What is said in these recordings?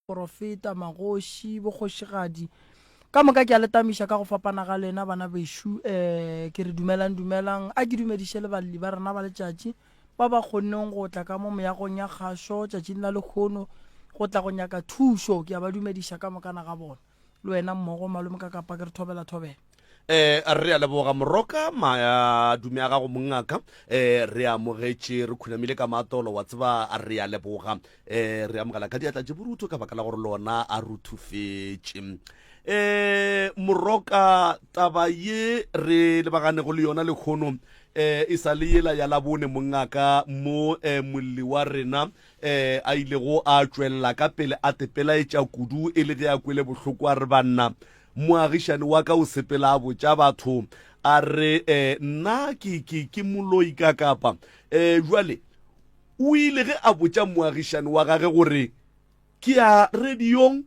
Baporofeta, magoši, bokgošigadi, ka moka ke a le tamiša ka go fapana ga lena, bana bešo. Um ke re dumelang, dumelang. A ke dumediše le balli ba rena ba letšatši ba ba kgonneng go tla ka mo meagong ya kgašo tšatšing la lehono go tla go nyaka thušo. Ke a ba dumediša ka mokana ga bona. Le wena mmogo, malome ka kapa, ke re thobela, thobela. Eh, re a leboga moroka madume a gago mongaka eh, re amogetše re khunamile ka matolo wa tseba re a leboga eh, re amogela ka diatla tše borutho ka baka la gore lona a ruthufetše eh, moroka taba ye re lebaganego le yona lekgono eh, e sa le yela ya labone mongaka mo eh, molli wa rena eh, a ilego a tšwelela ka pele a tepelaetša kudu e le ge a kwele bohloko a re banna Moagišani wa ka o sepela a botša batho a re, eh, nna ke, ke, ke moloi ka kapa. Eh, jwale, o ile ge a botša moagišani wa gage gore ke ya radiong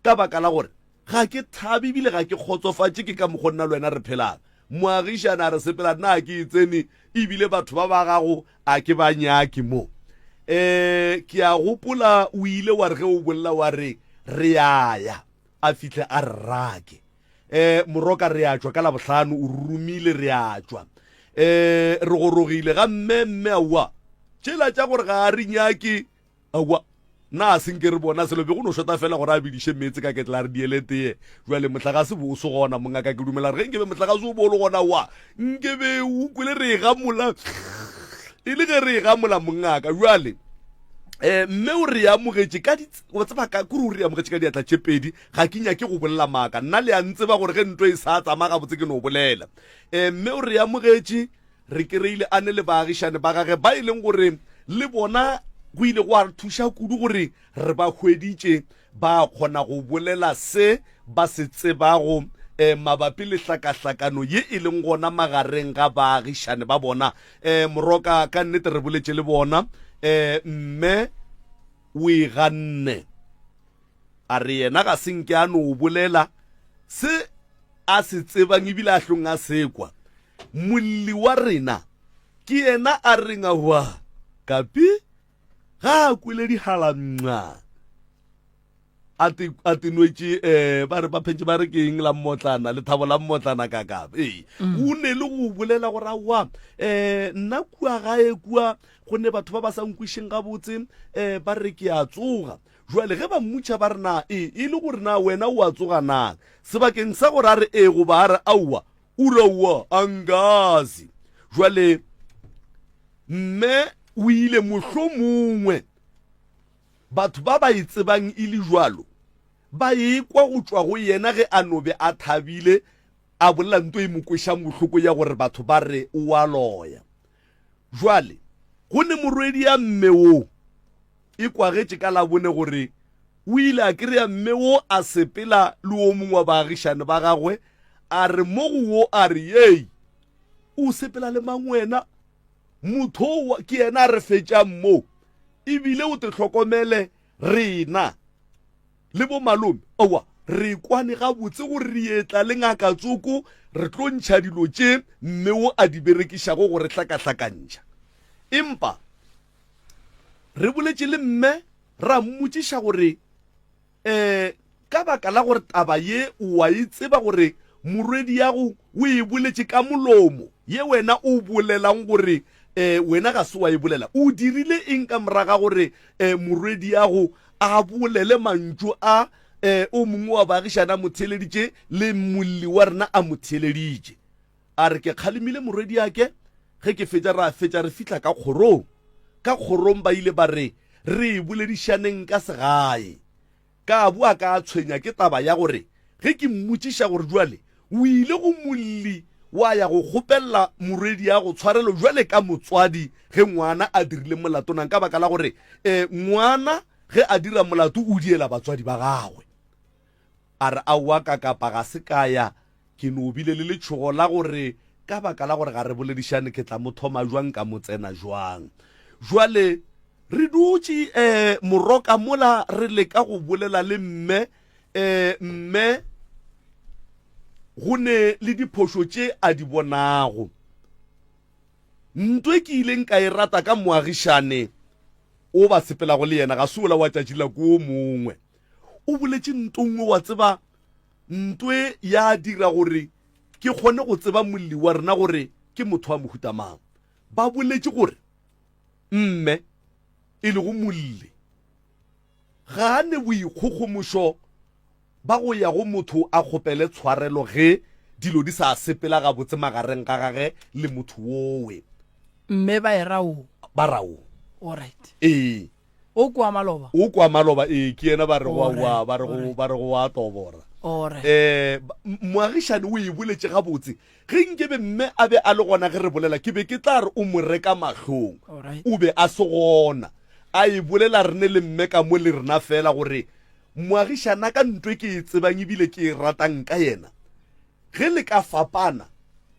ka baka la gore ga ke thabe ebile ga ke kgotsofatše ke ka mokgo nna le wena re phelang. Moagišani a re, sepela nna ga ke e tsene ebile batho ba ba gago a ke ba nyake mo. Eh, ke a gopola o ile wa re ge o bolela wa re re a ya. A fihle a re rake. E, Moroka re a tšwa ka Labohlano, o romile re a tšwa. E, re gorogile ga mme, mme aowa. Tšela tša gore ga a re nyake, aowa. Na a se nke re bona selo, be go no šota fela gore a bidiše meetse ka ketla a re diele tee. Bjale mohlagase bo o se gona, mongaka, ke dumela gore ge nke be mohlagase o bo o le gona, aowa, nke be o kwele re e gamola, e le ge re e gamola, mongaka. Bjale. um mme o re amogetše ka wa tseba ka kore o re amogetše ka diatla tše pedi ga ke nyake go bolela maaka nna le a ntseba gore ge nto e sa tsamaya gabotse ke no bolela um mme o re amogetše re kry-ile a ne le baagišane ba gage ba e leng gore le bona go ile go a re thuša kudu gore re ba hweditše ba kgona go bolela se ba se tsebago um mabapi le hlakahlakano ye e leng gona magareng ga baagišane ba bona. Um Moroka, ka nnete re boletše le bona, um mme o e ganne. A re yena ga se nke a no bolela se a se tsebang ebile a hlong a se kwa. Molli wa rena ke yena a reng aowa Kapi ga a kwele dihala mnxa a te a te nwetše eh ba re ba phentše ba re ke eng la mmotlana lethabo la mmotlana ka ka ee mm. o ne le go bolela gore aowa eh nna kua gae kua go ne batho ba ba sa nkwišeng gabotse eh ba re ke a tsoga jwale ge ba mmutšha ba re na e e le gore na wena o a tsoga na sebakeng sa gore a re ee goba a re aowa o re aowa angazi jwale Mme o ile mohlomongwe batho ba ba e tsebang e le jwalo ba ekwa go tšwa go yena ge a no be a thabile a bolela nto e mo kwešang bohloko ya gore batho ba re o a loya. Jwale go ne morwedi ya mme wo e kwagetše ka Labone gore o ile a kry-a mme wo a sepela le wo mongwe wa baagišane ba gagwe a re mo go wo a re yei O sepela le mang wena? Motho o ke yena a re fetšang mo, ebile o te hlokomele rena le bo malome. Aowa, re kwane gabotse gore re etla le ngaka tsoko re tlo ntšha dilo tše mme o a di berekišago go re hlakahlakantšha. Empa re boletše le mme ra mmotšiša gore um ka baka la gore taba ye o a e tseba gore morwediago o e boletše ka molomo, ye wena o bolelang gore um wena ga se wa e bolela, o dirile eng ka morago ga gore um morwediago a bolele mantšu a um o mongwe wa baagišane a mo theeleditše le molli wa rena a mo theeleditše? A re, Ke kgalemile morwediake, ge ke fetša ra fetša re fihla ka kgorong. Ka kgorong ba ile ba re re e boledišaneng ka segae. Ka boa ka tshwenya ke taba ya gore ge ke mmotšiša gore bjale o ile go molli wa ya go kgopelela morwediago tshwarelo bjale ka motswadi ge ngwana a dirile molato nang ka baka la gore um ngwana ge a dira molato o diela batswadi ba gagwe. A re, Aowa ka kapa ga se ka ya Ke no bile le letšhogo la gore ka baka la gore ga re boledišane ke tla mo thoma jwang ka mo tsena jwang. Jwale re dutše eh, moroka mola re leka go bolela le mme eh, mme go ne le diphošo tše a di bonago. Nto e ke ileng ka e rata ka moagišane o ba sepelago le yena ga se ola wa tšatši la ko mongwe. O boletše nto nngwe, wa tseba, ntwe ya dira gore ke kgone go tseba molli wa rena gore ke motho wa mohuta mang. Ba boletše gore mme, e lego molli, ga a ne boikgogomošo ba go ya go motho a kgopele tshwarelo ge dilo di sa sepela gabotse magareng ga gage le motho wowe. Mme ba e ra o. Ba ra o. Alright. Ee. O kwa maloba. O kwa maloba, ee, ke yena ba re go wa, ba re go, ba re go wa tobora. Alright. Eh, moagišani o e boletše gabotse. Ge nkebe mme a be a le gona ge re bolela, ke be ke tla re o mo reka mahlong. Alright. O be a se gona. A e bolela rene le mme ka mo le rena fela gore moagišana ka ntwe ke e tsebang ebile ke e ratang ka yena, Ge le ka fapana,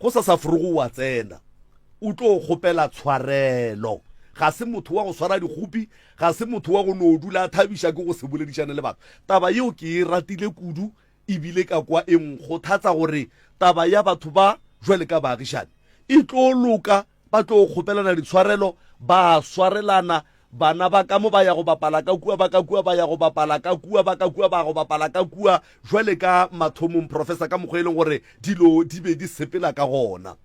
gosasa forogo o a tsena, o tlo kgopela tshwarelo. Ga se motho wa go swara dikgopi, ga se motho wa go no dula a thabiša ke go se boledišane le batho. Taba yeo ke e ratile kudu e bile ka kwa e nkgothatsa gore taba ya batho ba jwale ka baagišani e tlo loka Ba tlo kgopelana ditshwarelo, ba swarelana. Bana ba ka mo ba ya go bapala ka kua, ba ka kua ba ya go bapala ka kua, ba ka kua ba ya go bapala ka kua. Jwale ka mathomong, Professor, ka mokgwa e leng gore dilo di be di sepela ka gona.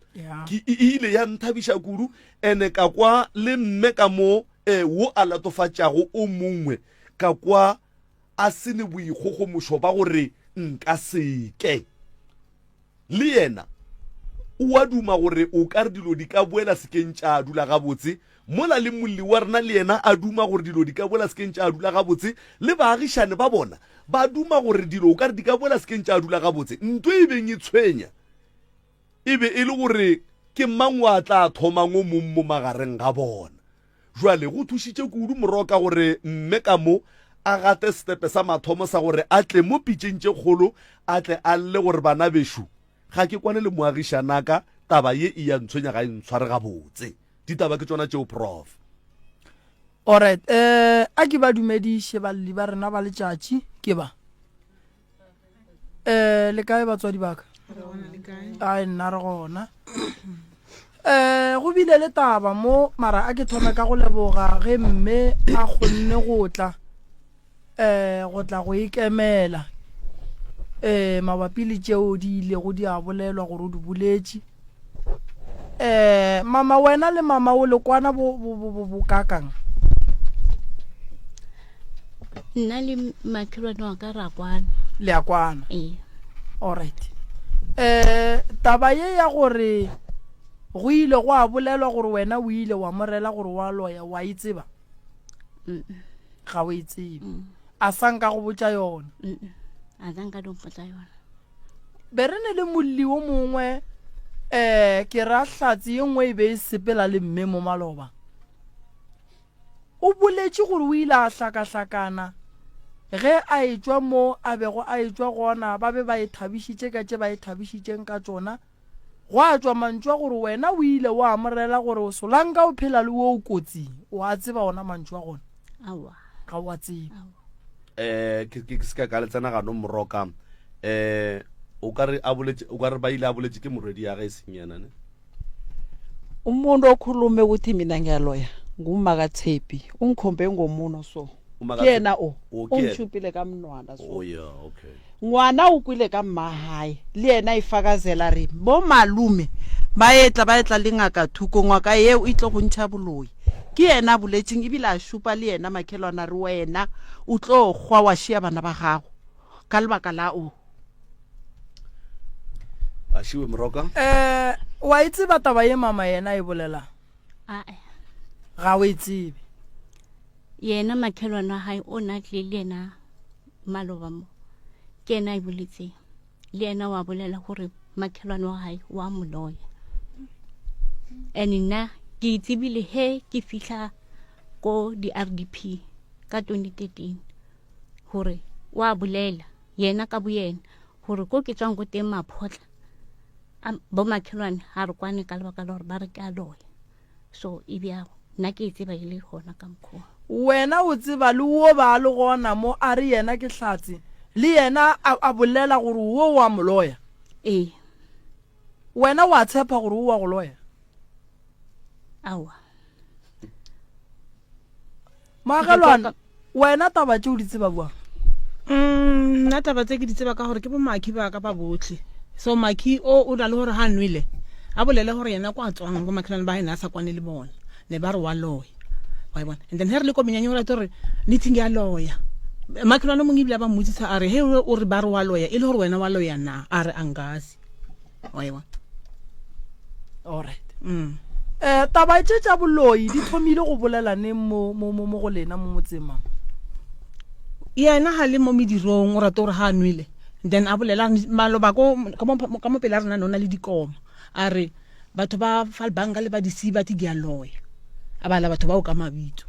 Ke, e ile ya nthabiša kudu. Ene ka kwa le mme ka mo, e, wo a latofatšago o mongwe, ka kwa a se ne boikgogomošo ba gore nka se ke. Le yena o a duma gore o ka re dilo di ka boela sekeng tša dula gabotse, mola le molli wa rena le yena a duma gore dilo di ka boela sekeng tša dula gabotse, le baagišane ba bona ba duma gore dilo o ka re di ka boela sekeng tša dula gabotse. Nto e beng e tshwenya e be e le gore ke mang wa tla thomang o mong mo magareng ga bona. Jwale go thušitše kudu Moroka gore mme ka mo a gate setepe sa mathomo sa gore a tle mo pitšeng tše kgolo a tle a lle gore bana bešo ga ke kwane le moagišanaka taba ye e ya ntshwenya ga e ntshware gabotse. Ditaba ke tšona tšeo Prof. Alright, eh a ke ba dumediše balli ba rena ba letšatši ke ba. Eh le kae batswadi ba ka? Ai nna re gona. Eh go bile le taba mo mara a ke thome ka go leboga ge mme a kgonne go tla eh go tla go ikemela eh mabapi le tšeo di ilego di a bolelwa gore o di boletše. Eh mama wena le mama o le kwana bo bo bo bo kakang? Nna le makhelwane wa ka ra kwana. Le a kwana. Ee. Alright. Eh taba ye ya gore go ile go a bolelwa gore wena o ile wa morela gore wa loya wa e tseba? Mm. Ga o e tsebe. Mm. A sa nka go botša yona. Mm. A sa nka mpotsa yona. Be re ne le molli wo mongwe, um ke ra hlatse ye nngwe e be e sepela le mme mo maloba. O boletše gore o ile a hlakahlakana ge a etšwa mo a bego a etšwa gona, ba be ba e thabišitše ka tše ba e thabišitšeng ka tšona. Gwa tšwa mantšu a gore wena o ile wa mo rela gore Solanka o phela le wo o kotsing. O a tseba ona mantšu a gona? Aowa. Ga o a tsebe. Aowa. Eh, ke ke se ka ka le tsena ganong moroka. Eh, o ka re a boletše, o ka re ba ile a boletše ke morwedi ya ge e seng yena ne. Umuntu okhulume ukuthi mina ngiyaloya ngumma kaTshepi. Ungikhombe ngomuno so. Umma Ke yena o. O, ke yena. Ungishupile ka monwana so. Oh yeah, okay. Ngwana o kwile ka mmahae le yena e fakazela re bo malume ba etla ba etla le ngaka Thuko ngwaka yeo e tlo go ntšha boloi. Ke yena a boletseng ebile a šupa le yena makhelwana re wena o tlo kgwa wa šia bana ba gago ka lebaka la o. Ašiwe Moroka. Eh, wa e tseba taba ye mama yena e bolelang? Ae. Ga o e tsebe. Yena makhelwane wa hae o na tlile le yena maloba mo. Ke yena a e boletseng. Le yena wa bolela gore makhelwane wa hae wa mo loya. And nna ke e tsebile he ke fihla ko di-RDP ka 2013 gore wa bolela yena ka boyena gore ko ke tswang ko teng maphotla bo makhelwane ga re kwane ka lebaka la gore ba re ke a loya so e bjago nna ke e tseba e le gona ka mokgwa wena o tseba le wo ba le gona mo a re yena ke hlatse le yena a bolela gore wo wa mo loya ee wena wa tshepa gore o wa go loya aowa Moagelwane, wena taba tše o di tseba bjang? Mm, nna taba tse ke di tseba ka gore ke bomakhi ba ka ba botlhe so makhi o o na le gore ga a nwele a bolele gore yena kwa tswang bo makhelwane ba ene a sa kwane le bona ne ba re wa loya wa e bona and then he re le ko menyanyeng o rate gore meeting ya loya makhelwane mongwe ebile a ba mmotsisa a re he o re ba re wa loya e le gore wena wa loya na a re angasi wa e bona alright mm. eh taba tše tša boloi di thomile go bolela neng mo mo mo go lena mo motseng mama yena ga le mo medirong o rate gore ga a nwele then a bolela maloba ko ka mo pele a rena ne o na le dikoma a re batho ba falbanka le ba dc ba ti di a loya a bala batho bao ka mabitso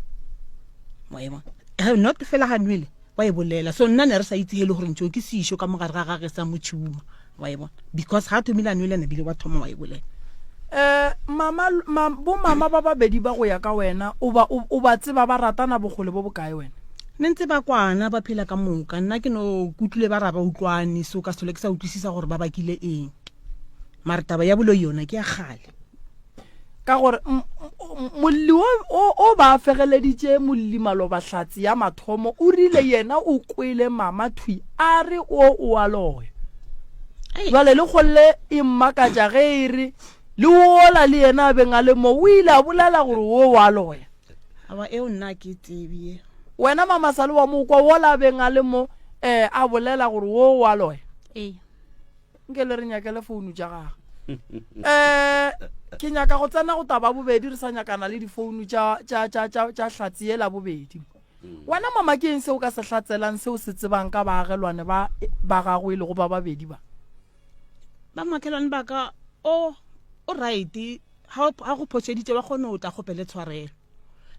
wa e bona not fela ga nwele wa e bolela so nna ne re sa itse he le gore ntšeo ke sešo ka mogare ga gage sa motšhuma wa e bona because ga thomile a nwele nabile wa thoma wa e bolela eh mama ma, bo mama ba babedi ba go ya ka wena o ba o ba tseba ba ratana bogole bo bokae wena ne ntse ba kwana ba phela ka moka nna ke no kutlwile ba ra ba utlwane so ka sele ke sa utlwisisa gore ba bakile eng mare taba ya boloi yona ke ya kgale ka gore molli o ba fegeleditše molli maloba hlatse ya mathomo o rile yena o kwele mama thwi a re o o a loya jale le kgolle e mmakatša ge e re le ola le yena a beng a le mo o ile a bolela gore o wa loya awa eo nna ke tsebie wena mama sa le wa mokwa wola a beng a le mo um a bolela gore o wa loya ee nke le re nyakele founu tša gage um ke nyaka go tsena go taba bobedi re sa nyakana le difounu tša hlatse ye la bobedi mm. wena mama ke eng se o ka se hlatselang se o se tsebang ka baagelwane ba ba gago e lego ba babedi ba ba makelwane ba ka o o right ga go phošeditše ba kgone o tla kgopele tshwarelo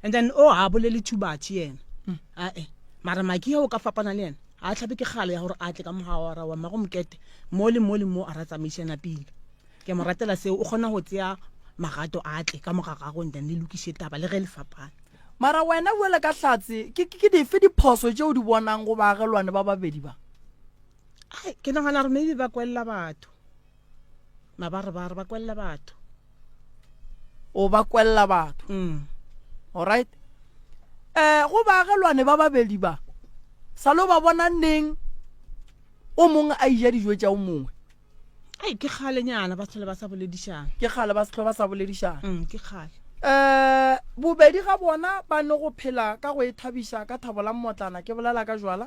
and then o ga bolele too much yena mm. ae mara maki o ka fapana le yena a tlhabe ke kgale ya gore a tle ka mogawara wa mmago mokete mo le mo le mo a ra tsamaišana pele ke mo ratela seo o kgona go tseya magato a tle ka moga gago and then le lokiše taba le ge le fapana mara wena bjale ka hlatse ke ke dife diphoso tše o di bonang go baagelwane ba babedi ba Ai, ke nagana gore maybe ba kwelela batho mabarebare ba kwelela batho o ba kwelela batho mm. alright eh go baagelwane ba babedi ba sa lo ba bona neng o mongwe a ija dijo tša o mongwe ai ke kgalenyana ba tlhole ba sa boledišana ke kgale ba setlho ba sa boledišana mm, ke kgale um bobedi ga bona ba ne go phela ka go e thabiša ka thabo la mmotlana ke bolela ka jwala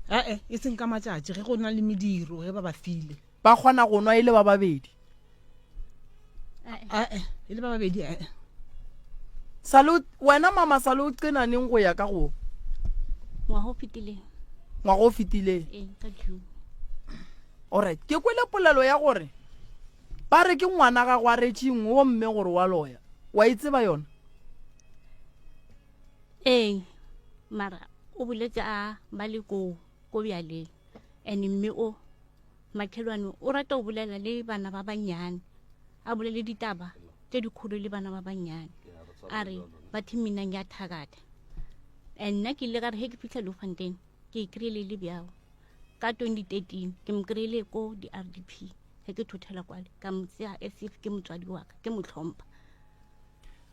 ee e seng ka matšatši ge go na le mediro ge ba ba file Ba kgona go nwa e le ba babedi. Ae, e le ba babedi ae. Sale wena mama sale o qena neng go ya ka go? Ngwaga o fetileng. Ngwaga o fetileng. Ee, ka June. Alright, ke kwele polelo ya gore ba re ke ngwana ga gwa retšeng o mme gore wa loya. Wa e tseba yona? Ee, mara o boletse a ba le ko ko bjaleng and mme o Makhelwane o rata go bolela le bana ba bannyane, a bolele ditaba tše dikgolo le bana ba bannyane. A re batho mina ngiyathakatha. And nna ke ile ka re he ke fitlha Bloemfontein ke e kry-ile le bjao. Ka 2013 ke mo kry-ile ko di-RDP ge ke thothela kwale ka mo tseya as if ke motswadi wa ka ke mo hlompha.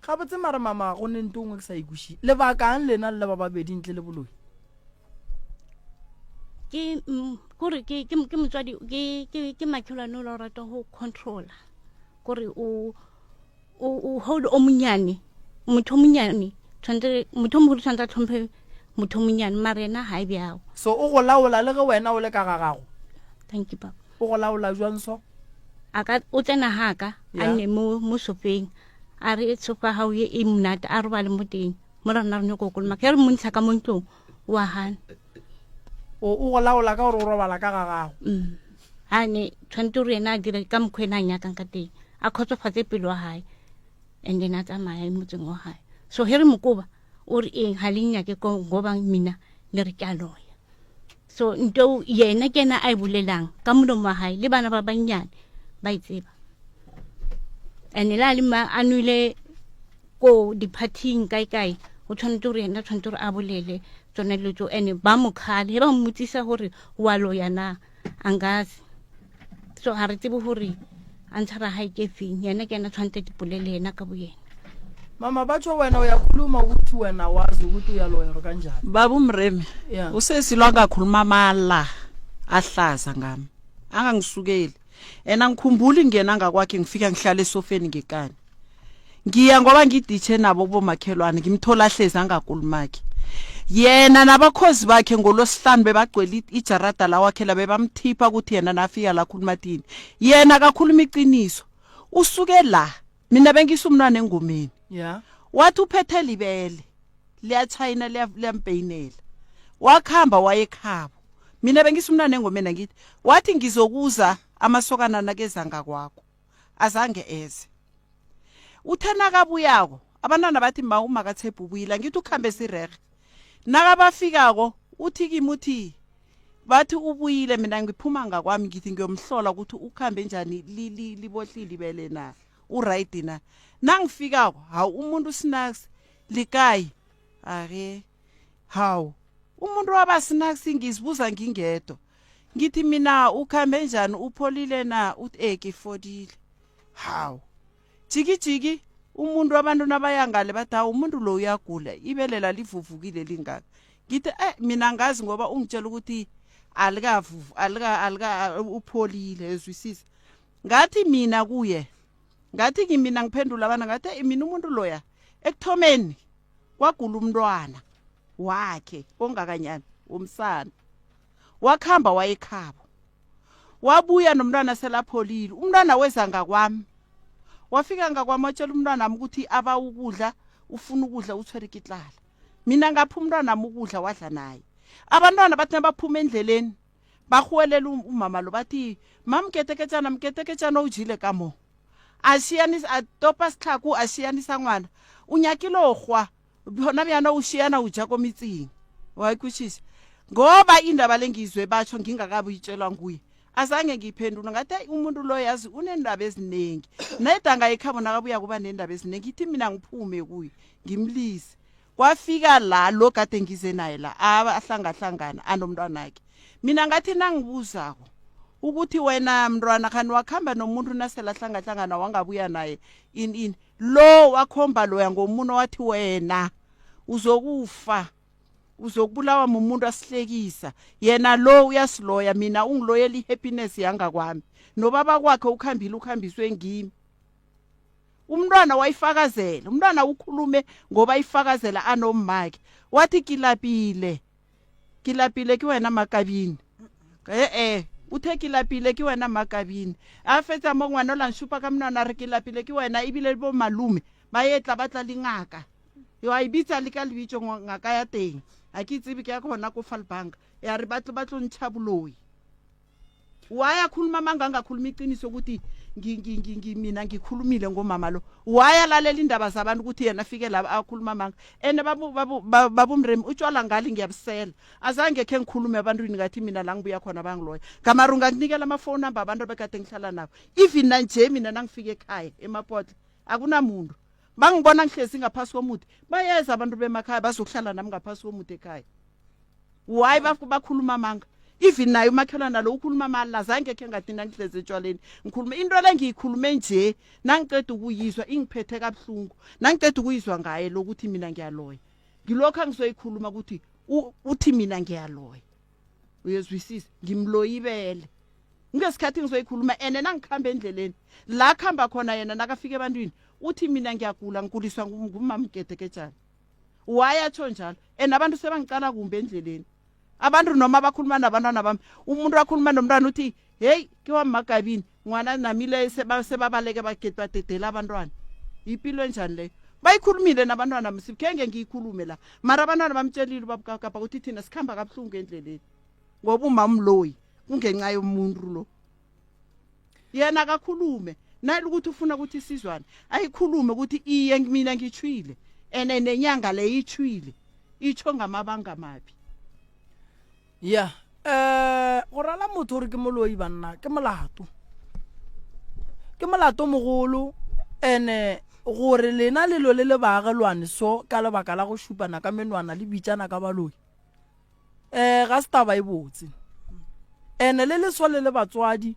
Gabotse mara mama go ne nto nngwe ke sa e kweši. Lebakang lena le le ba babedi ntle le boloi? Ke mm, kore ke ke ke motswadi ke ke ke makhelwane o la o rata go controller kore o o o hold o monyane motho o monyane tshwanetse motho o mogolo tshwanetse a tlhomphe motho o monyane mara yena ga e bjao So o go laola le ge wena o le ka ga gago? Thank you papa. O go laola jwang so? A ka o tsena ga ka a nne mo mo sofeng a re sofa gago ye e monate a robale mo teng mo rena re nyako kolomaka ge re mo ntsha ka mo ntlong wa gana o o go laola ka gore o robala ka ga gago mm. a ne tshwanetse gore ena a dire ka mokgwa ena a nyakang ka teng a kgotsofatse pelo wa gae and then a tsamaya e motseng wa gae so he re mokoba o re eng ga le nyake ngoba mina le re ke a loya so nto yena ke ena a e bolelang ka molomo wa gae le bana ba bannyane ba e tseba and le a le a nwile ko di-partying kae kae o tshwanetse gore yena tshwanetse gore a bolele tsone dilo tso and ba mo kgale he ba mmotsisa gore wa loya na angazi so ga re tsebe gore a ntshara gae ke feng yena ke ena tshwanetse dipolele yena ka bo yena. Mama batho wena uyakhuluma ukuthi wena wazi ukuthi uyaloya or kanjani. Baba uMremi Yeah. usesi lo angakhuluma amala ahlaza ngami angangisukeli and angikhumbuli ngiyena ngakwakhe ngifika ngihlala esofeni ngekani ngiya ngoba ngiditshe nabo kubomakhelwane ngimthola ahlezi angakulumakhe yena nabakhozi bakhe ngolwesihlanu bebagcwele ijarada lawakhe la bebamthipha ukuthi yena nafika la khuluma thini yena akakhuluma iqiniso usuke la mina bengisa umntwana engomeni Yeah. wathi uphethe libele liyachayina liyampeyinela wakhamba wayekhabo mina bengisa umntwana engomeni angithi wathi ngizokuza amasokana nakeza ngakwakho azange eze uthe nakabuyako abantwana bathi ma umakathebhu ubuyile angithi ukuhambe sirehe nakabafikako uthi kimi uthi bathi ubuyile mina ngiphuma ngakwami ngithi ngiyomhlola ukuthi ukuhambe njani libohlile ibele na uright na nangifikako hawu umuntu snacks likayi ake hawu umuntu waba snacks ngizibuza ngingedwa ngithi mina ukhambe njani upholile na uthi eh ngifodile hawu jiki jiki umuntu abantu nabaya ngale bathi hawu umuntu lo uyagula ibelela livuvukile lingaka ngithi eh mina ngazi ngoba ungitshela ukuthi alikavuvu alika alika upholile ezwisisa ngathi mina kuye ngathi ngimina ngiphendula abana ngathi "Eyi, mina umuntu loya ekuthomeni kwagula umntwana wakhe ongakanyana womsana wakhamba wayekhabo wabuya nomntwana selapholile umntwana weza ngakwami wafika ngakwami watshela umntwana wami ukuthi aba ukudla ufuna ukudla uthwere kitlala mina ngapha umntwana wami ukudla wadla naye abantwana bathi nabaphuma endleleni barhuwelela um-, umama lo bathi mamketeketshana mketeketshana ujile ka mo ashiyanisa atopa setlhako a shiyanisa ngwana o nyakile o gwa gona bjana o shiana o ja ko metseng wa ikwešiša ngoba indaba le ngizwe batsho ngingakabi uyitshelwa nguye azange ngiyiphendule ngathi ayi umuntu lo yazi unendaba eziningi nedanga ekhabo nakabuya kuba nendaba eziningi ithi mina ngiphume kuye ngimlise kwafika la lo kade ngize naye la ahlangahlangana anomntwanakhe mina ngathi nangibuzako ukuthi wena mntwana khani wakhamba nomuntu nasela hlangahlangana wangabuya naye ini ini lo wakhomba loya ngomuno wathi wena uzokufa uzokubulawa mumuntu asihlekisa yena lo uyasiloya mina ungiloyela i-happiness yangakwami nobaba kwakhe ukhambile ukhambiswe ngimi umntwana wayifakazela umntwana ukhulume ngoba ifakazela anommakhe wathi kilapile kilapile ke wena makabini e-e uthe ke lapile ke wena makabini a fetsa mo ngwana o lanshupa ka monwana re ke lapile ke wena ebile bo malume ba etla ba tla le ngaka yo a e bitsa le ka lebitso ngaka ya teng a ke tsebe ke ya gona ko falbank ya re ba tlo ntšha boloi why akhuluma amanga angakhuluma iqiniso ukuthi mina ngikhulumile ngomama lo why alalela indaba zabantu ukuthi yena afike la akhuluma amanga and babumremi utshwala ngali ngiyabusela azange khe ngikhulume ebantwini ngathi mina la ngibuya khona bangiloya ngamarunga nginikela ama-phone number abantu abekade ngihlala nabo even nanje mina nangifika ekhaya emapotla akunamuntu bangibona ngihlezi ngaphasi komuthi bayeza abantu bemakhaya bazokuhlala nami ngaphasi komuthi ekhaya why bakhuluma amanga even naye umakhelwane nalo ukhuluma amala zange khe ngathi nangihlezi etshwaleni ngikhulume into le ngiyikhulume nje nangiceda ukuyizwa ingiphethe kabuhlungu nangiceda ukuyizwa ngaye lokuthi mina ngiyaloya ngilokhu angizoyikhuluma ukuthi uthi mina ngiyaloya uyezwisisa ngimloyibele ngesikhathi ngizoyikhuluma ene nangikhamba endleleni la khamba khona yena nakafika ebantwini uthi mina ngiyagula ngiguliswa ngumamgedekejana why atsho njalo and abantu sebangicala kumbi endleleni abantu noma bakhuluma nabantwana bami umuntu akhuluma nomntwana uthi heyi ke wa mmagabini ngwana namile sebabaleke badedela abantwana yipilo enjani leyo bayikhulumile nabantwana msikhenge ngiyikhulume la mara abantwana bamtshelile ubabukakapa ukuthi thina sikhamba kabuhlungu endleleni ngoba umamloyi kungenxa yomuntu lo yena akakhulume nayile ukuthi ufuna ukuthi sizwane ayikhulume ukuthi iye mina ngitshwile ene nenyanga le itshwile itsho ngamabanga maphi ya eh go rala motho gore ke moloi banna ke molato ke molato mogolo ene gore lena lelo le le baagelwane so ka lebaka la go šupana ka menwana le bitsana ka baloi um ga se taba e botse ene le leswa le le batswadi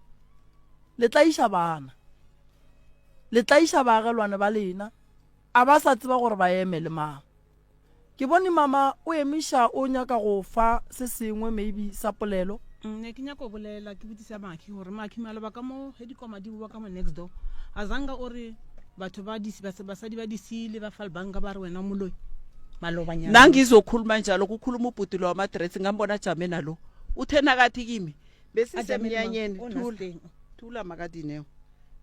le tlaiša bana le tlaiša baagelwane ba lena. A ba sa tseba gore ba eme le mang. Ke bone mama o emiša o nyaka go fa se sengwe maybe sa polelo. Ne ke nyaka go bolela ke botsisa Makhi gore Makhi maloba ka mo ge dikoma di bowa ka mo next door a zanga o re batho ba di basadi ba di siile ba falbanka ba re wena o moloi malobanyana. Nangizokhuluma njalo kukhuluma ubhuti lo wamadress ngambona ajame nalo uthe nakathi kimi besisemnyanyeni thula thula makadineo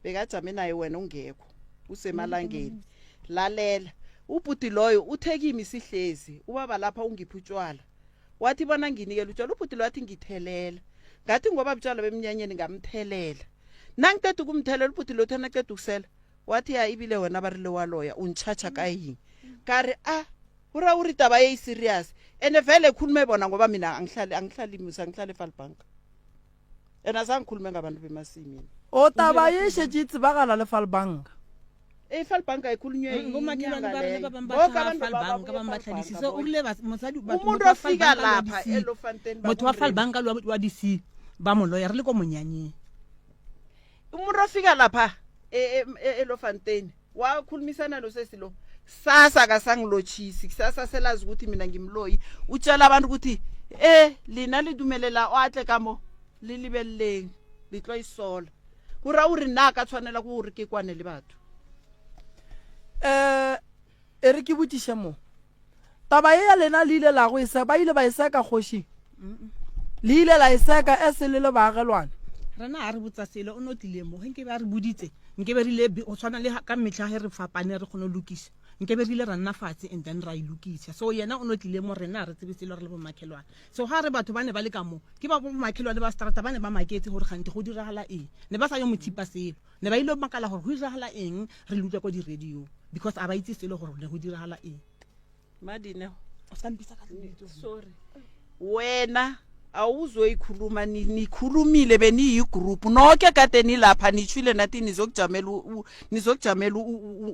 bekajame naye wena ungekho usemalangeni lalela ubhuti loyo uthe kimi sihlezi ubaba lapha ungipha utshwala wathi bona nginikela utshwala ubhuti lo wathi ngithelela ngathi ngoba butshwala bemnyanyeni ngamthelela nangiceda ukumthelela ubhuti lo uthe naceda ukusela wathi ya ibile wena ba rile wa loya ungitshatsha ka yini ka re a o ra uri taba ye e serious ene vele khulume bona ngoba mina angihlali angihlali musa angihlali efalbank ene a sa ngikhulume ngabantu bemasimini O taba ye e šetše e tsebagala le Falbanka. E Falbanka e khulunywe Mm, bomakhelwane inyanga ba rena leyo. ba bang ba Boke tla abantu ba Falbanka, babuye ba bang ba tlhadise. Falbanka So o boke. rile bas- mosadi batho- Umuntu motho wa ofika Falbanka le wa lapha DC, eLofontein motho wa bakumrema. Falbanka le wa- wa DC ba mo loya re le ko monyanyeng. Umuntu ofika lapha e- e- e- eLofontein wakhulumisana nosesi lo sasa kasangilotshisi kusasa selazi ukuthi mina ngimloyi utshela abantu ukuthi e lina le dumelela o atle ka mo le lebeleleng le tlo isola go ra gore nna ka tshwanela go gore ke kwane le batho um e re ke botšiše mo taba ye ya lena le ile la go e seka ba ile ba e seka kgoši le ile la e seka e se le le baagelwane rena a re botsa selo o no tlile mo ge nke be a re boditse nke be rile go tshwana le ka metlha ge re fapane re kgone go lokisa nke be rile ra nna fatshe and then ra e lokisa so yena o no tlile mo rena a re tsebe selo re le bomakhelwane So ga re batho ba ne ba le ka mo, ke ba bomakhelwane ba seterata ba ne ba maketse gore gante go diragala eng. Ne ba sa yo mo thipa selo. Ne ba ile makala gore go diragala eng re le utlwa ko di-radio because a ba itse selo gore ne go diragala eng. Madineo. O ska mpitsa ka lebitso. Sorry. Wena awuzoyikhuluma nikhulumile beniyigroup noke kade nilapha nitshwile nathi nizokujamela nizokujamela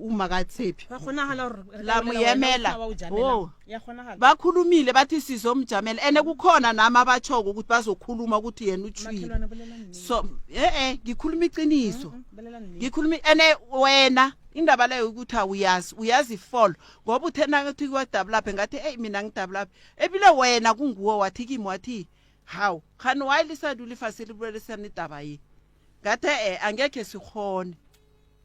umakatshepi Ba kgonagala gore re ka La bolela wena, o moyemela. sena wa o jamela. Oh. Ya kgonagala. Bakhulumile bathi sizomjamela ene kukhona nami abatshoko ukuthi bazokhuluma ukuthi yena utshwile. Makhelwane bolela nnete. So eh eh ngikhuluma iqiniso. Bolela nnete. Ngikhuluma ene wena indaba leyo ukuthi awuyazi uyazi fall ngoba uthe nakuthi kwadabulaphe ngathi hey mina ngidabulaphe ebile wena kunguwe wathi kimi wathi hawu khani why lisadula ifasi libulelisana idaba ye ngathi eh angekhe sikhone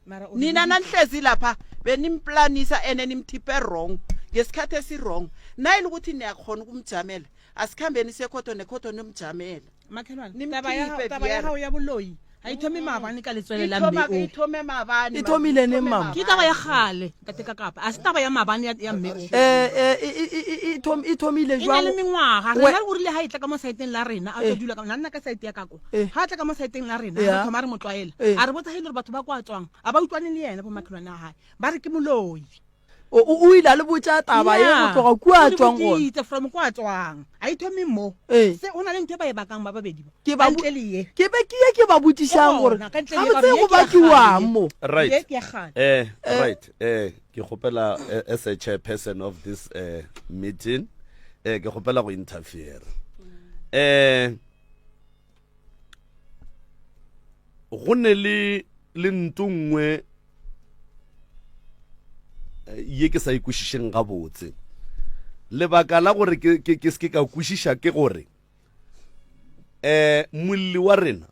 Mara o nina re nanihlezi lapha benimplanisa ene nimthiphe wrong ngesikhathi esi-wrong nayile ukuthi niyakhona ukumjamela asikhambeni siyekhotho nekhotho nimjamela makhelwane taba ya Nimthiphe, taba ya Viera. gago ya boloi ga e thome maabane ka letswele la mme Ithoma- o ithome maabane E thomile neng, ithome mama? ke taba ya gale tate ka kapa a se taba ya maabane ya ya mme o Eh, eh, e- e- e- e- e e thomile e na jwang le mengwaga We- rena o rile ga e tla ka mo saeteng la rena a Eh. tlo dula ka nna ka saete ya kako Eh. ga a tla ka mo saeteng la rena Yeah. re thoma re mo tlwaela Eh. a re botsa ge e le gore batho ba kwa tswang a ba utlwane le yena bomakhelwane a gae ba re ke moloi O, o ile a le botša taba ye go tloga kua a tswang gona. boditse from kwa tswang a e thome mo Ee. se o na le ntho e ba e bakang ba babedi ba Ke ba Ka bo- ntle le ye Ke be ke ye ke ba botšišang gore Gona, ka ntle le ye, gabotse ka gore go ye ke ya bakiwang kgale. mo. Right. Ye ke ya kgale. Eh, right. Eh, ke kgopela eh, as a chairperson of this eh, meeting, eh, ke kgopela go interfere. Eh, go ne le le nto nngwe eh, ye ke sa ikwešišeng gabotse lebaka la gore ke, ke, ke se ke ka kwešiša ke gore um molli wa rena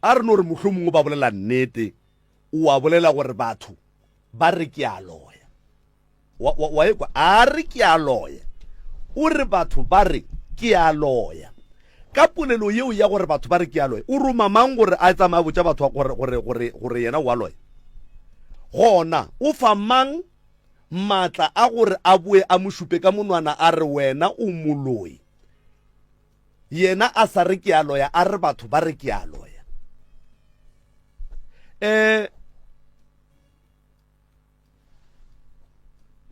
a re no re mohlomongwe ba bolela nnete o a bolela gore batho ba re ke a loya Wa, wa, wa ekwa? A re ke a loya. O re batho ba re ke a loya. Ka polelo yeo ya gore batho ba re ke a loya, o roma mang gore a tsamaye a botša batho gore, gore, gore, gore yena o a loya? Gona o fa mang maatla a gore a boe a mo šupe ka monwana a re wena o moloi? Yena a sa re ke a loya, a re batho ba re ke a loya. Eh,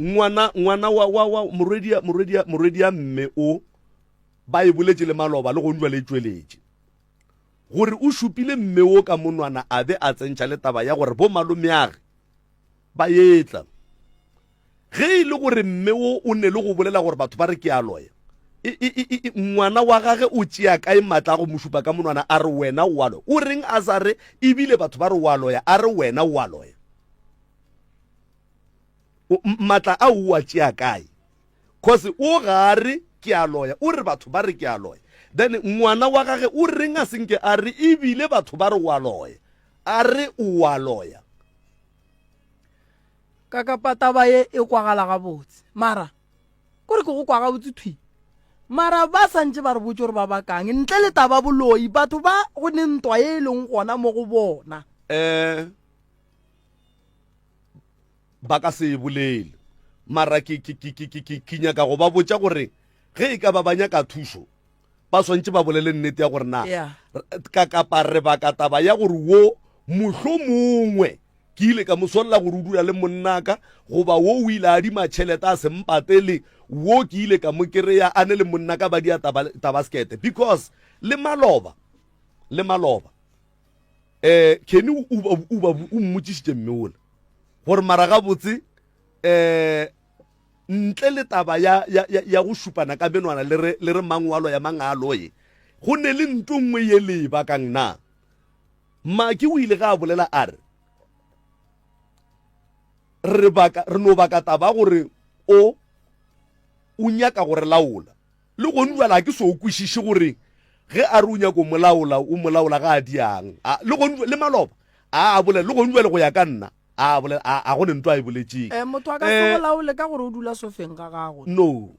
ngwana ngwana wa wa wa morwedi morwedi morwedi ya mme o ba e boletše le maloba le go njwa le tšweletše gore o šupile mme o ka monwana a be a tsentšha le taba ya gore bo malomeage ba etla ge e le gore mme o o ne le go bolela gore batho ba re ke a loya ngwana wa gage o tšea kae maatla a go mo šupa ka monwana a re wena o a loya o reng a sa re ebile batho ba re o a loya a re wena o a loya? Maatla ao o a tšea kae? Cause o ga a re ke a loya, o re batho ba re ke a loya. Then ngwana wa gage o reng a senke a re ebile batho ba re o a loya? A re o a loya. Ka kapa taba ye e kwagala gabotse. Mara, kore ke go kwa gabotse thwi. Mara ba santše ba re botše gore ba bakang. Ntle le taba boloi, batho ba go ne ntwa ye e leng gona mo go bona. Eh, ba ka se e bolele. Mara ke, ke, ke, ke, ke, ke, ke nyaka go ba botša gore ge e ka ba ba nyaka thušo, ba swantše ba bolele nnete ya gore na Yeah. ka kapa re baka taba ya gore wo mohlomongwe ke ile ka mo solla gore o dula le monnaka goba wo o ile a adima tšhelete a se mpatele wo ke ile ka mo kereya a ne le monnaka ba dia taba, tabaskete because le maloba le maloba eh Kenny o o o o mmotšišitše mme ola gore mara gabotse eh ntle le taba ya ya ya go šupana ka menwana le re le re mang wa loya mang a loye go ne le nto nngwe ye le e bakang na Maki o ile ga a bolela a re re baka re no baka taba gore o o nyaka go re laola Le gonu bjale ga ke so kwešiše gore ge a re o nyako mo laola, o mo laola ga a diang. A, le gonu, le maloba, a a bolela, le gonu bjale go ya ka nna, a a bolela, a, a go ne ntwa a e boletšeng. Eh, motho a ka se go laole ka gore o dula sofeng ga gago. No.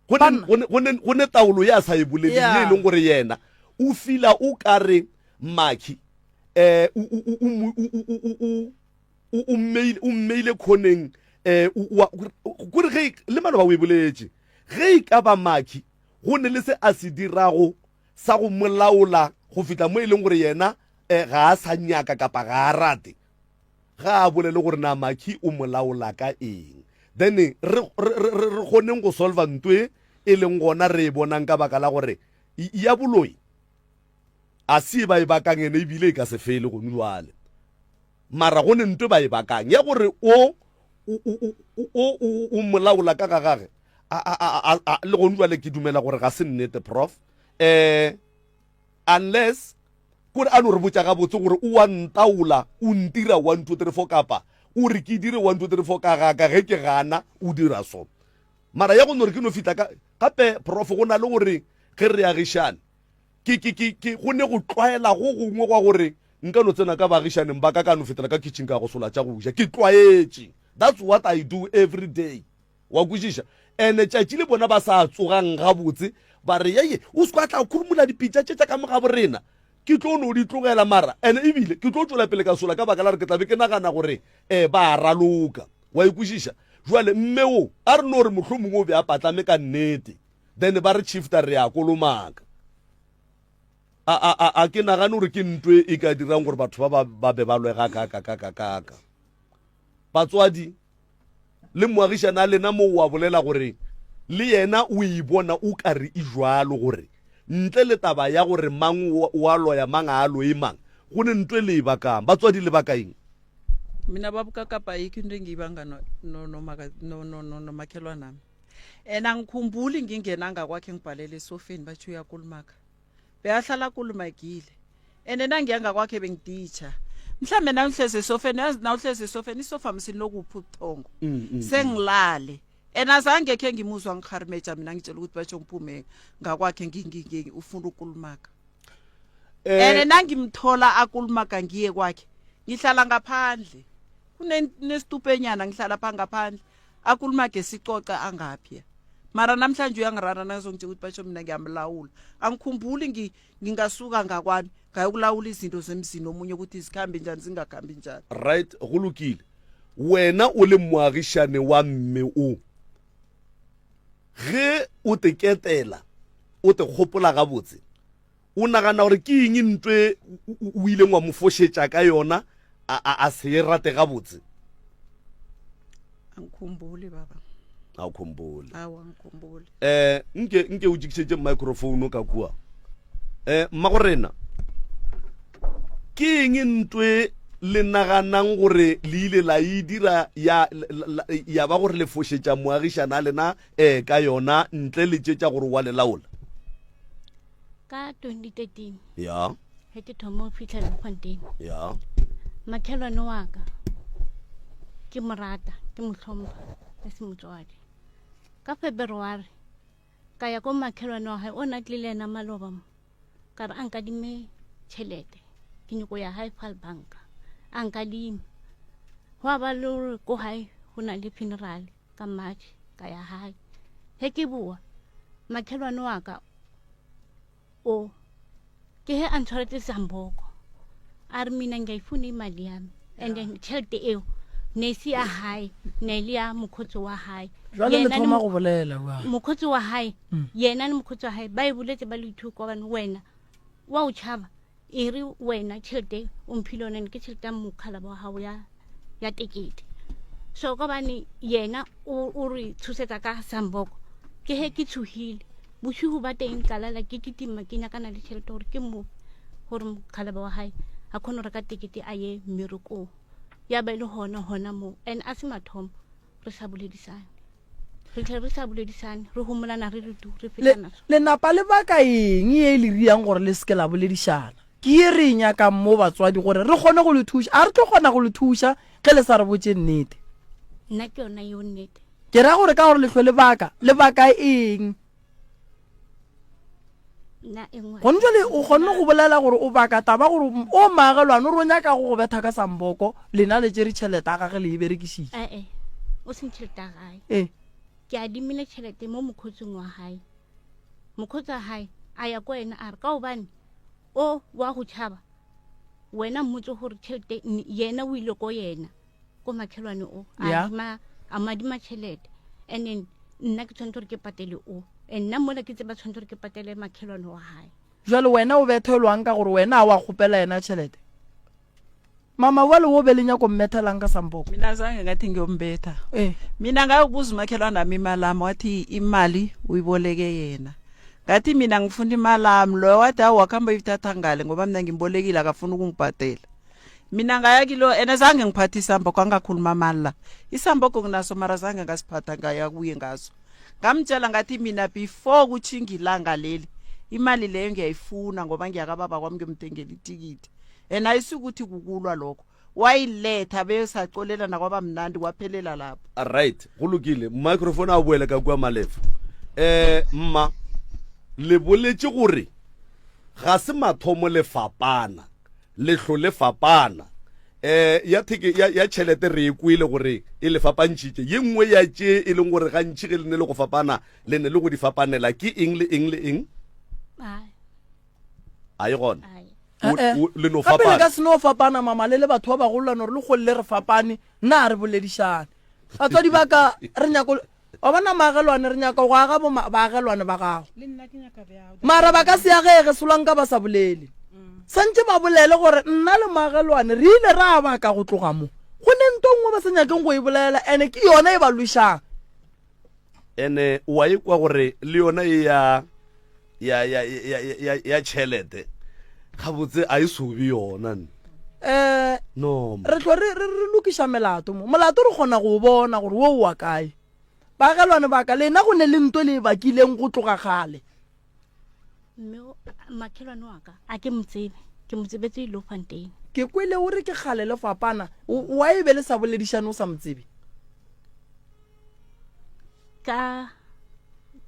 Go ne, Banna. go ne, go ne, go ne taolo ye a sa e boleleng, ye e Yeah. leng gore yena o fila o ka re Maki, eh, o, o, o, o, mo- o, o, o, o, o, o mmeile, o mmeile khoneng, eh, o, o, a- kore ge, le maloba o e boletše. Ge e ka ba Maki go ne le se a se dirago sa go mo laola go fihla mo e leng gore yena eh, ga a sa nyaka kapa ga a rate, ga a bolele gore na Maki o mo laola ka eng. Then re, re, re, re, re kgoneng go solva nto e e leng gona re e bonang ka baka la gore ya boloi a se e ba e bakang ene ebile e ka se fele gone jwale. Mara go ne nto ba e bakang ya gore o o o o molaola ka ga gage a a a le gone jwale ke dumela gore ga se nnete prof eh unless kore a no re botša gabotse gore o wa ntaola o ntira 1 2 3 4 kapa o re ke dire 1 2 3 4 ka gaka ge ke gana o dira so mara ya go no re ke no fihla ka gape prof go na le gore ge re agišane Ke, ke, ke, ke, go ne go tlwaela go gongwe gwa gore nka no tsena ka baagišaneng ba ka ka no fetela ka kitchen ka go sola tša go ja. Ke tlwaetše. That's what I do every day. Wa kwešiša? Ene tšatši le bona ba sa tsogang gabotse, ba re, Yeye, o se kwa tla khurumula dipitša tše tša ka mo ga borena. Ke tlo no di tlogela mara, ene ebile ke tlo tšwela pele ka sola ka baka la gore ke tla be ke nagana gore um ba a raloka. Wa e kwešiša? Jwale mme wo, a re no re mohlomongwe o be a patlame ka nnete. Then ba re shifta re ya kolomaka. A a a a ke nagane gore ke ntwe e ka dirang gore batho ba ba ba be ba lwe ga ka ka ka ka ka ka. Batswadi le moagišana a lena mo wa bolela gore le yena o e bona o ka re e jwalo gore ntle le taba ya gore mang o a loya mang a a loye mang go ne ntwe le e bakang. Batswadi le baka eng? Mina babukakapa ayikho into engiyibanga nomakhelwanami. And angikhumbuli ngingena ngakwakhe ngibhalele esofeni batsho uyakulumaka. Bekahlala akulumagile. And nangiya ngakwakhe bengiditsha. Mhlambe nawuhlezi esofeni, yazi nawuhlezi esofeni isofa msini lokuphi ubuthongo. Mm, mm, Sengilale. And azange khe ngimuzwa ngikgarimeja mina ngitshela ukuthi batsho ngiphume ngakwakhe ngingingi ufuna ukulumaka. Eh, And nangimthola akulumaka ngiye kwakhe. Ngihlala ngaphandle. Kunestupenyana ngihlala pha ngaphandle. akulumage sicoce angaphi mara namhlanje uyangirara nakazongitshela ukuthi basho mina ngiyamlawula angikhumbuli ngingasuka ngakwami ngayokulawula izinto zemzini omunye ukuthi zikhambe njani zingakhambi njani right go lokile wena o le moagišane wa mme o ge o te ketela o te gopola gabotse O nagana gore ke eng ntwe o ileng wa mo fošetša ka yona a, a, a se e rate gabotse? Angikhumbuli baba. A o khumbule. Awa angikhumbuli. Eh nke nke o jikišetše microphone ka kua. Eh mma go rena. Ke eng ntwe le naganang gore le ile la e dira ya ya ba gore le fošetša moagišana a lena eh ka yona ntle le tše tša gore wa le laola? Ka 2013. Ya. Ge ke thoma go fihla Bloemfontein. Ya. Makhelwane wa ka ke mo rata, ke mo hlompha. E se motswadi. Ka February ka ya ko makhelwane wa gae o na tlile le ena maloba mo. Ka re a nkadime tšhelete ke nyoko ya gae fal banka. A nkadima. Gwa ba le gore ko gae go na le funeral ka March ka ya gae. Ge ke boa makhelwane wa ka o ke he a ntshwaretse samboko a re mina ngiyayifuna imali yami and then tšhelete eo ne se ya hae ne le ya mokgotsi wa hae jwale le Yena le thoma mo- go bolela bjang mokgotsi wa hae yena le mokgotsi wa hae ba e boletse ba le ithuka gobane wena wa o tšhaba e re wena tšhelete o mphile yone ke tšhelete ya mokgalaba wa gago ya ya tekete so ka bane yena o re tshosetsa ka samboko ke he ke tshogile bosigo ba teng ka lala ke kitima ke nyakana le tšhelete gore ke mo gore mokgalaba wa gae a kgone go reka tekete a ye mmerekong ya ba e le gona gona moo and a se mathomo re sa boledisane re tlhe re sa boledisane re homolana re re tu re fetana so lenapa le baka eng ye e le riang gore le seke la boledišana ke ye re e nyakang mo batswadi gore re kgone go le thuša a re tlo kgona go le thuša ge le sa re botše nnete nna ke yona yeo nnete ke ra gore ka gore lehlwe le baka le baka eng Gone jwale o kgonne go bolela gore o baka taba gore o maagelwane o re o nyaka go go betha ka samboko lena le tšere tšhelete a gage le e berekišitše. Ee, o seng tšhelete ya gae. Ee. Ke adimile tšhelete mo mokgotsing wa gae. Mokgotsi wa gae a ya ko ena a re ka gobane o wa go tšhaba wena mmotse gore tšhelete yena o ile ko yena. ko makhelwane o a Yeah. adima a mo adima tšhelete and then nna ke tshwanetse gore ke patele o and nna mola ke tseba tshwanetse gore ke patele makhelwane wa gae jale wena o bethelwang ka gore wena a wa kgopela yena tšhelete mama wale wo be le nyako mmethelang ka sampoko mina zange ngathi ngiyombetha ee mina ngayokubuza umakhelwane wami imali ami wathi imali uyiboleke yena ngathi mina ngifuna imali ami loyo wathi awu wakuhamba uyithatha ngale ngoba mina ngimbolekile akafuni ukungibhadela mina ngaya kilo ene zange ngiphathe isamboko angakhuluma mali la isamboko nginaso mara zange ngasiphatha ngaya kuye ngaso ngamtshela ngathi mina before kutjhinga ilanga leli imali leyo ngiyayifuna ngoba ngiyakababa kwami ngiyomthengela itikiti and ayisukuthi kukulwa lokho wayiletha besacolelana kwaba mnandi kwaphelela lapho right go lokile microphone a boele ka kua malefa um mma le boletše gore ga se mathomo le fapana Lehlo le fapana. Eh, ya theke ya, ya tšhelete re e kwele gore e le fapantšhitše. Ye nngwe ya tše e leng gore gantši ge le ne le go fapana, le ne le go di fapanela ke eng le eng le eng? Ai. A e gona. Ai. O, Eh, eh. o, le no Gape le fapana. ka se no fapana mama le le batho ba bagolo lano re le kgole le re fapane nna a re boledišane batswadi ba ka re nyako Wa bona maagelwane, re nyaka go aga bo baagelwane ba gago. Le nna ke nyaka bjao. Mara ba ka se agege solanka ba sa bolele. Santše ba bolele gore nna le moagelwane re ile ra baka go tloga mo. Go ne nto nngwe ba sa nyakeng go e bolela ene ke yona e ba lwešang. Ene wa e kwa gore le yona e ya ya ya ya ya ya tšhelete gabotse a e sobe yona nne. Eh No. re tlo re re re lokiša melato mo. Molato re kgona go o bona gore wo wa kae. Baagelwane ba ka lena go ne le nto le e bakileng go tloga kgale. Mme makhelwane wa ka a ke mo tsebe, ke mo tsebetse Ilofontein. Ke kwele o re ke kgale le fapana, wa e be le sa boledišane o sa mo tsebe? Ka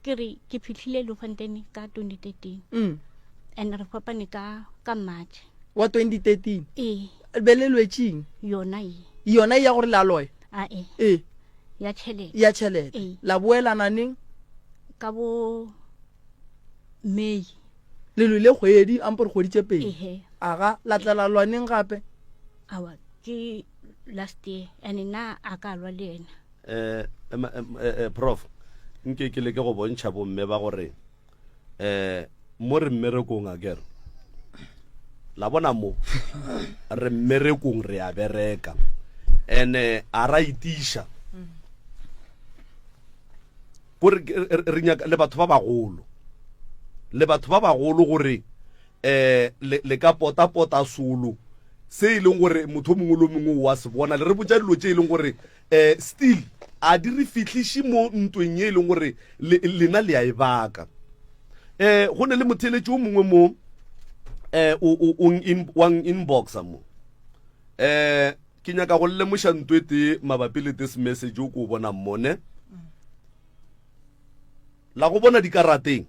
ke re ke fihlile Ilofontein ka 2013. Mm. And re fapane ka ka March. Wa 2013? Ee. Be le lwetšeng? Yona e. Yona e ya gore le a loya? A e. Ee. Ya tšhelete. Ya tšhelete. Ee. La boelana neng? Ka bo May. Le lwele kgwedi, ampo re kgwedi tše pedi. Ehe. Aga, la tla la lwa neng gape? Awa, ke last year and nna a ka lwa le yena. Eh, eh, eh, prof, nke ke leke go bontšha bomme ba gore eh mo re mmerekong a kere la bona mo re mmerekong re a bereka ene a ra itiša gore re nyaka le batho ba bagolo le batho ba bagolo gore eh le ka pota pota solo se e leng gore motho o mongwe le o mongwe wa se bona le re botša dilo tše e leng gore um still a di re fihliše mo ntweng ye e leng gore lena le a e baka um go ne le motheeletši o mongwe mo um wa inboxa mo um. Ke nyaka go lemoša nto e tee mabapi le this message o ko o bonang mone. La go bona dikarateng.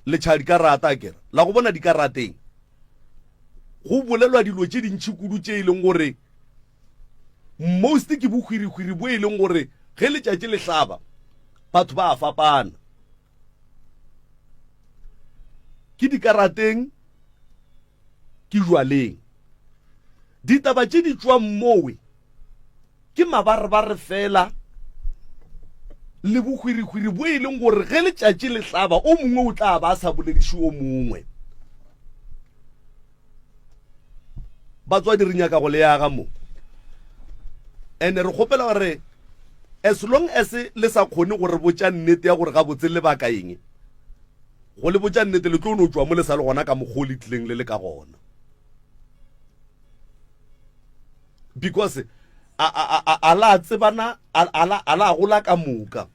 Le tšha dikarata akere. La go bona dikarateng. Go bolelwa dilo tše dintši kudu tše e leng gore most ke bohwirihwiri bo e leng gore ge letšatši le hlaba batho ba a fapana. Ke dikarateng ke jwaleng. Ditaba tše di tšwang mowe ke mabarebare fela le bohwirihwiri bo e leng gore ge letšatši le hlaba o mongwe o tla ba a sa bolediše o mongwe. Batswadi re nyaka go le aga mo ene re kgopela gore as long as le sa kgone go re botša nnete ya gore gabotse lebaka eng Go le botša nnete, le tlo no tšwa mo le sa le gona ka mokgwa o le tlileng le le ka gona. Because a, a, a, a la tsebana, a, a, la, a la gola ka moka.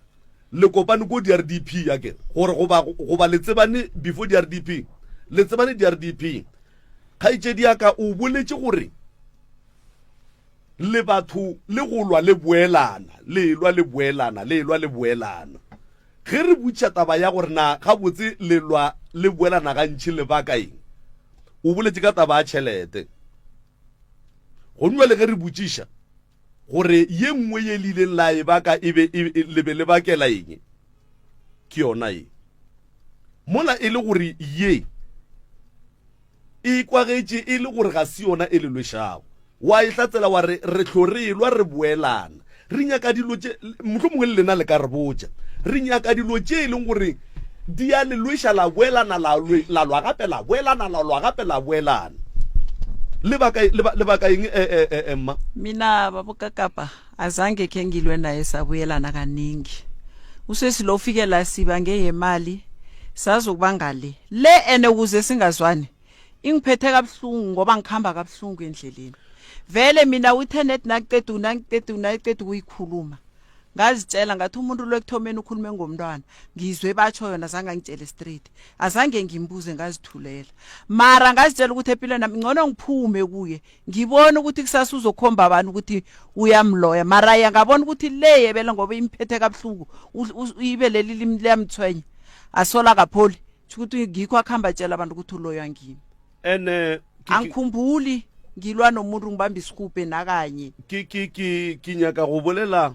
Le kopane ko DRDP ya ke gore goba goba le tsebane before DRDP. Le tsebane DRDP. Kgaetšedi ya ka o boletše gore le batho le go lwa le boelana, le lwa le boelana, le lwa le boelana. Ge re botšiša taba ya gore na gabotse le lwa le boelana gantši lebaka eng, o boletše ka taba ya tšhelete. Gomme bjale ge re botšiša gore ye nngwe ye le ileng la e baka e be e, le be le bakela eng, ke yona ye. Mola e le gore ye E kwagetše e le gore ga se yona e le lwešago. Wa e hlatsela wa re, Re hlo re elwa re boelana. Re nyaka dilo tše, mohlomongwe le lena le ka re botša. Re nyaka dilo tše e leng gore di a le lweša la boelana, la, la lwa gape, la boelana, la lwa gape, la boelana. Lebaka, leba, lebaka eng, eh, eh, eh, eh, mma? Mina babukakapa azange khe ngilwe naye sabuyelana kaningi. Usesi lo ufike la siba ngeyemali sazokuba ngale. Le ene ukuze singazwani ingiphethe kabuhlungu ngoba ngikhamba kabuhlungu endleleni. Vele mina uthe net nakuqeda nakuqeda nakuqeda ukuyikhuluma. Ngazitshela ngathi umuntu lo ekuthomeni ukhulume ngomntwana ngizwe batsho yona zange angitshele straight azange ngimbuze ngazithulela mara ngazitshela ukuthi empilweni nami ngcono ngiphume kuye ngibone ukuthi kusasa uzokhomba abantu ukuthi uyamloya mara ya ngabona ukuthi le yebele ngoba imphethe kabuhlungu ibe leli limi liyamthwenya asola kapholi ukuthi ngikho akuhamba tshela abantu ukuthi uloywa ngimi ene angikhumbuli ngilwa nomuntu ngibamba isigubhe nakanye ke ke ke ke nyaka go bolela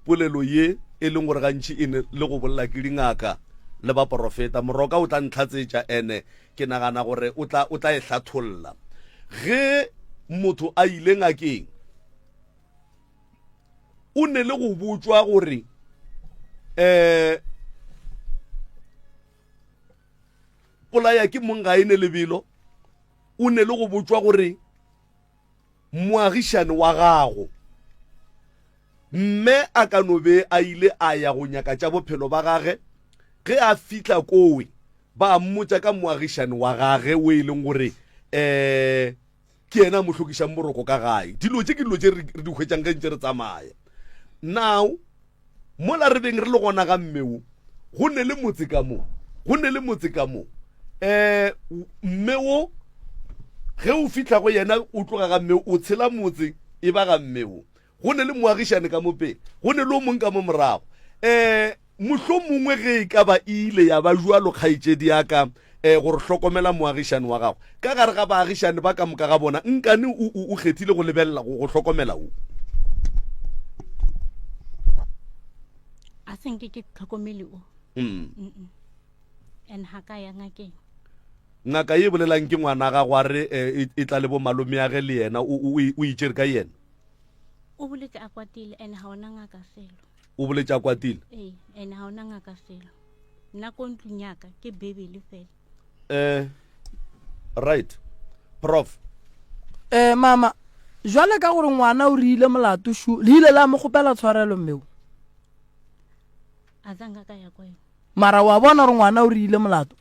polelo ye e leng gore gantši e ne le go bolela ke dingaka le baporofeta moroka o tla ntlhatsetša ene Ke nagana gore o tla, o tla e hlatholla. Ge motho a ile ngakeng, o ne le go botšwa gore um polaya ke mong ga e ne lebelo, o ne le go botšwa gore moagišane wa gago mme a ka no be a ile a ya go nyaka tša bophelo ba gage ge a fihla kowe Ba mmotša ka moagišani wa gage o e leng gore um ke yena a mo hlokišang boroko ka gae. Dilo tše ke dilo tše re di hwetšang ge ntše re tsamaya. Now mola re beng re le gona ga mme wo, go ne le motse ka mo, go ne le motse ka mo. Um mme wo ge o fihla go yena o tloga ga mme o tshela motse e ba ga mme wo. Go ne le moagišane ka mo pele, go ne le o mong ka mo morago. Um mohlomongwe ge e ka ba e ile ya ba bjalo, kgaetšedi ya ka, um gore hlokomela moagišane wa gago. Ka gare ga baagišane ba ka moka ga bona, nkane o, o, o kgethile go lebelela, go, go hlokomela wo. A se nke ke tlhokomele o. Mm. Mm-mm. And ha ka ya ngakeng. Ngaka ye bolelang ke ngwana gago a re eh, e, e tla le bo malomeage le yena, o, o, o itšere ka yena. O boletse a kwatile and ga ona ngaka selo. O boletse a kwatile? Ee, and ga ona ngaka selo. Nna ko ntlong yaka ke bebele fela. Eh, right. Prof. Eh, mama, jwale ka gore ngwana o rile molato shu, le ile la mo kgopela tshwarelo mmeo? A zanga ka ya kwa yona. Mara wa bona gore ngwana o rile molato?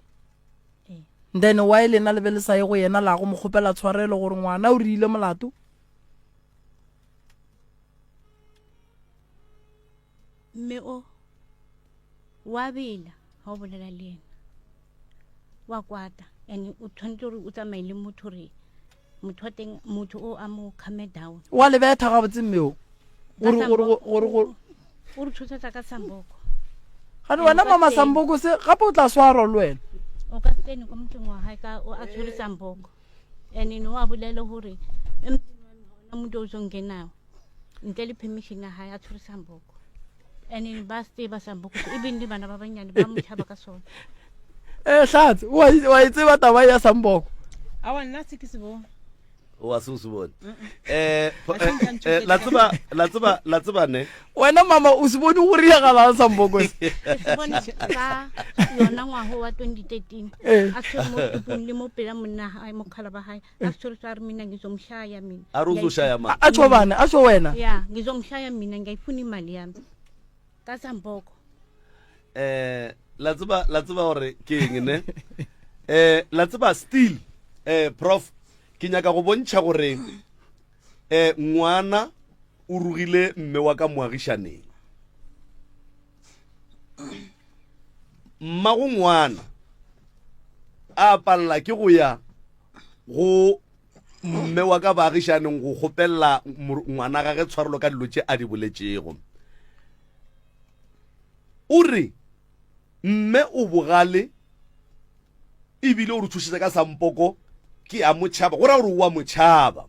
Then why lena le be le sa ye go yena la go mo kgopela tshwarelo gore ngwana o rile molato? Mme o wa bela ga o bolela le ena wa kwata and o tshwanetse gore o tsamaye le motho gore Motho wa teng motho o a mo calm down. Wa le betha gabotse mme o. Gore gore gore gore o re tshosetsa ka samboko. Gane wena mama samboko se gape o tla swarwa le wena. O ka se tsene ko motseng wa hae ka o a tshwere samboko. And no a bolele gore emtseng wa me ha ona motho o zongenayo. Ntle le permission ya hae a tshwere samboko. And ba se tseba samboko even le bana ba banyane ba mo tšhaba ka sona. Eh hlatse wa wa e tseba taba ya samboko. Awa nna se ke se bone. Wa se o se bone. Eh, eh, eh la tseba la tseba la tseba ne. Wena mama o se bone go riagalang samboko se. Se bone ka yona ngwago wa 2013 eh. a tshwere mo tupung le mo pela monna hae mokgala ba hae a tshwere sa re mina ngizomshaya mina. A re o zoshaya ma. A tsho bana a tsho wena. Ya ngizomshaya mina ngiyayifuna imali yami. Ka samboko. Eh la tseba la tseba gore ke eng ne eh la tseba still eh prof ke nyaka go bontšha gore eh ngwana o rugile mme wa ka moagišaneng mmago ngwana a palela ke go ya go mme wa ka baagišaneng go kgopelela ngwana gage tshwarelo ka dilo tše a di boletšego O re, Mme o bogale e bile o re tšhošetša ka sampoko, ke a mo tšhaba. Go ra gore o a mo tšhaba.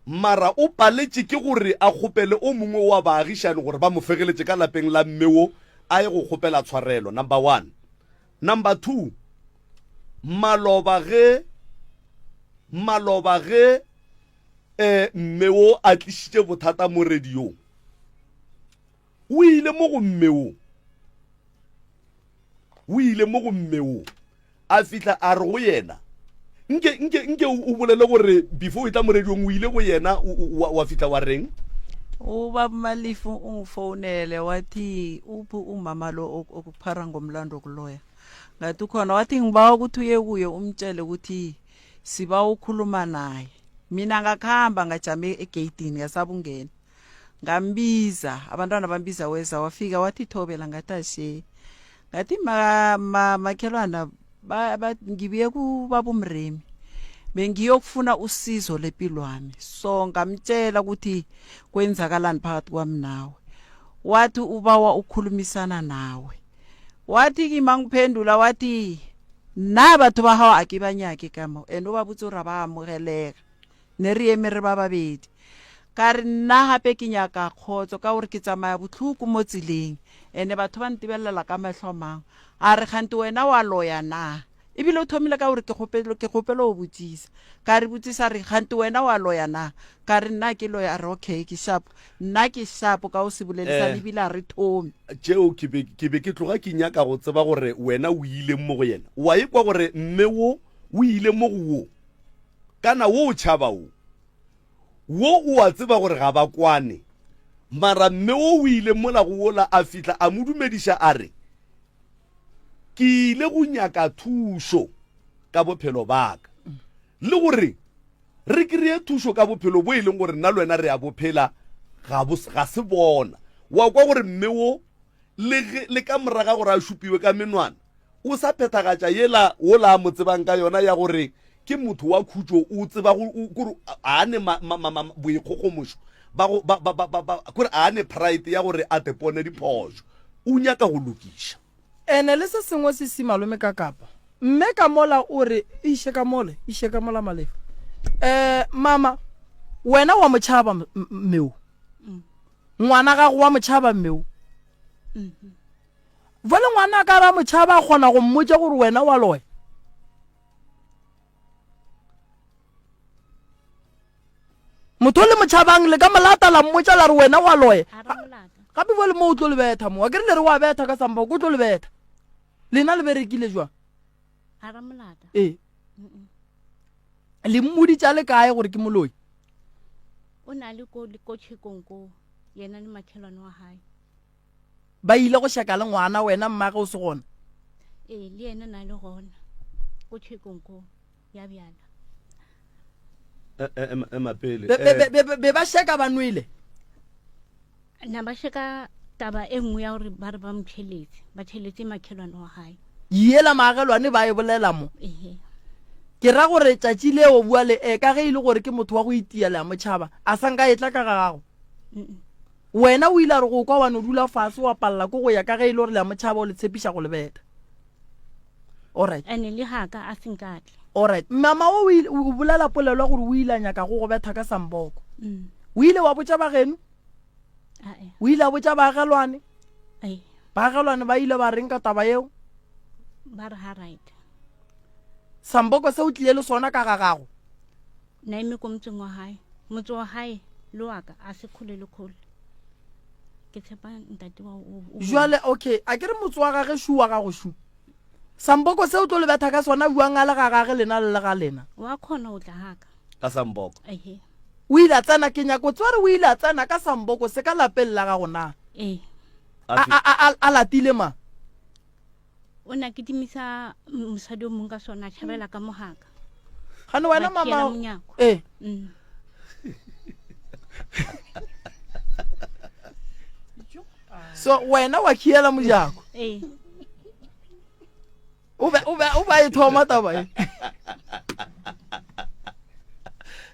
Mara o paletše ke gore a kgopele o mongwe wa baagišani gore ba mo fegeletše ka lapeng la mme wo a ye go kgopela tshwarelo, number one. Number two, maloba ge maloba ge eh, mme wo a tlišitše bothata mo radiong, O ile mo go mme wo. O ile mo go mme wo. A fihla a re go yena, Nke, nke, nke o bolele gore before o etla mo radiong o ile go yena wa, wa fihla wa reng? Ubaba uMalifu ungifonele wathi uphi umama lo okuphara ngomlando wokuloya. Ngathi ukhona wathi ngibawa ukuthi uye kuye umtshele ukuthi sibawa ukukhuluma naye. Mina ngakhamba ngajama egeyidini ngasaba ungena. Ngambiza, abantwana bambiza weza wafika wathi thobela ngathi ashe. Ngathi ma, ma, makhelwana ba, ba, ngibuye kubaba uMremi. Bengiyokufuna usizo lepilwami. So ngamtshela ukuthi kwenzakalani phakathi kwami nawe. Wathi ubawa ukukhulumisana nawe. Wathi kimi angiphendula wathi na batho ba gago a ke ba nyake ka mo and o ba botse gore ba amogelega. Ne re eme re ba babedi. Ka re, Nna gape ke nyaka kgotso ka gore ke tsamaya bohloko mo tseleng, ene batho ba ntebelela ka mahlo a mangwe. A re, Kgante wena wa loya na? Ebile o thomile ka gore ke kgopelo, ke kgopelo go botsisa. Ka re, Botsisa re, Kgante wena wa loya na? Ka re, Nna ke loya. A re, Okay, ke sharp. Nna ke sharp ka go se bolelisane Eh. ebile a re thome. Tšeo ke be ke be ke tloga ke nyaka go tseba gore wena o ileng mo go yena. Wa ekwa gore mme wo o ile mo go wo. Kana wo o tšhaba wo. Wo o a tseba gore ga ba kwane. Mara mme wo o ile mola go wola a fihla a mo dumediša a re, Ke ile go nyaka thušo ka bophelo ba ka. Le gore re kry-e thušo ka bophelo bo e leng gore nna le wena re a bo phela ga bo ga se bona. Wa kwa gore mme wo le ge le ka moraga gore a šupiwe ka menwana O sa phethagatša yela wola a mo tsebang ka yona ya gore ke motho wa khutšo, o tseba go, o, kore a a ne ma, ma, ma, ma, boikgogomošo ba go, ba, ba, ba, ba, ba, kore a a ne pride ya gore a tepone diphošo. O nyaka go lokiša. Ene le se sengwe se si malome ka kapa. Mme ka mola o re, Iše ka mole, iše ka mola Malefa. Eh, mama, wena wa mo tšhaba mme o. Ngwana gago wa mo tšhaba mme o. Jwale ngwana a ka ba motšhaba a kgona go mmotša gore wena wa loya. Motho o le motšhabang le ka molata la mmotša la re wena wa loya. Gape jwale mo o tlo le betha mo. Akere le re wa betha ka samba o tlo le betha. Lena le berekile jwang? Ee. Le mmoditša le kae gore ke moloi? O na le ko ko tšhekong ko yena le makhelwane wa hae. Ba ile go šeka le ngwana wena mmage o se gona? Ee, le yena na le gona ko tšhekong ko ya bjala. E, e, ema, ema pele. Be, be, Eh, be, be, be ba šeka ba nwele? Na ba šeka taba e nngwe ya gore ba re ba mo tšheletse, ba tšheletse makhelwane wa gae. Yela maagelwane ba e bolela mo. Ehe. Ke ra gore tšatši leo bua le e ka ge e le gore ke motho wa go itia le a motšhaba, a sa nka etla ka ga gago? Wena o ile a re go kwa wa no dula fase wa palela ko go ya ka ge e le gore le a motšhaba o le tshepiša go le beta. Alright. Ene le ga ka a se nka tla. Alright. Mama o ile o bolela polelo ya gore o ile a nyaka go go betha ka samboko. Mm. O ile wa botša bageno? O ile a botša baagelwane? Baagelwane ba ile ba reng ka taba yeo? Ba re ha right. Samboko se o tlile le sona ka ga gago? Na eme ko motseng wa hae. Motse wa hae le wa ka a se kgole le kgole. Ke tshepa ntate wa o. Jwale okay, a ke re motse wa gage shu wa gago shu. Samboko se o tlo le betha ka sona buang a le ga gage lena le le ga lena. Wa kgona o tla haka. Ka samboko. Ehe. O ile a tsena ke nyako tsware o ile a tsena ka samboko se ka lapeng la gago na? Ee. A a a a latile ma? O ne a kitimisa mosadi o mongwe ka sona a tšhabela ka mogaka. Gane wena mama. Ee. Mm. So wena wa khiela mojako. Ee. O be o be o ba e thoma taba e.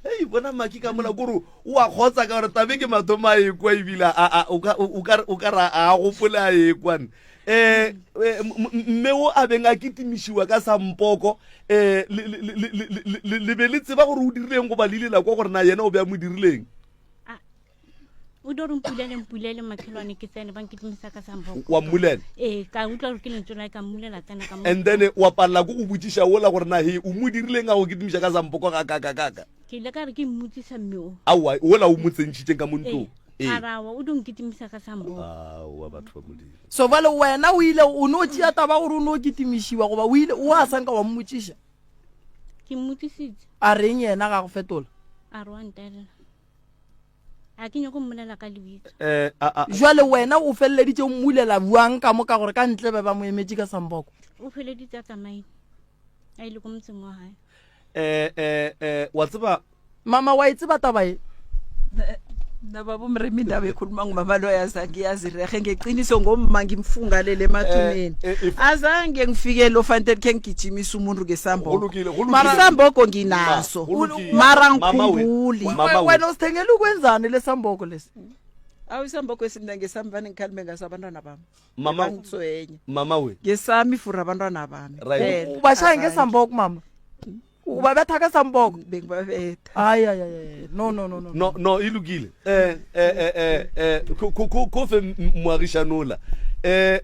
Ei bona maki ka mola kore o a kgotsa ka gore tabe ke mathomo a ekwa ebile o ka ra a gopole a ekwane um mme o a beng a kitimišiwa ka sampoko um le be le tseba gore o dirileng goba le ile la kwa gore na yena o be a mo dirileng o do re mpulele mpulele makhelwane ke tsene ba nkitimisa ka samboko wa mmulela ee ka utlwa gore ke lentswe la ka mmulela tsena ka and then wa palela ko go botšiša ola gore na he o mo dirileng a go kitimiša ka sampoko ga kaka kaka ke ile ka re ke mmotsisa mme o aowa ola o mo tsentšhitšeng ka mo ntlong ee arawa o do nkitimisa ka samboko aowa batho ba modimo so bale wena o ile o no tšea taba gore o no kitimišiwa goba o ile o a sanka wa mmotšiša ke mmotsisitse a reng yena ga go fetola a re wa ntelela a ke nyako mmolela ka lebitso eh, jale wena o feleleditse o mmulela buang ka mo ka gore ka ntle be ba mo emetše ka samboko o feleditse a tsamaile a ile ko motseng wa gae eh, eh, eh, wa tseba mama wa e tseba taba e nna baba umremi indaba ekhuluma ngumama loyo azange iyazi rehe ngeqiniso ngomma ngimfungalele emathuneni Eh, eh, if- azange ngifike lo fanele khe ngigijimisa umuntu ngesamboko Go lokile, go lokile. Mara isamboko nginaso Go lokile. mara Mama we- ngikhumbuli Mama we- wena usithengele ukwenzani lesamboko lesi awu isamboko esimna ngesami vane ngikhalime ngaso abantwana bami Mama- bangitswenye mama we ngesami for abantwana bami Right. Phela, ubashaya azange. ngesamboko mama ubabetha ka samboko bengibabetha ai ai ai no no no no no no e lokile eh eh eh eh, eh ko ko ko fe moagišanola eh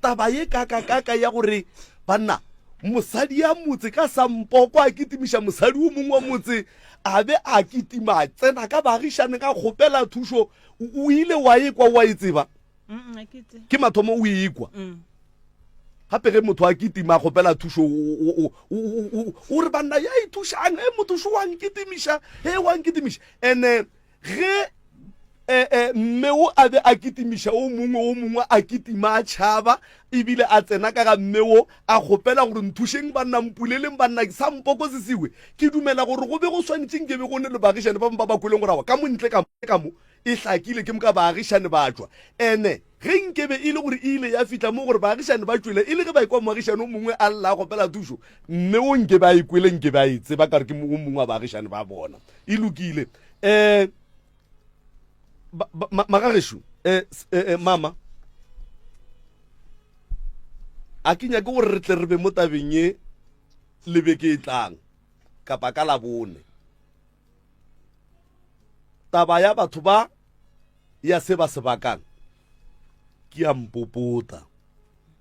taba ye kaka kaka ya gore banna mosadi ya motse ka sampoko a kitimiša mosadi o mongwe wa motse a be a kitima tsena ka baagišane ka kgopela thušo o ile wa ekwa wa e tseba ke mathomo o ikwa mm. gape ge motho a kitima a kgopela thušo o re banna ya ithušang e motho šo wa nkitimiša e wa nkitimiša and-e ge eh, eh, mme o a be a kitimiša o mongwe o mongwe a kitima a tšhaba ebile a tsena ka ga mme o a kgopela gore nthušeng banna mpuleleng banna sa mpoko se siwe ke dumela gore go be go swanetšeng ke be go ne le baagišane ba bangwe ba ba kweleng gore awa ka montle ka mo e hlakile ke moka baagišane ba tšwa. Ene ge nkebe e le gore e ile ya fihla mo gore baagišane ba tšwele e le ge ba ekwa moagišane o mongwe a lla a kgopela thušo, mme o nkebe a e kwele nkebe a e tseba ka gore ke o mongwe wa baagišane ba bona. E lokile. Um magagešo, um mama, a ke nyake gore re tle re be mo tabeng ye le beke e tlang kapa ka labone. Taba ya batho ba ya se ba se bakang ke ya mpopota,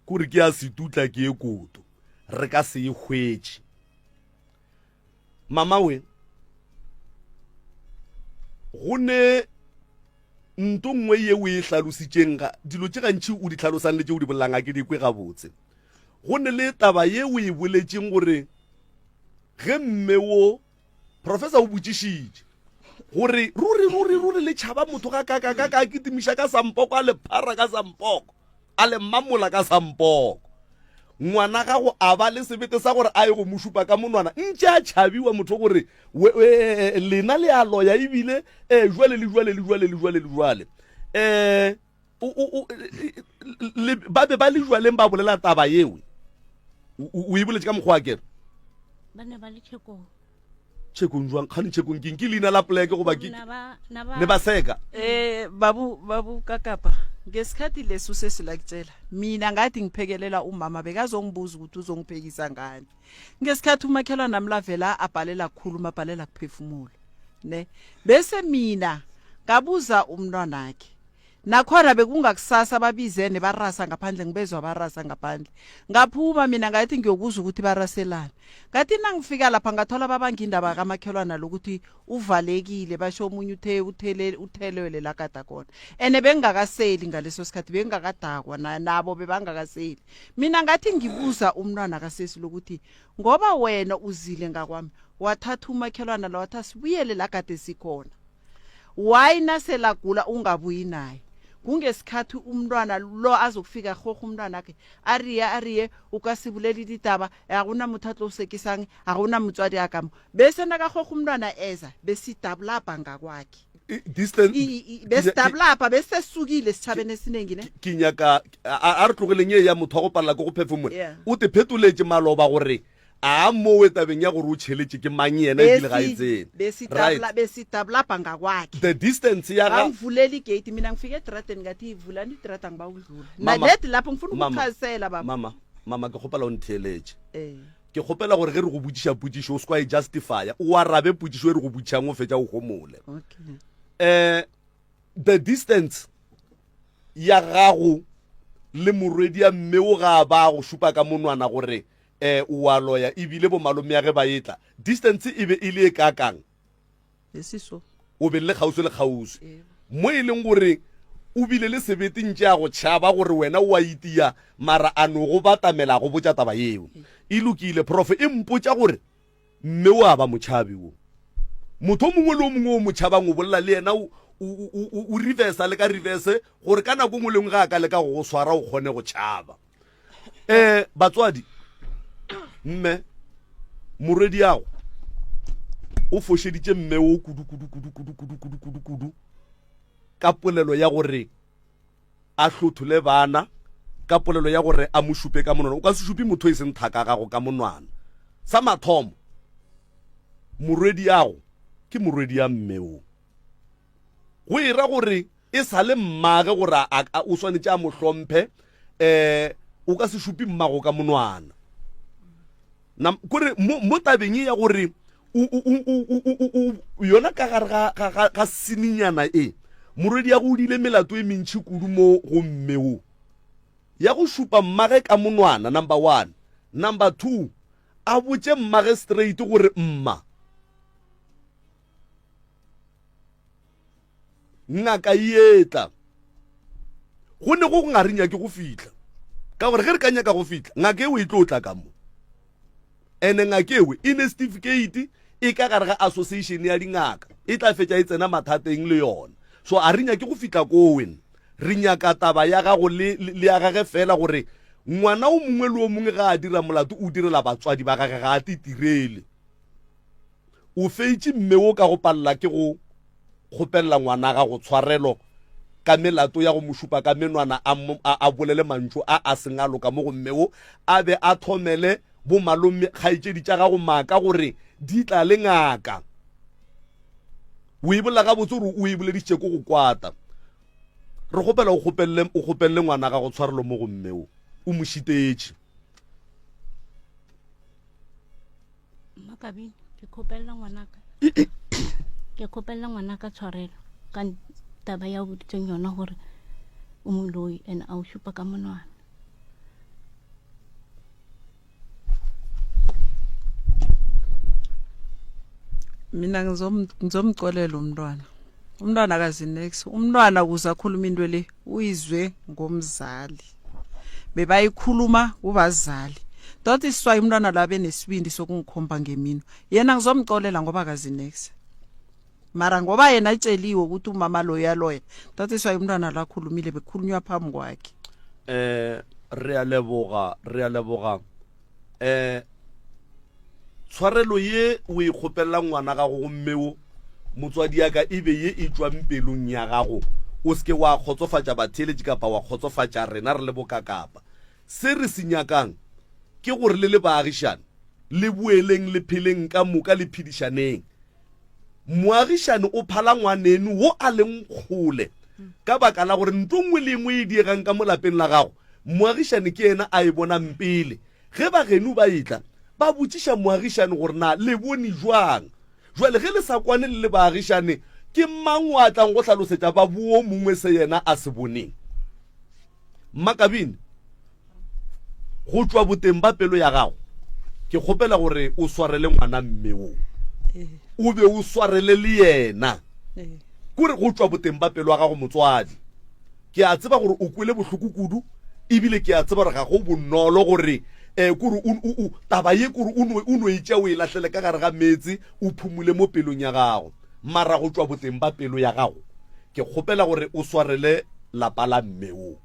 kore ke ya setutla ke e koto, re ka se e hwetše. Mama we, go ne nto nngwe ye o e hlalositšeng ga dilo tše gantši o di hlalosang le tše o di bolelang a ke di kwe gabotse. Go ne le taba ye o e boletšeng gore ge mme wo Professor o botšišitše gore ruri ruri ruri le tšhaba motho ga ka ka ka ka kitimiša ka sampoko a le phara ka sampoko a le mamola ka sampoko ngwana gago a ba le sebete sa gore a ye go mo šupa ka monwana ntše a tšhabiwa motho gore lena le a loya ebile um jwale le jwale le jwale le jwale le jwale um ba be ba le jwaleng ba bolela taba yewe o e boletše ka mokgwa wa kere? Ba ne ba le tšhekong. Tšhekong jwang? Kgane tšhekong keng? Ke leina la poleke goba ke Na ba na ba ne ba seka? Eh babu babu kakapa ngesikhathi leso sesilakutshela mina ngathi ngiphekelela umama bekazongibuza ukuthi uzongiphekisa ngani ngesikhathi umakhelwane nami lavela abhalela kukhuluma abhalela kuphefumula ne bese mina ngabuza umntwanakhe Nakhona bekungakusasa babizene barasa ngaphandle ngibezwa barasa ngaphandle. Ngaphuma mina ngathi ngiyokuzwa ukuthi baraselani. Ngathi nangifika lapha ngathola babanga indaba kamakhelwana lokuthi uvalekile basho omunye uthe uthele uthelele la kade khona. Ene bengingakaseli ngaleso sikhathi bengingakadakwa nabo bebangakaseli. Mina ngathi ngibuza umntwana kasesi lokuthi ngoba wena uzile ngakwami wathatha umakhelwana lo wathi asibuyele la kade sikhona. Why naselagula ungabuyi naye? Kungesikhathi umntwana lo azokufika rhorha umntwanakhe ariye ariye o ka se bolele ditaba ga gona motho a tlo o sekisang ga gona motswadi a kamo bese nakarhorha umntwana eza besidabulabha ngakwakhe I- distance I- i- besidabulabha besesukile esitjhabeni esinengi ne ke nyaka a a re tlogeleng ye ya motho wa go palela ke go phefomola Yeah. o te phetoletše maloba gore A mowe tabeng ya gore o tšheletše ke mang yena ebile ga e tsene. Right. Besitabulabha ngakwakhe. The distance ya ga. Bangivulela igate mina ngifike edradeni ngathi vulani idrada ngiba ukudlula. Mama, Naledi lapho ngifuna mama, ukuchazisela baba. Mama, mama ke kgopela o ntheeletše. Eh. Ke kgopela gore ge re go botšiša potšišo o se kwa e justifya, o arabe potšišo e re go botšišang o fetša o homole. Okay. Eh the distance ya gago le morwedi ya mme o ga ba go šupa ka monwana gore eh o a loya ebile bomalomeage ba etla distance e be e le e kakang Esiso. o be le kgauswi le kgauswi mo e leng gore o bile le sebete ntše a go tšhaba gore wena o a itia mara a no go batamela go botša taba yeo e lokile prof e mpotša gore mme o a ba motšhabi wo motho o mongwe le o mongwe o mo tšhabang o bolela le yena o o reversa le ka reverse gore ka nako nngwe le nngwe ga a ka leka go go swara o kgone go tšhaba um batswadi mme morwediago o fošeditše mme o kudu kudu kudu kudu kudu kudu kudu kudu ka polelo ya gore a hlothole bana ka polelo ya gore a mo šupe ka monwana o ka se šupe motho e seng thaka gago ka monwana sa mathomo morwediago ke morwedi ya mme o Go e ra gore e sa le mmage gore a, a, o swanetše a mo hlomphe um o ka se šupe mmago ka monwana. Na, kore mo, mo tabeng e ya gore o, o, o, o, o, o, o, o, yona ka gare ga, ga, ga, ga sininyana e, morwedi ya go o dile melato e mentši kudu mo go mme wo. Ya go šupa mmage ka monwana, number one. Number two, a botše mmage straight gore mma, Ngaka e etla. Go ne go ga re nyake go fihla. Ka gore ge re ka nyaka go fihla, ngaka eo e tlo tla ka mo. Ene ngaka eo e ne certificate e ka gare ga association ya dingaka. E tla fetša e tsena mathateng le yona. So a re nyake go fihla koo wena. Re nyaka taba ya gago le, le ya gage fela gore ngwana o mongwe le o mongwe ga a dira molato o direla batswadi ba gage ga a titirele. O feitše mme wo ka go palela ke go kgopelela ngwana gago tshwarelo ka melato ya go mo šupa ka menwana a, a, a bolele mantšu a a seng a loka mo go mme wo, a be a thomele bomalome kgaetšedi tša gago maaka gore di tla le ngaka. O e bolela gabotse gore o e boledišitše ko go kwata. Re kgopela o kgopelele, o kgopelele ngwana gago tshwarelo mo go mme wo. O mo šitetše. Mmakabini, ke kgopelela ngwanaka ke kgopelela ngwanaka tshwarelo ka taba ya o boditseng yona gore o moloi and a o šupa ka monwana. Mina ngizomcolela umntwana. Umntwana akazi nex. Umntwana ukuze akhulume into le uyizwe ngomzali. Bebayikhuluma kubazali. Tot iswayi umntwana lo abe nesibindi sokungikhomba ngemino. Yena ngizomcolela ngoba akazi nex. Mara ngoba yena atsheliwe ukuthi umama lo uyaloya. Tot iswayi umntwana lo akhulumile bekukhulunywa phambi kwakhe. Eh re a leboga, re a leboga. Eh tshwarelo ye o e kgopelela ngwana gago gomme o motswadi ya ka e be ye e tšwang pelong ya gago o se ke wa kgotsofatša batheeletši kapa wa kgotsofatša rena re le bokakapa se re se nyakang ke gore le le baagišane. Le boeleng le pheleng ka moka le phedišaneng. Moagišani o phala ngwaneno wo a leng kgole ka baka la gore nto nngwe le engwe e diegang ka mo lapeng la gago, moagišani ke yena a e bonang pele. Ge ba geno ba etla, ba botšiša moagišani gore na le bone jwang. Jwale ge le sa kwane le le baagišane, ke mang o a tlang go hlalosetša ba bo mongwe se yena a se boneng? Mmakabini, go tšwa boteng ba pelo ya gago, ke kgopela gore o swarele ngwana mme wo. O be o swarele le yena. Kore go tšwa boteng ba pelo ya gago motswadi. Ke a tseba gore o kwele bohloko kudu, ebile ke a tseba gore ga go bonolo gore um kore o, o, o, taba ye kore o no, o no e tšea o e lahlele ka gare ga meetse o phumule mo pelong ya gago. Mara go tšwa boteng ba pelo ya gago, ke kgopela gore o swarele lapa la mme wo.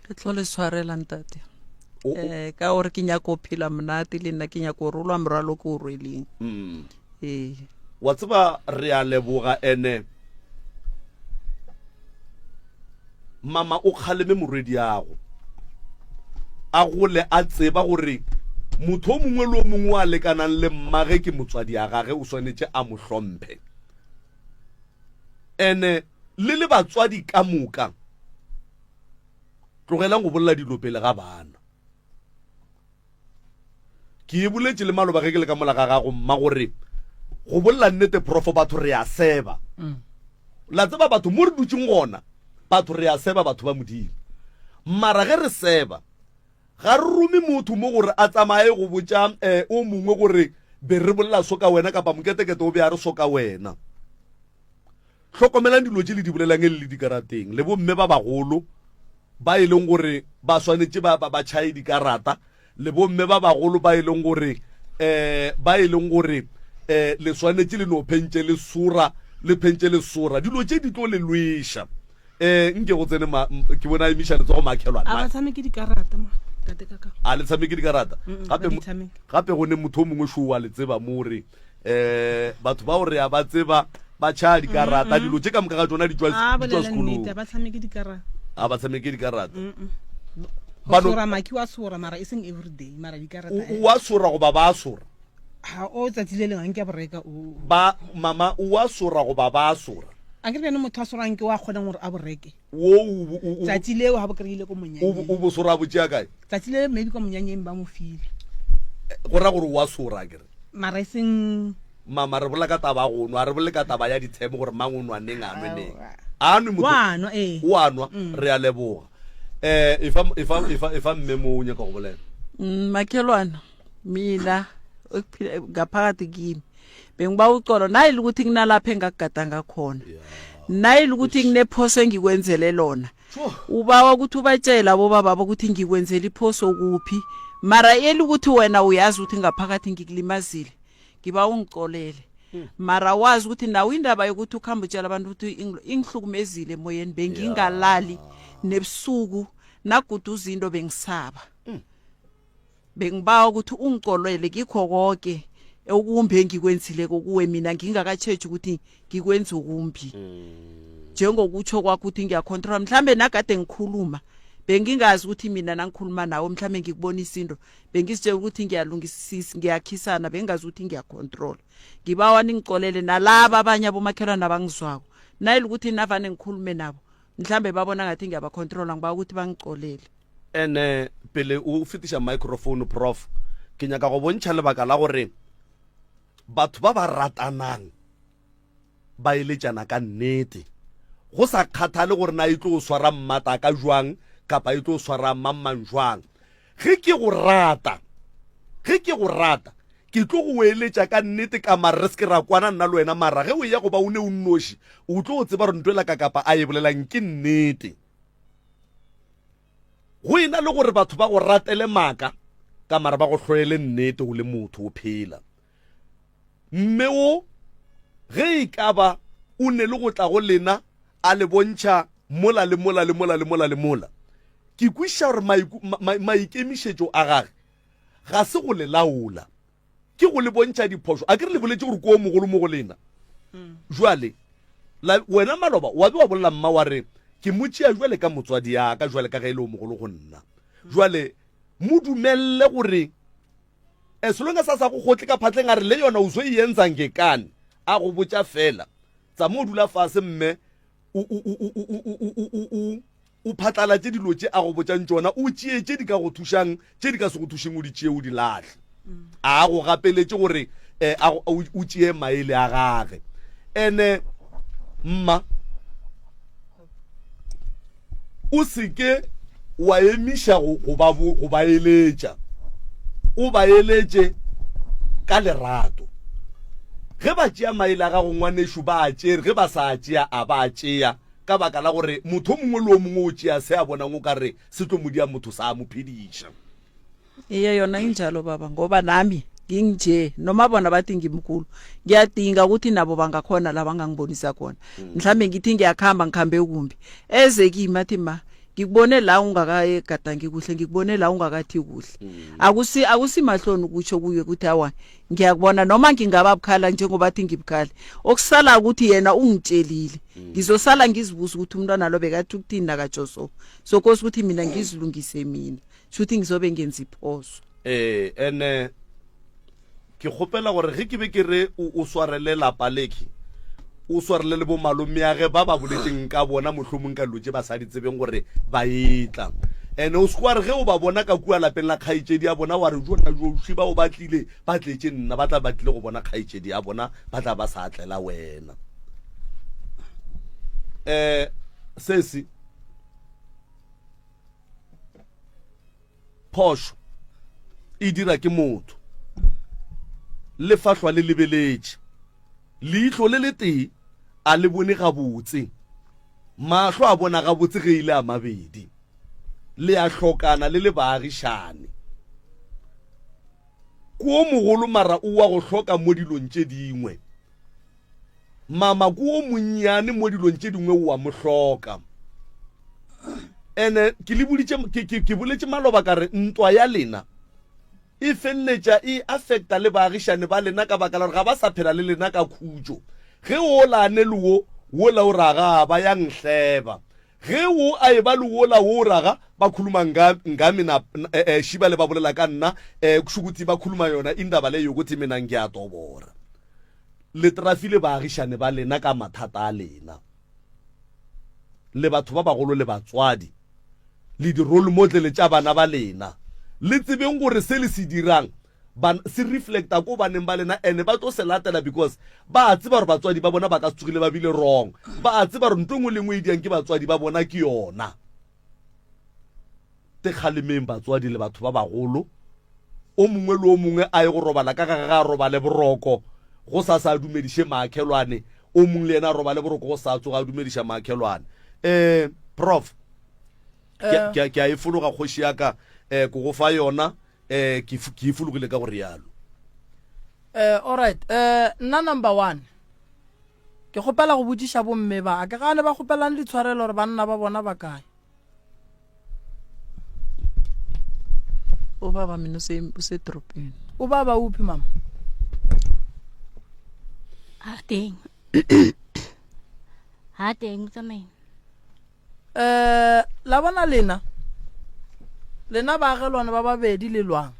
Ke tlo le swarela ntate. Eh, ka gore ke nyako phela monate le nna ke nyako rolwa morwalo ke o rweleng. Mm. Ee. Wa tseba re a leboga ene mama o kgaleme morwediago a gole a tseba gore motho o mongwe le o mongwe a lekanang le mmage ke motswadi a gage o swanetše a mo hlomphe ene le le batswadi ka moka tlogelang go bolela dilo pele ga bana Ke e boletše le maloba ge ke le ka mola ga gago mma gore go bolela nnete profo batho re a seba. Mm. La tseba batho mo re dutšeng gona batho re a seba batho ba Modimo. Mara ge re seba ga re rome motho mo gore a tsamaye go botša eh, o mongwe gore be re bolela so ka wena kapa moketekete o be a re so ka wena. Hlokomelang dilo tše le di bolelang e le le dikarateng, le bomme ba bagolo ba e leng gore ba swanetše ba, ba, ba tšhaye dikarata, le bomme ba bagolo ba e leng gore um ba e leng gore um le swanetše le no phentše le sora, le phentše le sora. Dilo tše di tlo le lweša. Um nke go tsene ma, ke bona a emiša letsogo makhelwane. A ba tshameke dikarata ma, tate kaka. A le tshameke dikarata? Gape Gape mo, gape go ne motho o mongwe šo wa le tseba mo re eh batho bao re a ba tseba ba tšhaya dikarata dilo tše ka moka ga tsona di tšwa a di tšwa bolela nnete sekolong a ba tshameke dikarata a ba tshameke dikarata go Ba no- sora maki wa sora mara e seng everyday mara dikarata o eh. o a sora goba ba a sora ha o tsatsi le lengwe nke a boreka o ba mama o a sora goba ba a sora a ke re bjane motho a sorang ke wa kgonang gore a boreke wo o bo- o- o- tsatsi leo ga bo kry-ile ko o bo- monyanyeng o bo sora bo tšea kae tsatsi le maybe ko monyanyeng ba mo file go ra gore o a sora kere mara e seng mama re bolela ka taba ya go nwa re bolele ka taba ya ditshemo gore mang o nwa neng a nwe neng a nwe motho wa nwa ee o a nwa re a leboga um efa efa efa efa mme mo o nyaka go bolela Mm, makhelwana mina ukuphila- ngaphakathi kimi bengiba uxolo nayile ukuthi kunalapho engakugadanga khona nayile ukuthi kunephoso engikwenzele lona ubawa ukuthi ubatshele abobababa ukuthi ngikwenzela iphoso kuphi mara eli ukuthi wena uyazi ukuthi ngaphakathi ngikulimazile ngiba ungicolele hmm. mara wazi ukuthi nawo indaba yokuthi ukuhamba utshela abantu ukuthi ingihlukumezile emoyeni bengingalali nebusuku naguduza into bengisaba hmm. Bengibawa ukuthi ungicolele kikho koke okumbi engikwenzileko kuwe mina ngingakatjheji ukuthi ngikwenza okumbi. Njengokutsho kwakho ukuthi ngiyakhontrola mhlambe nagade ngikhuluma bengingazi ukuthi mina nangikhuluma nawe mhlambe ngikubonisa into bengizitshela ukuthi ngiyalungisisa ngiyakhisana bengingazi ukuthi ngiyakhontrola. Ngibawa ningicolele nalaba abanye abomakhelwane abangizwako nayile ukuthi navane ngikhulume nabo mhlambe babona ngathi ngiyabakhontrola ngibawa ukuthi bangicolele. Ene pele o fetiša microphone prof, ke nyaka go bontšha lebaka la gore batho ba ba ratanang ba eletšana ka nnete go sa kgathale gore na e tlo swara mmataka jwang kapa e tlo swara mang jwang. Ge ke go rata, ge ke go rata, ke tlo go eletša ka nnete ka mara re se ke ra kwana nna le wena mara ge o eya go ba o ne o nnoši o tlo tseba gore ntwela ka kapa a e bolelang ke nnete. Go e na le gore batho ba go ratele maaka ka mara ba go hloele nnete o le motho o phela. Mme o ge e ka ba o ne le go tla go lena a le bontšha mola le mola le mola le mola le mola. Ke kwešiša gore maikemišetšo a gage ga se go le laola. Ke go le bontšha diphošo. A ke re le boletše gore ke o mogolo mo go lena. Jwale, la, wena maloba wa be wa bolela mma wa re, Ke mo tšea jwale ka motswadi ya ka, jwale ka ge e le o mogolo go nna. Jwale, mo dumelele gore. As long as a sa go kgotle ka phatleng a re le yona o zo e entsa ngekane, a go botša fela, tsama o dula fase mme o, o, o, o, o, o, o, o, o, o, o phatlalatše dilo tše a go botšang tšona, o tšee tše di ka go thušang, tše di ka se go thušeng o di tšee o di lahle. A go gapeletše gore eh, a go- o o tšee maele a gage. Ene mma o se ke wa emiša go, go ba, go ba eletša. O ba eletše ka lerato. Ge ba tšea maele a gago ngwanešu ba a tšere, ge ba sa a tšea a ba a tšea. Ka baka la gore motho o mongwe le o mongwe o tšea se a bonang o ka re se tlo mo dia motho sa mo phediša. Iye yona injalo baba ngoba nami nginje noma bona bathi ngimkhulu ngiyadinga ukuthi nabo bangakhona la bangangibonisa khona mm. mhlambe ngithi ngiyakhamba ngikhambe kumbi eze kimi athi ma ngikubone la ungakayegadangi kuhle ngikubone la ungakathi kuhle mm. akusi akusimahloni ukutsho kuye ukuthi awa ngiyakubona noma ngingaba bukhala njengoba athi ngibukhali okusala ukuthi yena ungitshelile mm. ngizosala ngizibuza ukuthi umntwana lo bekathi ukuthini nakatsho so so kose ukuthi mina ngizilungise mina shuthi ngizobe ngenza iphoso eh ene ke kgopela gore ge ke be ke re o swarele lapa leki o swarele le bomalomeage ba ba boletseng ka bona mohlomong ka dilo tše ba sa di tsebeng gore ba etla ene o se wa re ge o ba bona ka kua lapeng la kgaetšedi ya bona wa re jona joši bao ba tlile ba tletše nna ba tla ba tlile go bona kgaetšedi ya bona ba tla ba sa tlela wena um sesi Phošo e dira ke motho. Le fahlwa le lebeletše. Leihlo le letee a le bone gabotse. Mahlo a bona gabotse ge e le a mabedi. Le a hlokana le le baagišane. Ke o mogolo mara o wa go hloka mo dilong tše dingwe. Mama ke o monnyane mo dilong tše dingwe o a mo hloka. Ene ke le boditše ke, ke, ke boletše maloba ka re ntwa ya lena e feleletša e affecta le baagišane ba lena ka baka la gore ga ba sa phela le lena ka khutšo. Ge wola a ne le wo, wola o raga ba ya nhleba. Ge wo a eba le wola wo o raga ba khuluma nga, ngami na, eh, eh, šiba le ba bolela ka nna, eh, kusho ba khuluma yona indaba le yokuthi mina ngiyatobora. Le trafile baagišane ba lena ka mathata a lena. Le batho ba bagolo le batswadi, le di-role model tša bana ba lena. Le tsebeng gore se le se dirang ba se reflecta ko baneng ba lena ene ba tlo se latela because ba a tseba gore batswadi ba bona ba ka se tsogile ba bile wrong. Ba a tseba gore ntho e nngwe le nngwe e diang ke batswadi ba bona ke yona. Tekgalemeng batswadi le batho ba bagolo. O mongwe le o mongwe a ye go robala ka gage, ga a robale boroko, go sa sa a dumediše maakhelwane, o mongwe le yena a robale boroko go sa tsoga a dumediša maakhelwane. Um Prof. Ke, ke, ke a e fologa kgoši ya ka, um ke go fa yona, um ke, ke e fologile ka go rialo. Eh, alright eh nna number one ke kgopela go botšiša bomme ba a ke gane ba kgopelang ditshwarelo gore banna ba bona ba kae Ubaba mina usedrobheni. Ubaba uphi mama? Ha teng. Ha teng tsamaye. Eh la bona lena. Lena baagelwane ba babedi le lwang.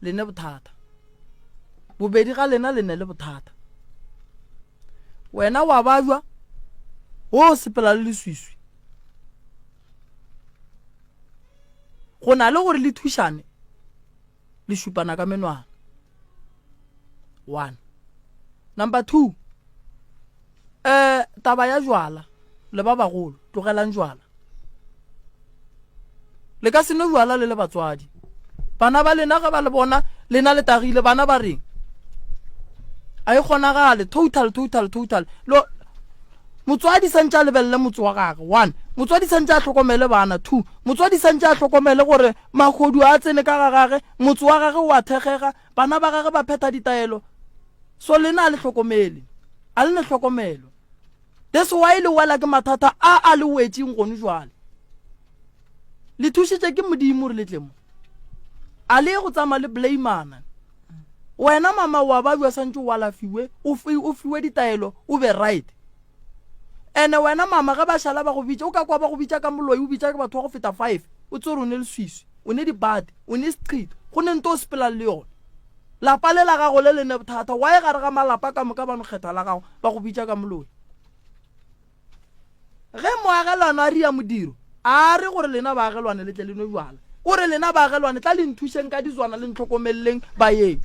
Le ne bothata. Bobedi ga lena le ne le bothata. Wena wa bajwa o sepela le leswiswi. Go na le gore le thušane le šupana ka menwana. One. Number 2. Eh taba ya jwala le ba bagolo tlogelang jwala. Le ka se nwe jwala le le batswadi. Bana ba lena ge ba le bona lena le tagile bana ba reng? A e kgonagale total total total. Lo motswadi santse a lebelele motse wa gage one motswadi santse a hlokomele bana two motswadi santse a hlokomele gore mahodu a tsene ka ga gage motse wa gage o a thekgega bana ba gage ba phetha ditaelo so lena a le hlokomele a le ne hlokomelo That's why le wela ke mathata a a le wetšeng gone jwale. Le thušitše ke Modimo re le tle mo. A le ye go tsamaya le blamana. Wena mama wa babja santše o alafiwe, o fiwe ditaelo, o be right. Ene wena mama ge ba šala ba go bitša, o ka kwa ba go bitša ka moloi, o bitša ke batho ba go feta five, o tsere o ne leswiswi, o ne dibate, o ne seqhito, go ne nto o sepelang le yona. Lapa le la gago le le ne bothata, why gare ga malapa ka moka ba no kgetha la gago ba go bitša ka moloi? Ge moagelwane a ria modiro, a re gore lena baagelwane le tle le nwe bjala. O re lena baagelwane tla le nthušeng ka dizwana le ntlhokomeleleng bayeng.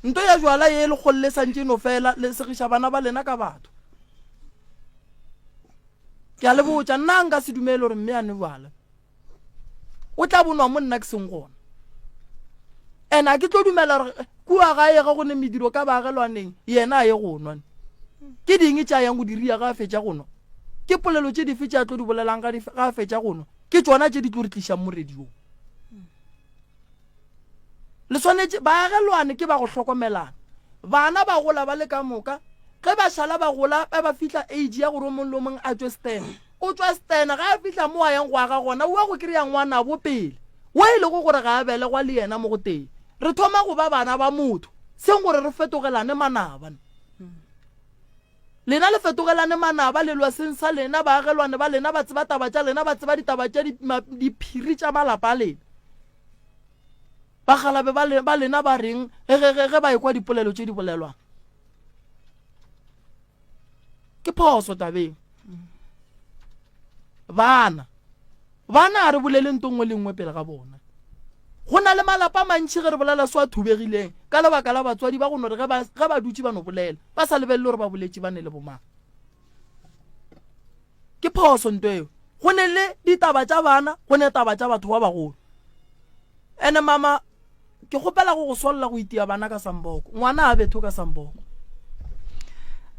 Nto ya bjala ye le kgolle santše no fela le segiša bana ba lena ka batho. Ke a le botša nna nka se dumele gore mme a nwe bjala. O tla bonwa mo nna ke seng gona. And a ke tlo dumela gore kua gae ge go ne mediro ka baagelwaneng yena a ye go nwa. Ke ding tše a yang go di ria ga a fetša go nwa? Ke polelo tše dife tše a tlo di bolelang ga a fetša go nwa? Ke tšona tše di tlo re tlišang mo radiong. Le swanetše, baagelwane ke ba go hlokomelana. Bana ba gola ba le ka moka. Ge ba šala ba gola, ba ba fihla age ya gore o mong le o mong a tšwe stene. O tšwa stene, ge a fihla mo a yang go aga gona, o ya go kry-a ngwanabo pele, wo e lego gore ga a belegwa le yena mo go tee. Re thoma go ba bana ba motho, seng gore re fetogelane manaba. Lena le fetogelane manaba, le lwa seng sa lena, baagelwane ba lena ba tseba taba tša lena, ba tseba ditaba tša diphiri tša malapa a lena. Bakgalabe ba, ba lena ba reng ge, ge, ge, ge ba ekwa dipolelo tše di bolelwang? Ke phoso tabeng. Bana, bana a re bolele nto nngwe le nngwe pele ga bona. Go na le malapa a mantši ge re bolela so a thubegileng ka lebaka la batswadi ba go no re ge ba, ge ba dutše ba no bolela ba sa lebelele gore ba boletše ba ne le bomang. Ke phoso nto eo. Go ne le ditaba tša bana, go ne taba tša batho ba bagolo. Ene mama, ke kgopela go go solla go itia bana ka samboko. Ngwana a betho ka samboko.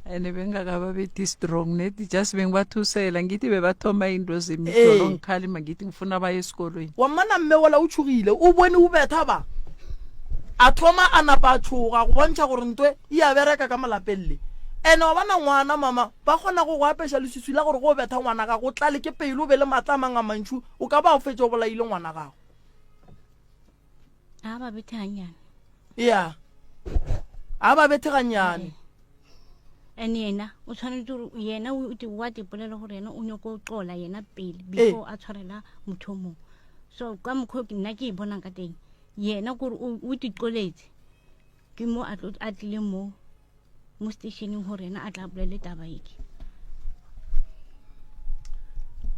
Ene bengakababeti strong nedi just bengibathusela ngithi bebathoma into zemijolo Ee. ngikhalima ngithi ngifuna baye esikolweni. Wa mmona mme wola o tšhogile, o bone o betha ba. A thoma a napa a tšhoga go bontšha gore ntwe e a bereka ka molapeng le. Ene wa bona ngwana mama ba kgona go go apeša leswiswi la gore go betha ngwana gago o tlale ke pelo o be le maatla a mang a mantšhu o ka ba o fetša o bolaile ngwana gago. A ba bethe gannyane. Ya. A ba bethe gannyane. And yena o tshwanetse gore yena o te wa te polela gore yena o nyoko qola yena pele before a tshwarela motho o mongwe. So ka mokgwa nna ke e bonang ka teng yena kore o te qoletse ke mo a tlo a tlile mo mo stationeng gore yena a tla bolele taba eke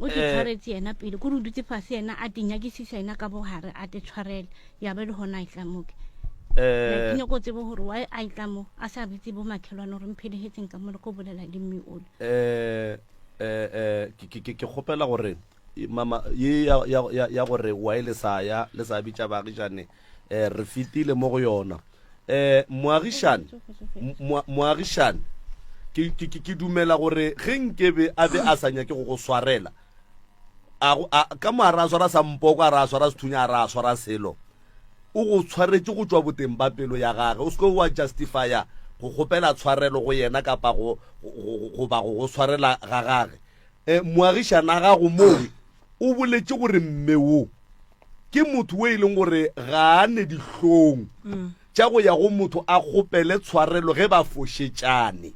o te eh. tshwaretse yena pele kore o dutse fase yena a te nyakisisa yena ka bogare a te tshwarele ya ba le gona a itla mo ke eh. ke nyako tsebo gore why a itla mo a sa bitse bo makhelwane gore mphelegetseng ka mole ko bolela le mme ole um ke kgopela gore mama ye ya, ya, ya, ya gore why le sa ya le sa bitša baagišane eh, re fetile mo go yona eh, moagišane moagišane ke, ke, ke, ke dumela gore ge nkebe a be a sa nyake go go swarela a, a, ka mo a re a swara sampoko a re a swara sethunya a re a swara selo o go tshwaretše go tšwa boteng ba pelo ya gage o se ke wa justifya go kgopela tshwarelo go yena kapa go goba go go swarela ga gage E, moagišana gago mowe o boletše gore mme wo ke motho o e leng gore ga a ne dihlong mm. tša go ya go motho a kgopele tshwarelo ge ba fošetšane.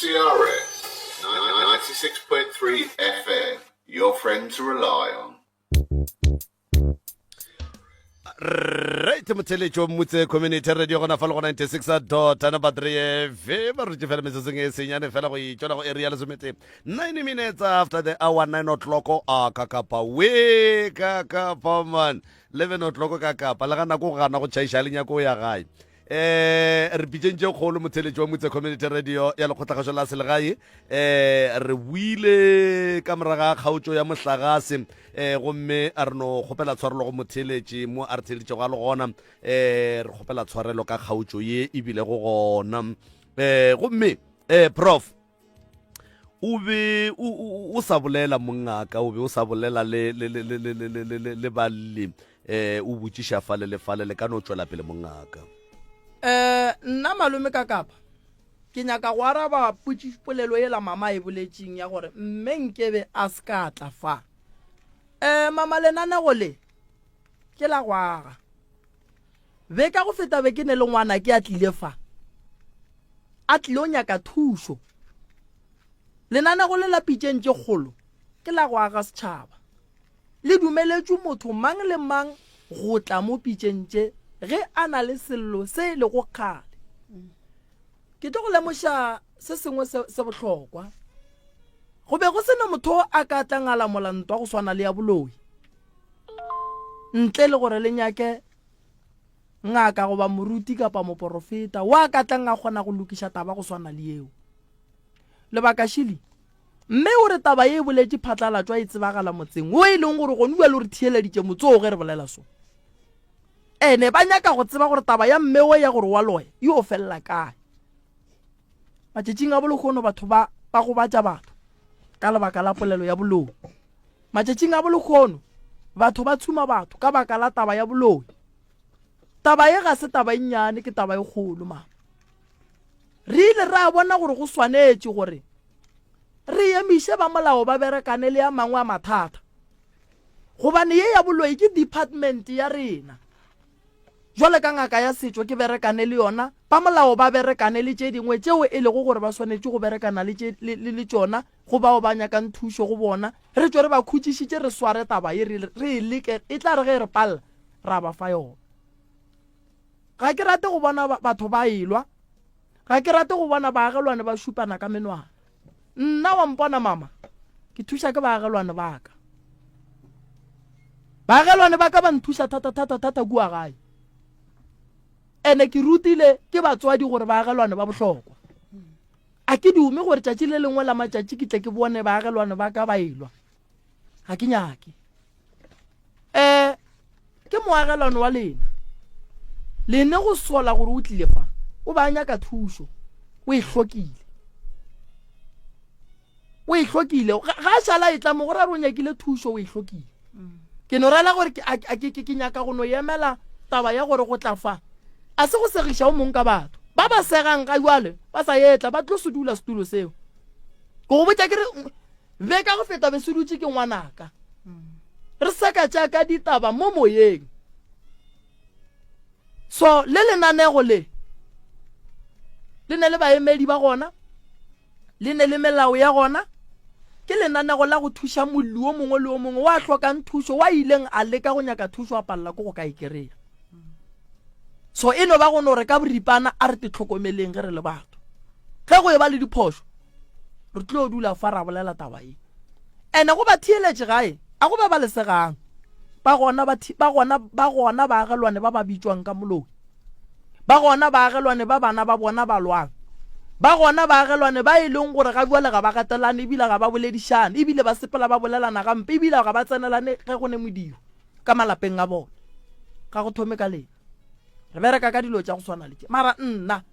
MCRS 96.3 FM, your friend to rely on. Right motheletšo mmutse community radio gona fa le go 96 dot number 3 fe ba rutše fela metsotsong e senyane fela go itšwela go area lesomete 9 minutes after the hour 9 o'clock a ka kapa we ka kapa man 11 o'clock ka kapa le ga nako go gana go tšhaiša le nyako ya gae eh re pitšeng tše kgolo motheletši wa motse community radio ya lekgotlagašo la selegae eh re buile ka moraga kgaotšo ya mohlagase eh gomme a re no kgopela tshwarelo go motheletši mo a re theleditšego a le gona eh re kgopela tshwarelo ka kgaotšo ye e bilego gona eh gomme eh prof o be o sa bolela mongaka o be o sa bolela le le le le le le le le balli eh o botšiša fale le fale le ka no tšwela pele mongaka. Eh nna malome ka kapa ke nyaka go araba polelo yela mama e boletšeng ya gore mme nkebe a se ka tla fa. Eh mama lenanego le ke la go aga. Be ka go feta be ke ne le ngwana ke a tlile fa a tlile o nyaka thušo. Lenanego le la pitšeng tše kgolo ke la go aga setšhaba. Le dumeletšwe motho mang le mang go tla mo pitšeng tše ge a na le sello se e lego kgale. Ke tlo go lemoša se sengwe se, se bohlokwa. Go be go se na motho a ka tlang a lamola ntwa go swana le ya boloi ntle le gore le nyake ngaka goba moruti kapa moporofeta wa ka tlang a kgona go lokiša taba go swana le yeo. Lebaka šili Mme o re taba ye e boletše phatlalatšwa e tsebagala motseng wo e leng gore gone bjale o re theeleditše motse o ge re bolela so. Ene ba nyaka go tseba gore taba ya mme o ya gore wa loya e yo felela kae. Matšatšing a bolekgono batho ba ba gobatša batho ka lebaka la polelo ya boloi. Matšatšing a bolekgono batho ba tshuma batho ka baka la taba ya boloi. Taba ye ga se taba e nnyane, ke taba e kgolo mama. Re ile ra bona gore go swanetše gore re emiše ba molao ba berekane le a mangwe a mathata gobane ye ya boloi ke department ya rena jwale ka ngaka ya setšo ke berekane le yona ba molao ba berekane le tše dingwe tšeo e lego gore ba swanetše go berekana le, le, le, le tšona go bao ba nyakang thušo go bona re tšwe re ba khutšišitše re sware taba ye re, re e leke e tla re ge e re palela ra ba fa yona ga ke rate go bona batho ba elwa Ga ke rate go bona baagelwane ba šupana ka menwana. Nna wa mpona mama, ke thuša ke baagelwane ba ka. Baagelwane ba ka ba nthuša thata thata thata kua gae. Ene ke rutile ke batswadi gore baagelwane ba bohlokwa. A ke dume gore tšatši le lengwe la matšatši ke tle ke bone baagelwane ba ka ba elwa. Ga ke nyake. Eh, ke moagelwane wa lena. Lene go sola gore o tlile fa, o ba nyaka thušo, o e hlokile. O e hlokile. Ga a šala e tla mo go ra re o nyakile thušo, o e hlokile. Ke no rela gore ke, a, ke, ke, ke nyaka go no emela taba ya gore go tla fa. A se go segiša o mong ka batho. Ba ba segang ga jwale, ba sa etla, ba tlo se dula setulo seo. Ke go botša ke re, Be ka go feta be se dutše ke ngwanaka. Re seka tša ka ditaba mo moyeng. So le lenanego le le ne le baemedi ba gona, le ne le melao ya gona. Ke lenanego la go thuša molli o mongwe le o mongwe wa hlokang thušo, wa ileng a leka go nyaka thušo a palela ke go ka e kry-a. So e no ba go no re ka boripana a re te tlhokomeleng ge re le batho. Ge go e ba le diphošo re tlo dula fa ra bolela taba ye. Ene go ba theeletše gae a go ba ba lesegang. Ba gona ba ba gona ba gona baagelwane ba ba bitšwang ka moloi. Ba gona baagelwane ba bana ba bona ba lwang. Ba gona baagelwane ba e leng gore ga bjale ga ba gatelane ebile ga ba boledišane ebile ba sepela ba bolelana gampe ebile ga ba tsenelane ge go ne modiro ka malapeng a bona. Ga go thome ka lena. Re bereka ka dilo tša go swana le tše. Mara nna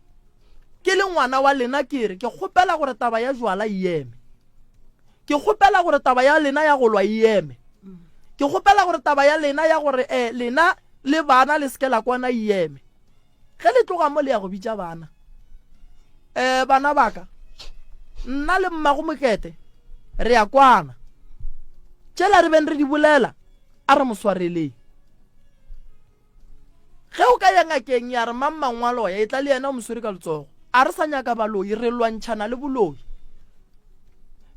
ke le ngwana wa lena ke re ke kgopela gore taba ya jwala e eme. Ke kgopela gore taba ya lena ya go lwa e eme. Ke kgopela gore taba ya lena ya gore eh, lena le bana le seke la kwana e eme. Ge le tloga mo le ya go bitša bana. Eh, bana baka, nna le mmago Mokete re ya kwana. Tšela re beng re di bolela, a re mo swareleng. Ge o ka ya ngakeng ya re mang mangwalo ya e tla le yena o mo swere ka letsogo. A re sa nyaka baloi, re lwantšhana le boloi.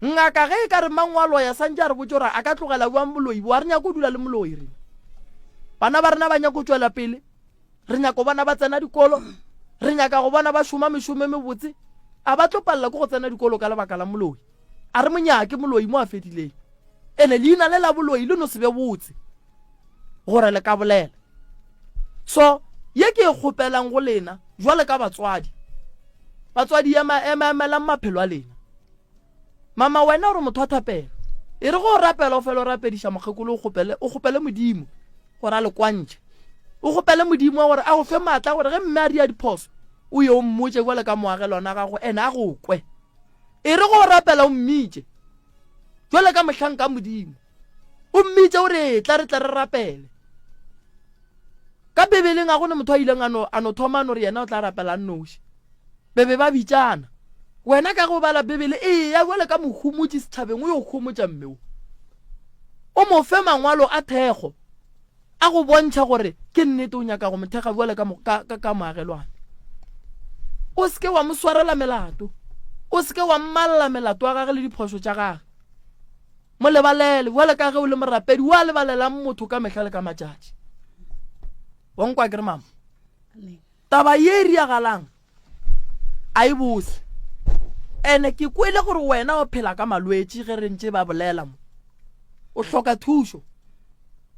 Ngaka ge e ka re mang wa loya santše a re botše gore a ka tlogela bjang boloi bo, a re nyake go dula le moloi rena. Bana ba rena ba nyako tšwela pele, re nyako bona ba tsena dikolo, re nyaka go bona ba šoma mešomo e mebotse, a ba tlo palela ke go tsena dikolo ka lebaka la moloi. A re mo nyake moloi mo a fedileng. Ene leina le la boloi le no se be botse gore le ka bolela. So ye ke e kgopelang go lena jwale ka batswadi, batswadi ema ema emelang maphelo a lena. Mama wena o re motho wa thapelo, e re go o rapela o fele o rapediša mokgekolo o kgopele o kgopele Modimo gore a le kwantšhe. O kgopele Modimo gore a go fe maatla gore ge mme a ria diphoso o ye o mmotše jwale ka moagelwana wa gago ene a go kwe. E re go o rapela o mmitše jwale ka mohlanka Modimo. O mmitše o re etla re tle re rapele. Ka Bibeleng ga go ne motho a ileng a no, a no thoma a no re yena o tla rapela a nnoši. Be be ba bitšana. Wena ka ge o bala Bibele, eya jwale ka mohomotši setšhabeng o yo homotša mme wo. O mo fe mangwalo a thekgo a go bontšha gore ke nnete o nyaka go mo thekga bjale ka, ka, ka, ka moagelwane. O se ke wa mo swarela melato. O se ke wa mmalla melato ya gage le diphošo tša gage. Mo lebalele bjale ka ge o le morapedi wa lebalelang motho ka mehla le ka matšatši. Wa nkwa ke re mama? Taba ye e riagalang a e bose. Ene ke kwele gore wena o phela ka malwetši ge re ntše ba bolela mo. O hloka thušo.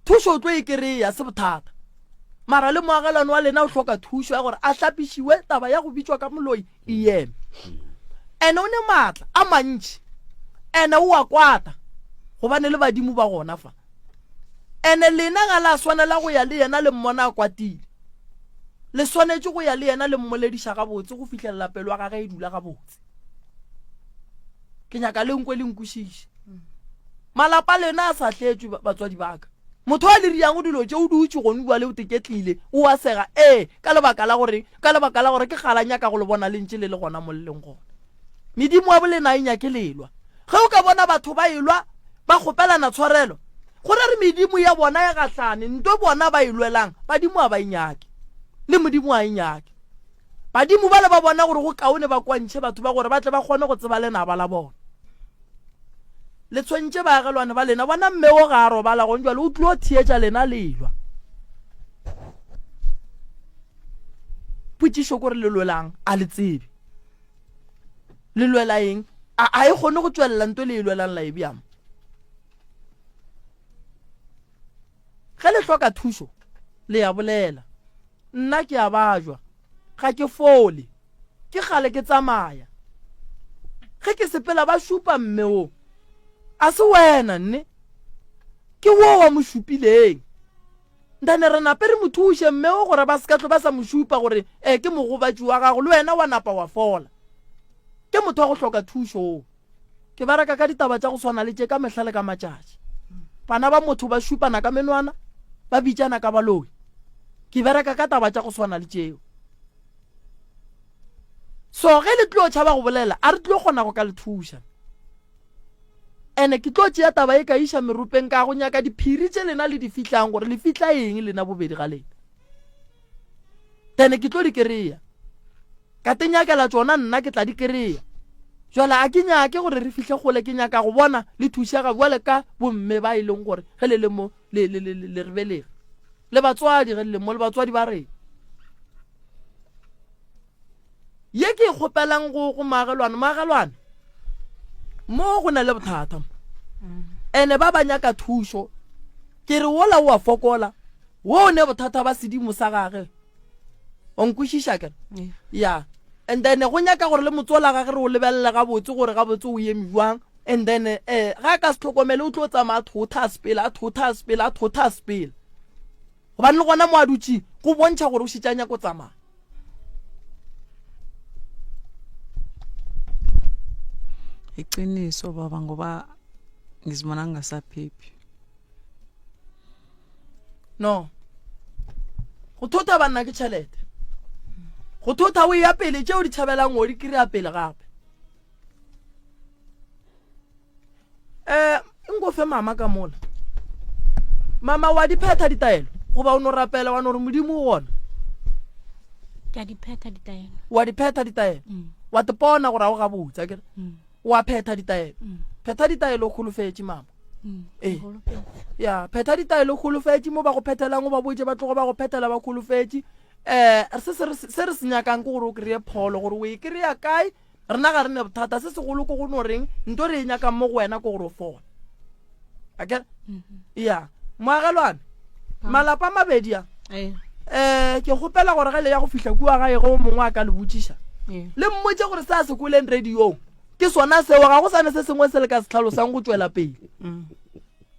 Thušo o tlo e kry-a se bothata. Mara le moagelwane wa lena o hloka thušo ya gore a hlapišiwe taba ya go bitšwa ka moloi e eme. Ene o ne maatla a mantši. Ene o a kwata gobane le badimo ba gona fa. Ene lena ga la swanela go ya le yena le mmona a kwatile. Le swanetše go ya le yena le mmolediša gabotse go fihlelela pelo ya gage e dula gabotse. Ke nyaka le nkwe le nkwešiše. Malapa lena a sa hletšwe batswadi ba ka. Motho a le riago dilo tše o dutše gone bjale o teketlile o a sega ee ka lebaka la gore ka lebaka la gore ke kgala nyaka go le bona le ntše le le gona mo le leng gona. Medimo wa bolena a e nyake lelwa. Ge o ka bona batho ba elwa ba kgopelana tshwarelo, go ra re medimo ya bona e gahlane, nto bona ba e lwelang, badimo a ba e nyake. Le Modimo a e nyake. Badimo bale ba bona gore go kaone ba kwantšhe batho ba gore ba tle ba kgone go tseba lenaba la bona. Le tshwentše baagelwane ba lena, bona mme wo ga a robala gone jwale o tlilo theetša lena le elwa. Potšišo kore le lwelang a le tsebe. Le lwela eng? A a e kgone go tšwelela nto le e lwelang la e bjang? Ge le hloka thušo, le ya bolela. Nna ke a bajwa, ga ke fole. Ke kgale ke tsamaya. Ge ke sepela ba šupa mme wo. A se wena, nne? Ke wo wa mo šupileng. Ntane re nape re mo thuše mme o gore ba se ka tlo ba sa mo šupa gore e ke mogobatši wa gago le wena wa napa wa fola. Ke motho wa go hloka thušo o. Ke bereka ka ditaba tša go swana le tše ka mehla le ka matšatši. Bana ba motho ba šupana ka menwana, ba bitšana ka baloi. Ke bereka ka taba tša go swana le tšeo. So ge le tlo tšhaba go bolela, a re tlo kgona go ka le thuša. Ene ke tlo tšea taba e ka iša meropeng ka go nyaka diphiri tše lena le di fihlang gore le fihla eng lena bobedi ga lena. Then ke tlo di kereya. Ka te nyakela tšona nna ke tla di kereya. Jwale a ke nyake gore re fihle kgole ke nyaka go bona le thušega bjale ka bomme ba e leng gore ge le le mo le le le le re belege. Le batswadi ge le le mo le batswadi ba rena. Ye ke e kgopelang go go moagelwane, moagelwane mo go na le bothata mo ene ba ba nyaka thušo ke re wola o a fokola wo o ne bothata ba sedimo sa gage o nkwešiša ke ya and then go nyaka gore le motsola gage re o lebelele gabotse gore gabotse o eme jwang and then eh ga ka se tlhokomele o tlo tsamaya a thotha a sepela a thotha a sepela a thotha a sepela Gobane le gona mo a dutše go bontšha gore o šetše a nyaka go tsamaya. Iqiniso baba ngoba ngizibona ngingasaphephi. No. Go thota banna ke tšhelete. Go thota o ya pele tšeo di tšhabelang o di kry-a pele gape. Eh, nko fe mama ka mola. Mama wa di phetha ditaelo goba o no rapela wa no re modimo o gona. Ke a di phetha ditaelo. Wa di phetha ditaelo? Mm. Wa te pona gore a o gabotse akere? Mm. Wa phetha ditaelo? Mm. Phetha ditaelo o holofetše mama. Mm. Ee. Ke holofetše. Ya, phetha ditaelo o holofetše mo ba go phethelang o ba botše ba tlogo ba go phethela ba holofetše. Eh, se se re se re se nyakang ke gore o kry-e pholo gore o e kry-a kae rena ga re ne bothata se segolo ke go no reng nto re e nyakang mo go wena ke gore o fole akere ya moagelwane malapa a mabedi a Ee. um ke kgopela gore ge le ya go fihla kua gae ge o mongwe a ka le botšiša Ee. le mmotše gore se a se kweleng radiong ke sona seo ga go sane se sengwe se le ka se tlhalosang go tšwela pele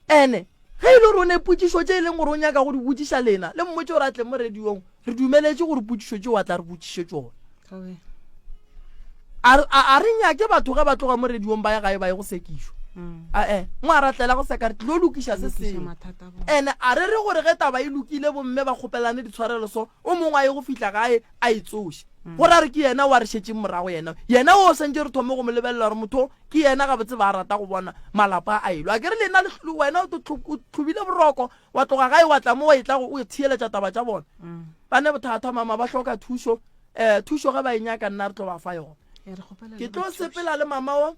ene ge e le gore o ne potšišo tše e leng gore o nyaka go di botšiša lena le mmotše gore a tle mo radiong re dumeletše gore potšišo tšeo a tla re botšiše tšona a re nyake batho ge ba tloga mo radiong ba ya gae ba ye go sekišwa mm. ae mo a ratlela go seka re tlilo lokiša se sengwe ene a re re gore ge taba e lokile bomme ba kgopelane ditshwarelo so o mongwe a ye go fihla gae a e tsoše mm. gore a re ke yena wa re šetšeng morago yena yena o santse re thome go mo lebelela gore motho ke yena gabotse ba rata go bona malapa a elwa a ke re lena wena o tlhobile boroko wa tloga gae wa tla mo wa e tla o theeletša taba tša bona mm. ba ne bothata mama ba hloka thušo um thušo ge ba e nyaka nna re tlo ba fa yona ke tlo sepela le mama o um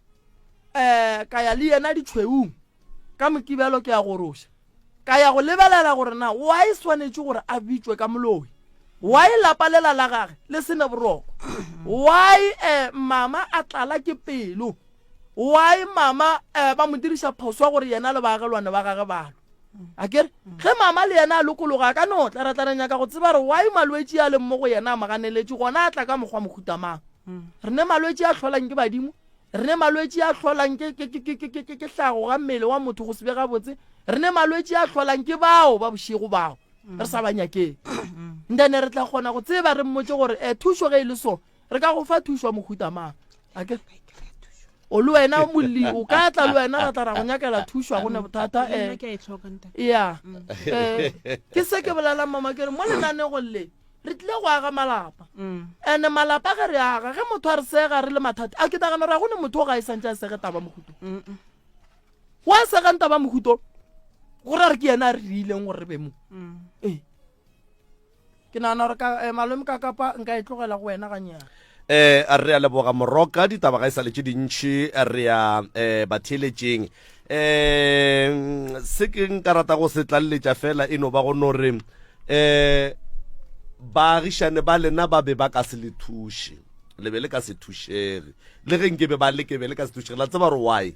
ka ya le yena ditšhweung ka mokibelo ke ya goroša ka ya go lebelela gore na wa e swanetše gore a bitšwe ka moloi why lapa lela la gage le sene boroko why um mama a tlala ke pelo why mama um ba mo diriša phoso ya gore yena le baagelwane ba gage balo a kere ge mama le yena a lokologa a ka no tla ra tla re nyaka go tseba gore why malwetši a leng mo go yena a moganeletše gona a tla ka mokgwa mohuta mang re ne malwetši a hlolang ke badimo re ne malwetši a hlolang ke ke ke ke ke ke hlago ga mmele wa motho go se be gabotse re ne malwetši a hlolang ke bao ba bošego bao re sa ba nyakeng ntene re tla kgona go tseba re mmotse gore um thušo ge e le so re ka go fa thušo ya mohuta mang a ke o le wena molli o ka tla le wena ra tla ra go nyakela thušo a gone bothata Nna um ke a e tlhoka ntate. ya um ke se ke bolelang mama ke re mo lenanegong le re tlile go aga malapa and malapa ge re aga ge motho a re sega re le mathata a ke nagana gore a gone motho o ga e santse a sege taba mohuto wa segang taba mohuto gore a re ke yena a re rileng gore re be mo ee Ke nagana gore ka eh, malome ka kapa nka e tlogela go wena ganyane. Eh re a leboga Moroka ditaba ga e sa le tše dintši re ya eh batheeletšeng eh se ke nka rata go se tlaleletša fela e no ba go no re eh baagišane ba lena ba be ba ka se le thuše le be le ka se thušege le ge nke be ba leke be le ka se thušege la tseba gore why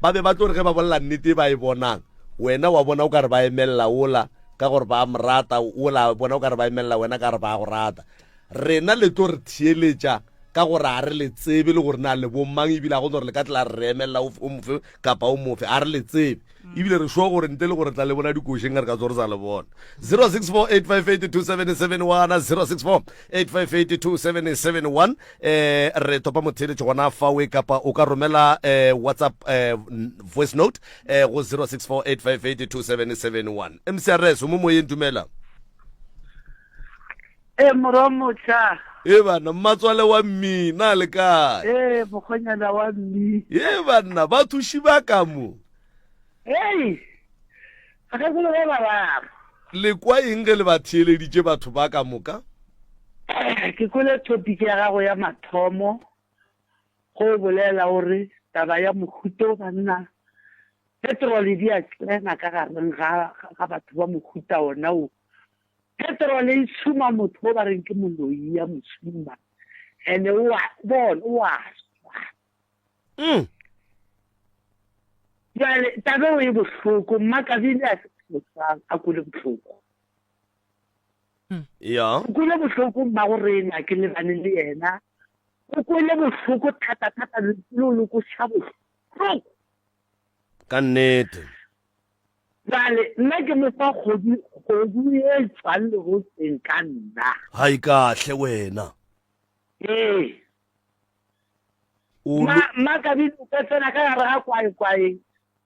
ba be ba tlo re ge ba bolela nnete e ba e bonang wena wa bona o ka re ba emelela ola ka gore ba mo rata ola bona o ka re ba emelela wena ka re ba go rata rena le tlo re theeletša ka gore a re le tsebe le gore na le bomang ebile a go gore le ka tla re emelela o mofe kapa o mofe a re le tsebe ebile re sure gore ntle le gore tla le bona dikošeng re ka tso re sa le bona 0648582771 0648582771 eh re topa motheeletši gona fawe kapa o ka romela eh whatsapp eh voice note eh go 0648582771 mcrs o mo moyeng dumela e morwa motšha e bana mmatswale wa mmina le kae ee mokgonyana wa mmi e banna ba thuši ba ka mo ei bakgekolo ba bararo le kwa eng ge le ba theeleditše batho ba ka moka ke kwele topic ya gago ya mathomo go bolela gore taba ya mohuto banna petrol di a tsena ka gareng ga ga batho ba mohuta ona o petrol e tshuma motho o ba reng ke moloi ya mo tshuma ene o a bona o a swa mm. Jwale taba eo e bohloko, Mmakabile a se phosang a kwele bohloko. Ya. O kwele bohloko mmago rena ke lebane le yena. O kwele bohloko thata thata le o lokoša bohloko. Ka nnete. Jwale nna ke mo fa kgodu kgodu e tšwang lerotseng ka nna. Hai kahle wena. Ee. O Ma Mmakabile o ka tsena ka gare ga kwaekwae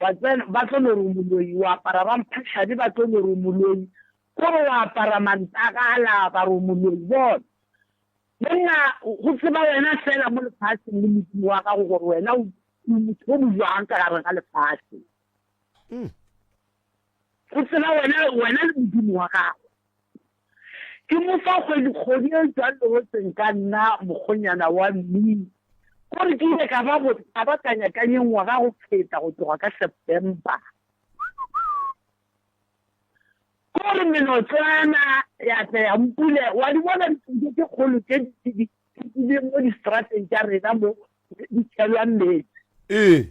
wa tsena ba tlo no re o moloi wa apara ramphašane ba tlo no re o moloi kore wa apara mantagala ba re o moloi bona monna go tseba wena fela mo lefaseng le modimo wa gago gore wena o motho o mojwang ka gare ga lefase Mm. go tseba wena wena le modimo wa gago. Ke mo fa kgwedi kgwedi e tšwang legotseng ka nna mokgonyana wa mmino. Kore ke ile ka ba ka ba kanyakanye ngwaga go feta go tloga ka September. Kore menotswana ya tla ya mpule wa di bona dipudi tše kgolo tše di di mo distrateng tša rena mo di tšhelwa meetse. Ee.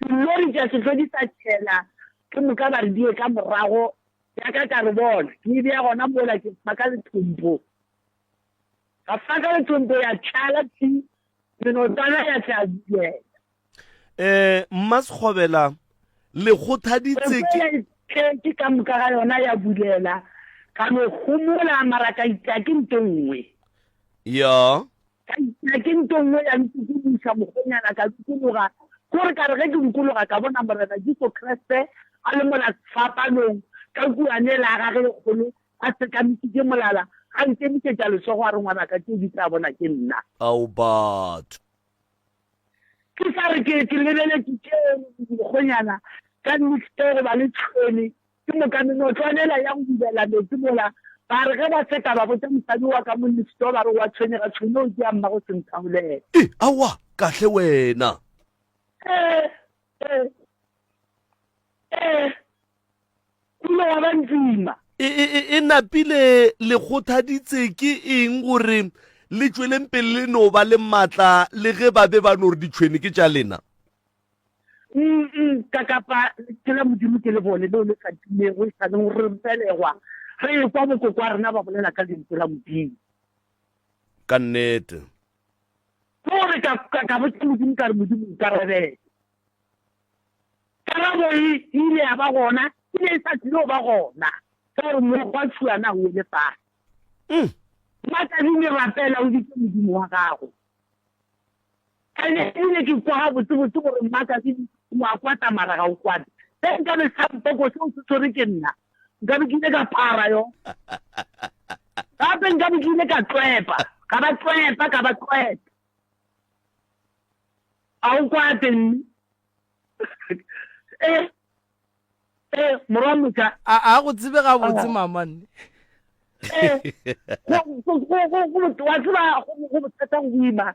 Dilori tša se hlwe di sa tšhela ke moka ba re di ye ka morago Ya ka ka re, Bona, ke e bea gona mola ke faka lethompo. Ka faka lethompo ya tšhala thi, menotana ya tla bulela. Eh, Mmasekgobela, le kgothaditse ke. Pefo ya tletše ka moka ga yona ya bulela, ka no homola, mara ka ita ke nto nngwe. Ya. Ka ita ke nto nngwe ya ntukuluša mokgonyana, ka dukologa, kore ka re ge ke dukologa ka bona Morena Jesu Kriste a le mola sefapanong, ka kuane yela ya gage ye kgolo, a sekamišitše molala, a nkemišetša letsogo a re, Ngwanaka, tšeo di tla bona ke nna. Ao batho. Ke sa re ke, ke lebeletše tšeo mokgonyana, ka nnete go ba le tšhwene Ke moka menotlwana yela ya go bubela meetse mola, ba re ge ba feta ba botša mosadi wa ka monnifto ba re wa tshwenyega tshwenye o tšea mmago senthaolela. E, aowa, kahle wena. Ee, ee, ee, go ile gwa ba ntsima. E, e, e, e napile le kgothaditse ke eng gore le tšweleng pele le no ba le matla le ge ba be ba no re ditšhwene ke tša lena? Mm, ka kapa ke la Modimo ke le bone leo le sa timego e sa leng re belegwa re ekwa bokoko wa rena ba bolela ka lentswe la Modimo. Ka nnete. Ke gore ka, ka, ka botša Modimo ka re Modimo nkarabele. Karabo e ile ya ba gona, e be e sa tlile go ba gona. Ka gore mogo wa tšhuana o wele fase. Mm. Makadime rapela o bitse Modimo wa gago. Ene ebile ke kwa gabotsebotse gore mmakasedi o a kwata mara ga o kwate. Ge nkabe sampoko seo se tshwere ke nna, nkabe ke ile ka phara yo. Gape nkabe ke ile ka tlwepa, ka ba tlwepa, ka ba tlwepa. A o kwate mme? Eh, eh, morwa motšha. A a go tsebe gabotse mama nne. Eh, wa tseba go bothata go boima.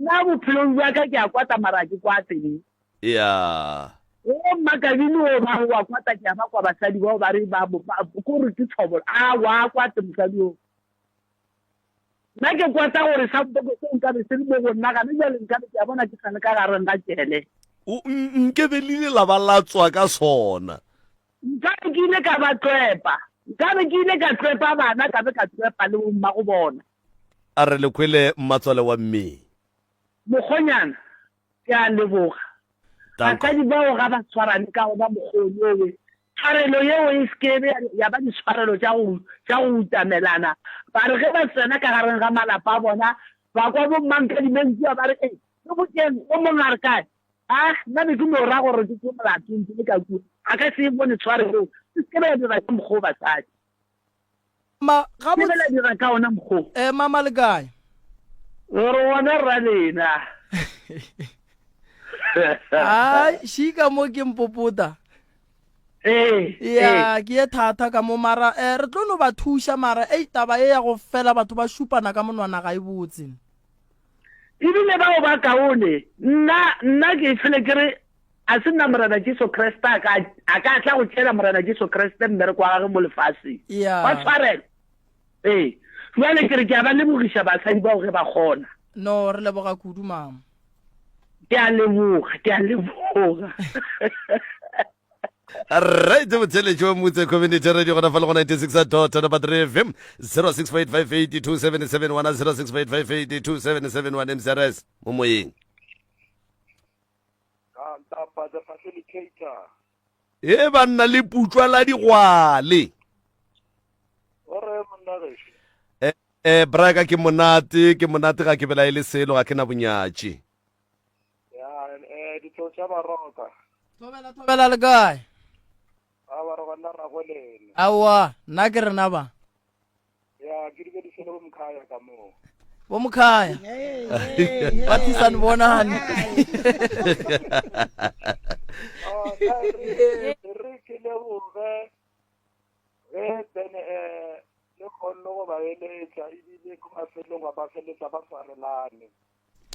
Nna bophelong bja ka ke a kwata mara ke kwate ne. Ya. O mmakabini o ba wa kwata ke a ba kwa basadi bao ba re ba ko re ke tshobolo. A wa kwate mosadi o. Nna ke kwata gore sampoko seo nkabe se le mo go nna gane bjale nkabe ke a bona ke sa le ka gareng ga jele. O nkebe le ile la ba la tswa ka sona. Nkabe ke ile ka ba tlwepa. Nkabe ke ile ka tlwepa bana ka be ka tlwepa le bommago bona. A re le kwele mmatswale wa mme. Mokgonyana, Ke a leboga. Basadi bao ga ba swarane ka ona mokgwa owe. Tshwarelo yeo e se ke be ya ba ditshwarelo tša go tša go utamelana. Ba re ge ba tsena ka gareng ga malapa a bona, ba kwa bommankadimeng kua ba re, Ei, re botšeng, o mongwe a re kae? Ah, nna be ke no ra gore ke tšwe molato ntse le ka kua. A ka se e bone tshwarelo eo. Se se ke be ya dira ka mokgwa o basadi. Ma, ga Ke be la dira ka ona mokgwa o. Eh, mama le kae? Gore gona rra lena. Ai, šika mo ke mpopota. Ee. Ya, ke ye thata ka mo mara eh re tlo no ba thuša mara ei taba e ya go fela batho ba šupana ka monwana ga e botse. Ebile bao ba kaone nna nna ke fele ke re A se nna Morena Jesu Kriste a ka, a ka tla go tšeela Morena Jesu Kriste mmereko wa gagwe mo lefaseng. Yeah. Wa tshwarelo. Ee. Bjale ke re ke a ba lebogiša basadi bao ge ba kgona. No, re leboga kudu, mama. Ke a leboga, ke a leboga. Right, motheletši wa Motse Community Radio gona fa le go 96 dot number 3 FM 0658582771 0658582771 MCRS mo moyeng. Kantapa the facilitator. E banna le putswa la digwale. O re monna gešo. Eh, eh braka ke monate, ke monate ga ke belaele selo ga ke na bonyatši. Ya, eh ditlo tša baroka. Thobela thobela le kae? A ba re gona ra go lena. Aowa, nna ke rena ba. Ya, ke dumedise le bomkhaya ka moo. Bomkhaya. Ba thisane bonane. Oh, re ke leboge ge bene eh le kgonne go ba eletša ebile ko mafelong ba feletša ba swarelane.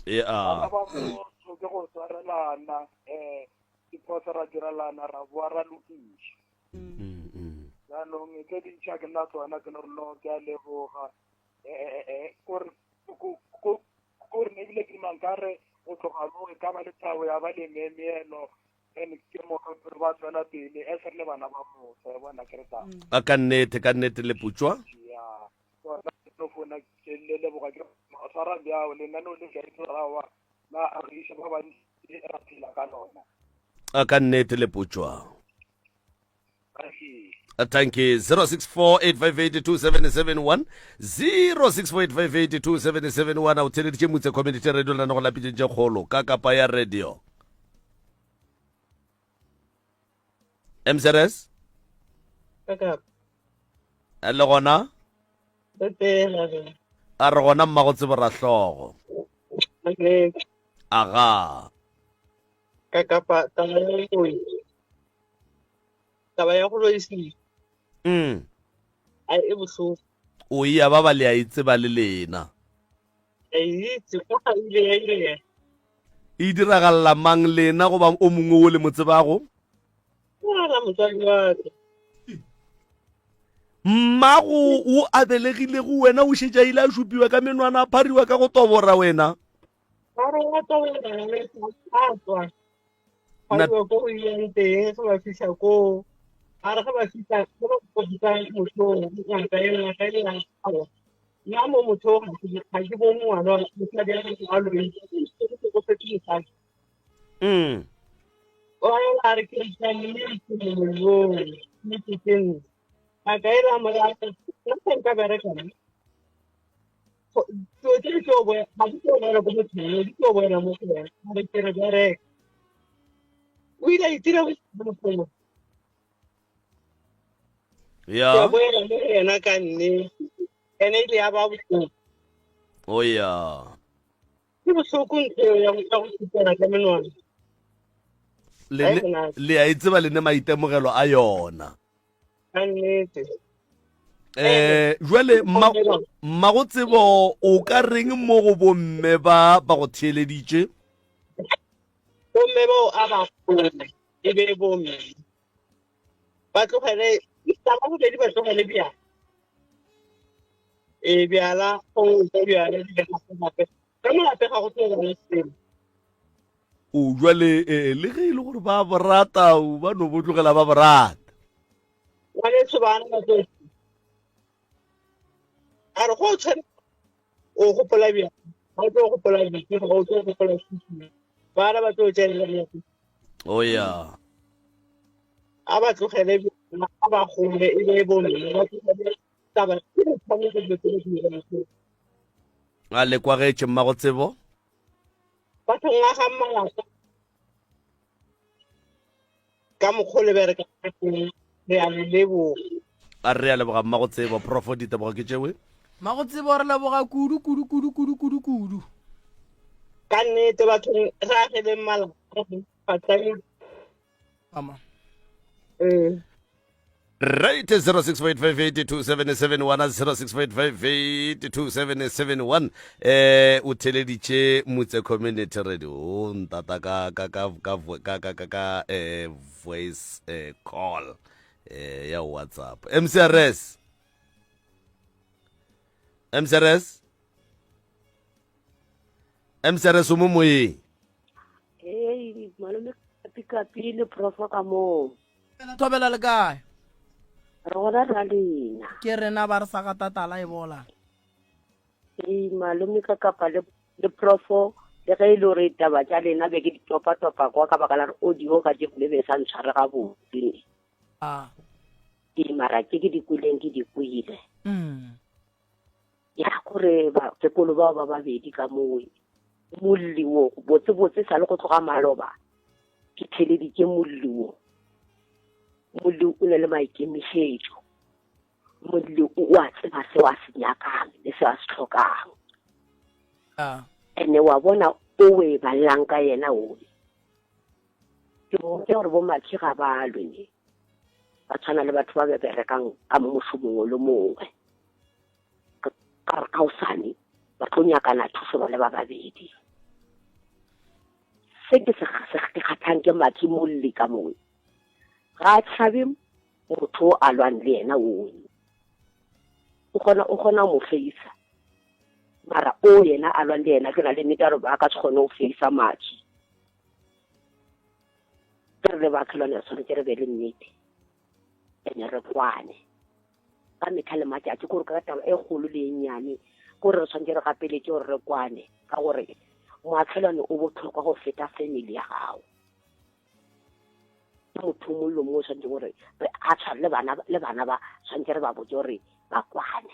Ea. Bana ba motho ke go swarelana um diphoso ra direlana ra boa ra lokiša. Jaanong tse dintši a ke nna tsona ke no re no ke a leboga um kore kore ne ebile ke duma nkare go tloga mo e ka ba le thabo ya ba le memeelo and ke moka re ba tswela pele as re le bana ba motho ya bona ke re tla A ka nnete, ka nnete le putswa. ya tsona ke no fona ke le leboga ke tshwara bjao lenaneo le ka itse rawa la agiša ba bantsi ra phela ka lona. A ka nnete le putswa. Thank you. 0648582771 0648582771 a o theleditše Motse Community Radio lena go lapitšeng tše kgolo ka kapa ya radio. MCRS? Ka kapa. A le gona? Re tela re. A re gona mmago tsebo ra hlogo. Aga. Ka kapa taba ya Taba ya go loisiwa. Mm. A e bohloko. O ya ba ba le a e tseba le lena. A e itse go ga ile ya ile. E diragalla mang lena goba o mongwe o le mo tsebago? Diragalla motswadi wa ka. Mmago o a belegilego wena o šetše a ile a šupiwa ka menwana a phariwa ka go tobora wena. Ba re wa tobora a tswa. Ba ko go ileng teng ge ba fihla koo ba re ge ba fihla ge ba fihla motho ngaka e ngaka e ya awa nna mo motho ga ke bone ngwana mosadi ya gago a loile go setse mosadi mm. o a re ke tla nnete molong nnete ke nne ngaka e la morago nna ga nka bereka nna dilo tse di tlo boela ga di tlo boela ko mothong di tlo boela mo go wena a re ke re bereka o ile a itira bošego ya boela mo go yena ka nne ene ile ya ba bohloko o ya ke bohloko ntho eo ya go supela ka menwana le a e tseba le ne maitemogelo a yona ka nnete eh jwale mma go tsebo o ka reng mo go bomme ba ba go theeleditše bomme bao a ba gole e be bomme ba tlogele taba bobedi ba tlogele bjala e bjala go bjala gape ka mo gape ga go tlo ba le selo O jwale eh, le ge e le gore ba borata ba no bo tlogela ba borata. Ngwaneso bana ba tlo a re go tshwane o gopola bjang ga o tlo gopola bjang ga o tlo gopola bana ba tlo tšelela bjang o ya a ba tlogele a ba gole e be bomme ba tlogele taba ke tshwanetse dilo tse di dirang a le kwagetše mmago tsebo Bathong agang malapa ka mokgwa le bereka ka teng re a le leboga. A re a leboga mmago tsebo profo ditebogo ke tšewe. Mmago tsebo re leboga kudu kudu kudu kudu kudu kudu. Ka nnete bathong re ageleng malapa batsadi Mama. Ee. Right 0658582771 0658582771 eh o theleditše Motse Community Radio o ntata ka ka ka ka ka ka ka ka eh voice eh call eh ya WhatsApp MCRS MCRS MCRS o mo moyeng Hey, malome kapi le profo ka moo. Thobela le kae? Re gona ra lena. Ke rena ba re sa gata tala e bola. Hey, malome ka kapa le le profo le ge e le gore taba tša lena be ke di topa-topa kwa ka baka la gore audio ka jeko le be sa ntshware gabotse ne. Ah. Ee, mara tše ke di kweleng ke di kwele. Mm. Ya gore bakgekolo bao ba babedi ka moo molli wo botsebotse sa le go tloga maloba ke theleditše molli wo. Molli o ne le maikemišetšo. Molli o a tseba seo a se nyakang le seo a se hlokang. Ene wa bona o o e ballang ka yena o. Ke botse gore bo Makhi ga ba lwe ne. Ba tshwana le batho ba ba berekang ka mo mošomong o le mongwe. Ka gore ka osane ba tlo nyakana thuso ba le ba babedi. Se ke se ke kgathang ke Maki Molli ka mongwe. Ga a tshabe motho o a lwang le yena owe. O kgona o kgona ho mo feisa. Mara o yena a lwang le yena ke na le nnete ya gore ba ka se kgone ho feisa Maki. Ke re le baatlholwane re tshwanetse re be le nnete ene re kwane ka metlha le matšatši kore ka taba e kgolo le e nnyane kore re tshwanetse re gapeletše gore re kwane ka gore moatlhelwane o botlhokwa go feta family ya gago ke motho o mongwe le mongwe o tshwanetse gore re a tshwane le bana le bana ba tshwanetse re ba botse gore ba kwane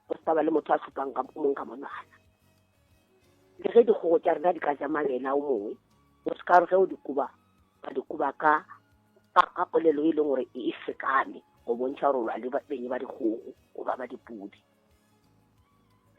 go se ba le motho a šupang ka mong ka monwana le ge dikgogo tša rena di ka ja mabele a o mongwe o se ka re ge o di kuba ba di kuba ka ka polelo e leng gore e sekame go bontšha gore o lwa le beng ba dikgogo goba ba dipudi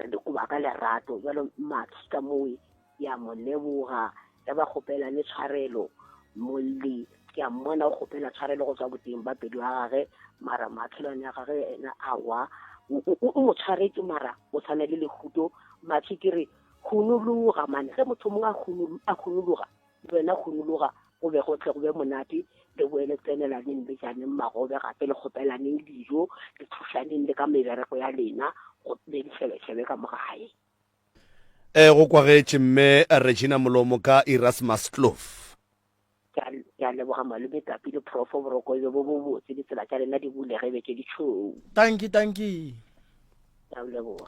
re di kuba ka lerato jalo maki ka mowe ke a mo leboga ge ba kgopelane tshwarelo molli ke a mmona o kgopela tshwarelo go tswa boteng ba pelo ya gage mara matshelwane ya gage ena awa o mo tshwaretše mara o tshwana le lehuto matšhe ke re hunologa mane ge motho mongwe a hunologa le wena hunologa go be go tle go be monate le boele tsenelaneng le janeng magobe gape le kgopelaneng dijo le thušaneng le ka mebereko ya lena go be dišebešebe ka mo gae E go kwagetše mme Regina Molomo ka Erasmus Kloof. Ke a leboga malome Kapi le Profo boroko e be bo bobotse ditsela tša lena di bulege e be tše ditšhweu. Tanki tanki. Ke a leboga.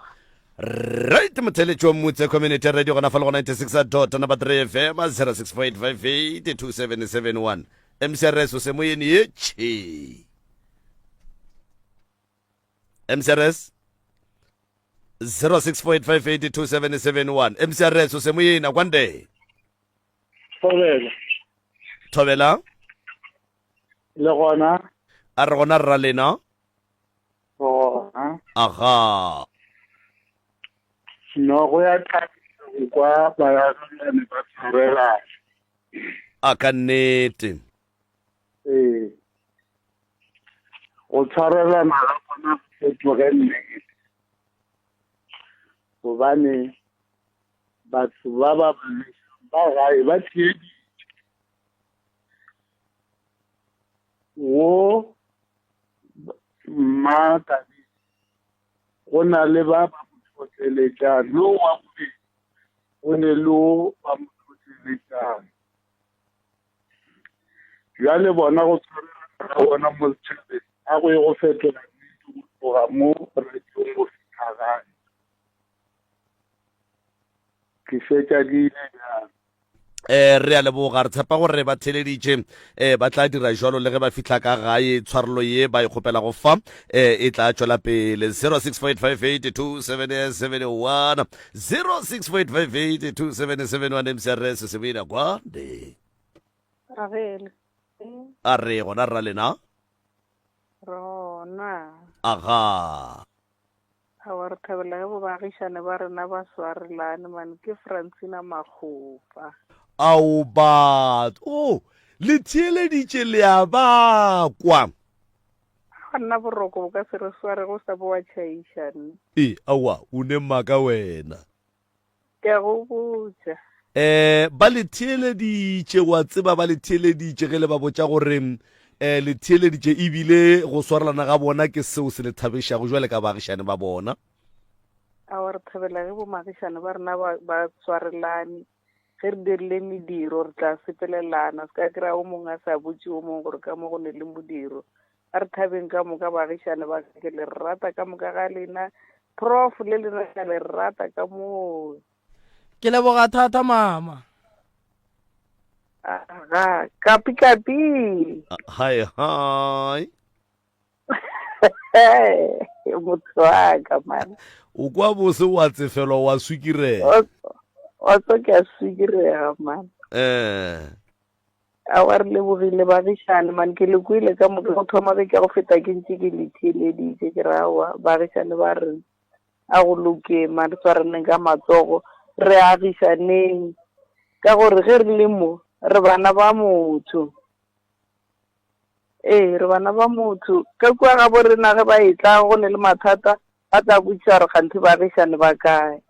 Right motheletši wa Mmutse Community Radio gona fa le go 96 dot number 3 FM 064858 2771 MCRS o se moyeni ye tšhe MCRS 0648582771 MCRS o se moyeni a kwande Thobela. Thobela. Le gona. A re gona rra lena. Gona. Aga. No go ya thabisa go kwa baagelani ba tshwarelana. A ka nnete. Ee. Go tshwarelana ga bona go fetoge nnete. Gobane batho ba ba ba gae ba theeditše wo mma go na le ba ba mo tlhohleletšang le wa bobedi go ne le o ba mo tlhohleletšang bjale bona go tshwarela ga bona mo setšhabeng a go ye go fetola nnete go tloga mo radiong go fihla gae Ke fetša di ile bjang? Eh, re a leboga re tshepa gore ba theleditše eh, ba tla dira jalo le ge ba fihla ka gae tshwarelo ye ba e kgopelago fa eh, e tla tšwela pele 0648582771 0648582771 mcrs sebina kwande a re gona rra lena Rona. Aga. Aowa re thabela ge bo baagišane ba rena ba swarelane man ke Francina Makgopa. Ao batho oh le theeleditše le a ba kwa. Aowa nna boroko bo ka se re sware go sa bo wa tšhaiša nna. Ee aowa o ne maaka wena. Ke a go botša. Eh, ba le theeleditše, wa tseba, ba le theeleditše ge le ba botša gore eh, le theeleditše ebile go swarelana ga bona ke seo se le thabišago jwale ka baagišane ba bona. Aowa, re thabela ge bomaagišane ba rena ba, ba swarelane. Ge re dirile mediro, re tla sepelelana. Se ka kry-a o mongwe a sa botše o mongwe gore ka mo go ne le modiro. A re thabeng ka moka baagišane ba ka, ke le rata ka moka ga lena. Prof le lena ke a le rata ka moo. Ke leboga thata mama. Aga, kapi kapi. Hi hi. Motho wa ka man. O kwa bose wa tsefelwa wa swikirega. Wa tso ke a swikirega man. Eh. Aowa re lebogile baagišane man ke le kwele ka moka go thoma beke ya go feta ke ntše ke le theeleditše ke re aowa baagišane ba re a go loke man re swaraneng ka matsogo re agišaneng ka gore ge re le mo re bana ba motho ee re bana ba motho ka kua ga bo rena ge ba etla go ne le mathata. Ba tla botšiša gore kganthe baagišane ba kae.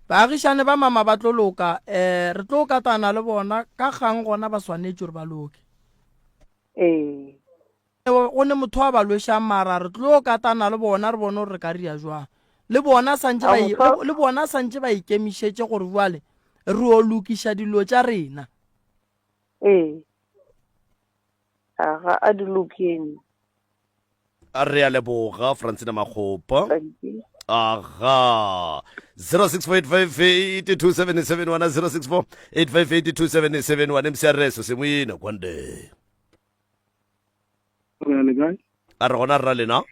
Baagišane ba mama ba tlo loka, um re tlo katana le bona ka kgang gona ba swanetše gore ba loke. Ee. Go ne motho a ba lwešang mara re tlo katana le bona re bone gore re ka ria jwang. Le bona santše ba le bona santše ba ikemišetše gore jwale re o lokiša dilo tša rena. Ee. Aga a di lokeng. A re a leboga Francina Makgopa. Aga 0648582771 0648582771 MCRS semoyena kwande. Re ya le kae? A re gona rra lena.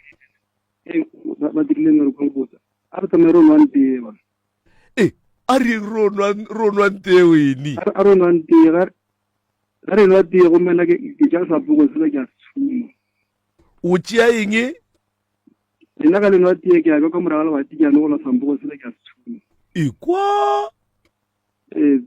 Ee, ba ba dirile mmereko o botsa. A re tsamaye re o nwang tee ba. E, a re yeng ro nwa ro nwang tee wene. A re a re o nwang tee ga ga re nwa tee gomme nna ke ke tša sapoko sela ke a se tshuma. O tšea eng? Lena ga le nwa tee ke a ka kwa morago ga lebati ke a nogola sampoko sela ke a se tshuma. Ekwa. Ee,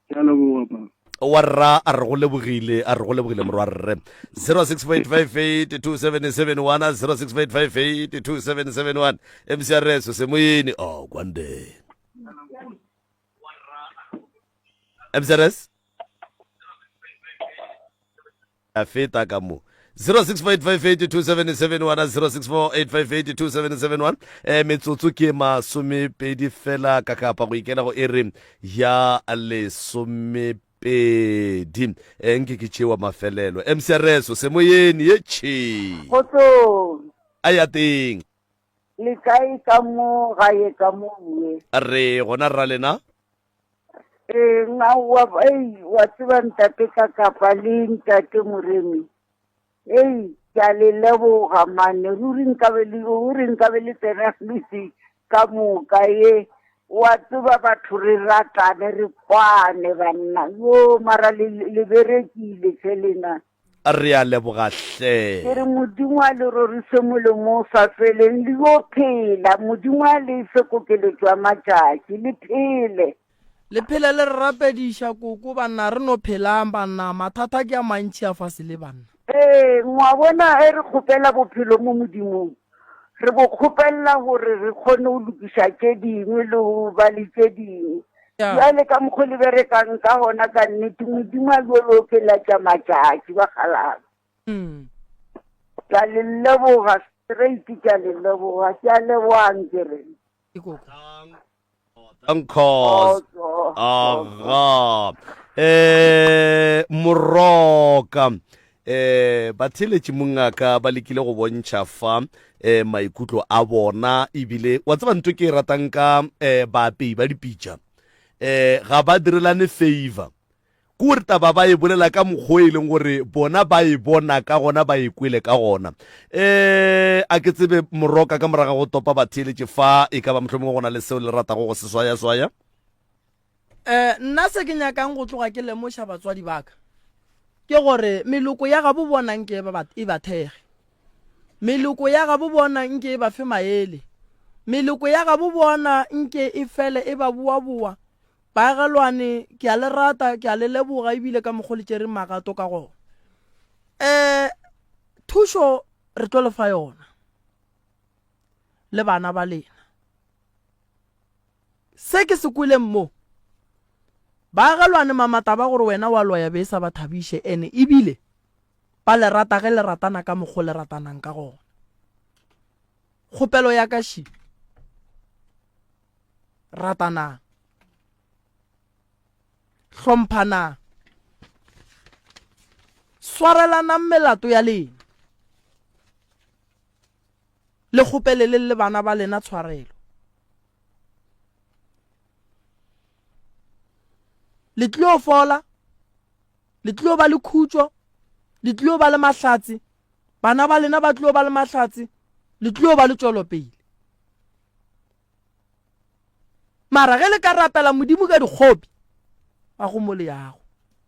ke a leboga pa. Wa rra a re go lebogile a re go lebogile morwa rre 0658582771 0658582771 MCRS semoyeni oh kwande MCRS a feta ka mo 0658582771 0648582771 eh metsotso ke masomepedi fela ka kapa go ikela go ere ya lesomepedi eh nke ke tšewa mafelelo mcrs semoyeni ye tšhe Kgotsong, a ya teng le kae ka mo gae ka mo bue? re gona rra lena Ee, aowa, ei, wa tseba ntate Kakapa le ntate Moremi, ei, ke a le leboga mane, ruri nkabe le, ruri nkabe le tsena metse ka moka ye, wa tseba batho re ratane, re kwane banna, yo mara le, le berekile hle lena. Re a leboga hle. Ke re Modimo a le rorise molomo o sa feleng, le yo phela. Modimo a le fe kokeletšo ya matšatši, le phele. Le phele le re rapediša koko banna re no phelang banna mathata ke a mantši a fase le banna. Ee, ngwa bona ge re kgopela bophelo mo Modimong, re bo kgopelela gore re kgone go lokiša tše dingwe le go ba le tše dingwe. Bjale ka mokgo le berekang ka gona, ka nnete Modimo a yo le okelatša matšatši, bakgalabje. Ke a le leboga straight, ke a le leboga, ke a lebogang ke re. Nkos. Aga. Eh moroka. Eh batheeletši mongaka ba lekile go bontšha fa eh maikutlo a bona ebile wa tseba ntho ke e ratang ka eh baapei ba dipitša eh ga ba direlane favor ke gore taba ba e bolela ka mokgwa e leng gore bona ba e bona ka gona ba e kwele ka gona um a ke tsebe moroka ka moraga go topa batheeletše fa e ka ba mohlomongwe go na le seo le ratago go se swayaswaya Eh, nna se ke nyakang go tloga ke lemoša batswadi ba ka ke gore meloko ya gabo bona nke e ba e ba thege. Meloko ya gabo bona nke e ba fe maele. Meloko ya gabo bona nke e fele e ba boaboa. Baagelwane, ke a le rata, ke a le leboga ebile ka mokgo le tšereng magato ka gona. Eh, thušo re tlo le fa yona le bana ba lena. Se ke se kweleng mo, baagelwane mamata ba gore wena wa loya be e sa ba thabiše ene ebile ba le rata ge le ratana ka mokgo le ratanang ka gona. Kgopelo ya ka še, ratanang, hlomphanang, swarelanang melato ya lena, le kgopeleleng le bana ba lena tshwarelo. Le tlilo fola, le tlilo ba le khutšo, le tlilo ba le mahlatse, bana ba lena ba tlilo ba le mahlatse, le tlilo ba le tšwelopele. Mara ge le ka rapela Modimo ka dikgopi, ga go mo le yago.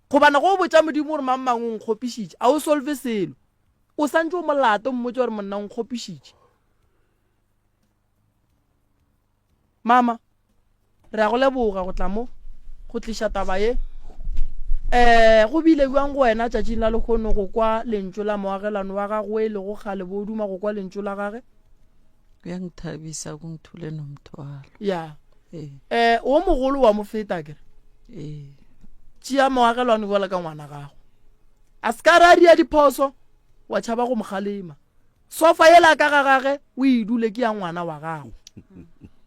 Gobane go botša Modimo gore mang mang o nkgopišitše, a o solve selo. O santše o molato, mmotše gore monna o nkgopišitše. Mama, re a go leboga go tla mo go tliša taba ye. Um go bile bjang go wena tšatšing la lehono go kwa lentšu la moagelano wa gago e lego kgale bo duma go kwa lentšu la gage? Kuyangithabisa kungithule nomthwalo. Ya. Ee. Eh, wo mogolo wa mo feta kere? Ee. Tšea moagelwane jwalo ka ngwana gago. A se ka re a ria diphoso, wa tšhaba go mo kgalema. Sofa yela ka ga gage o e dule ke ya ngwana wa gago.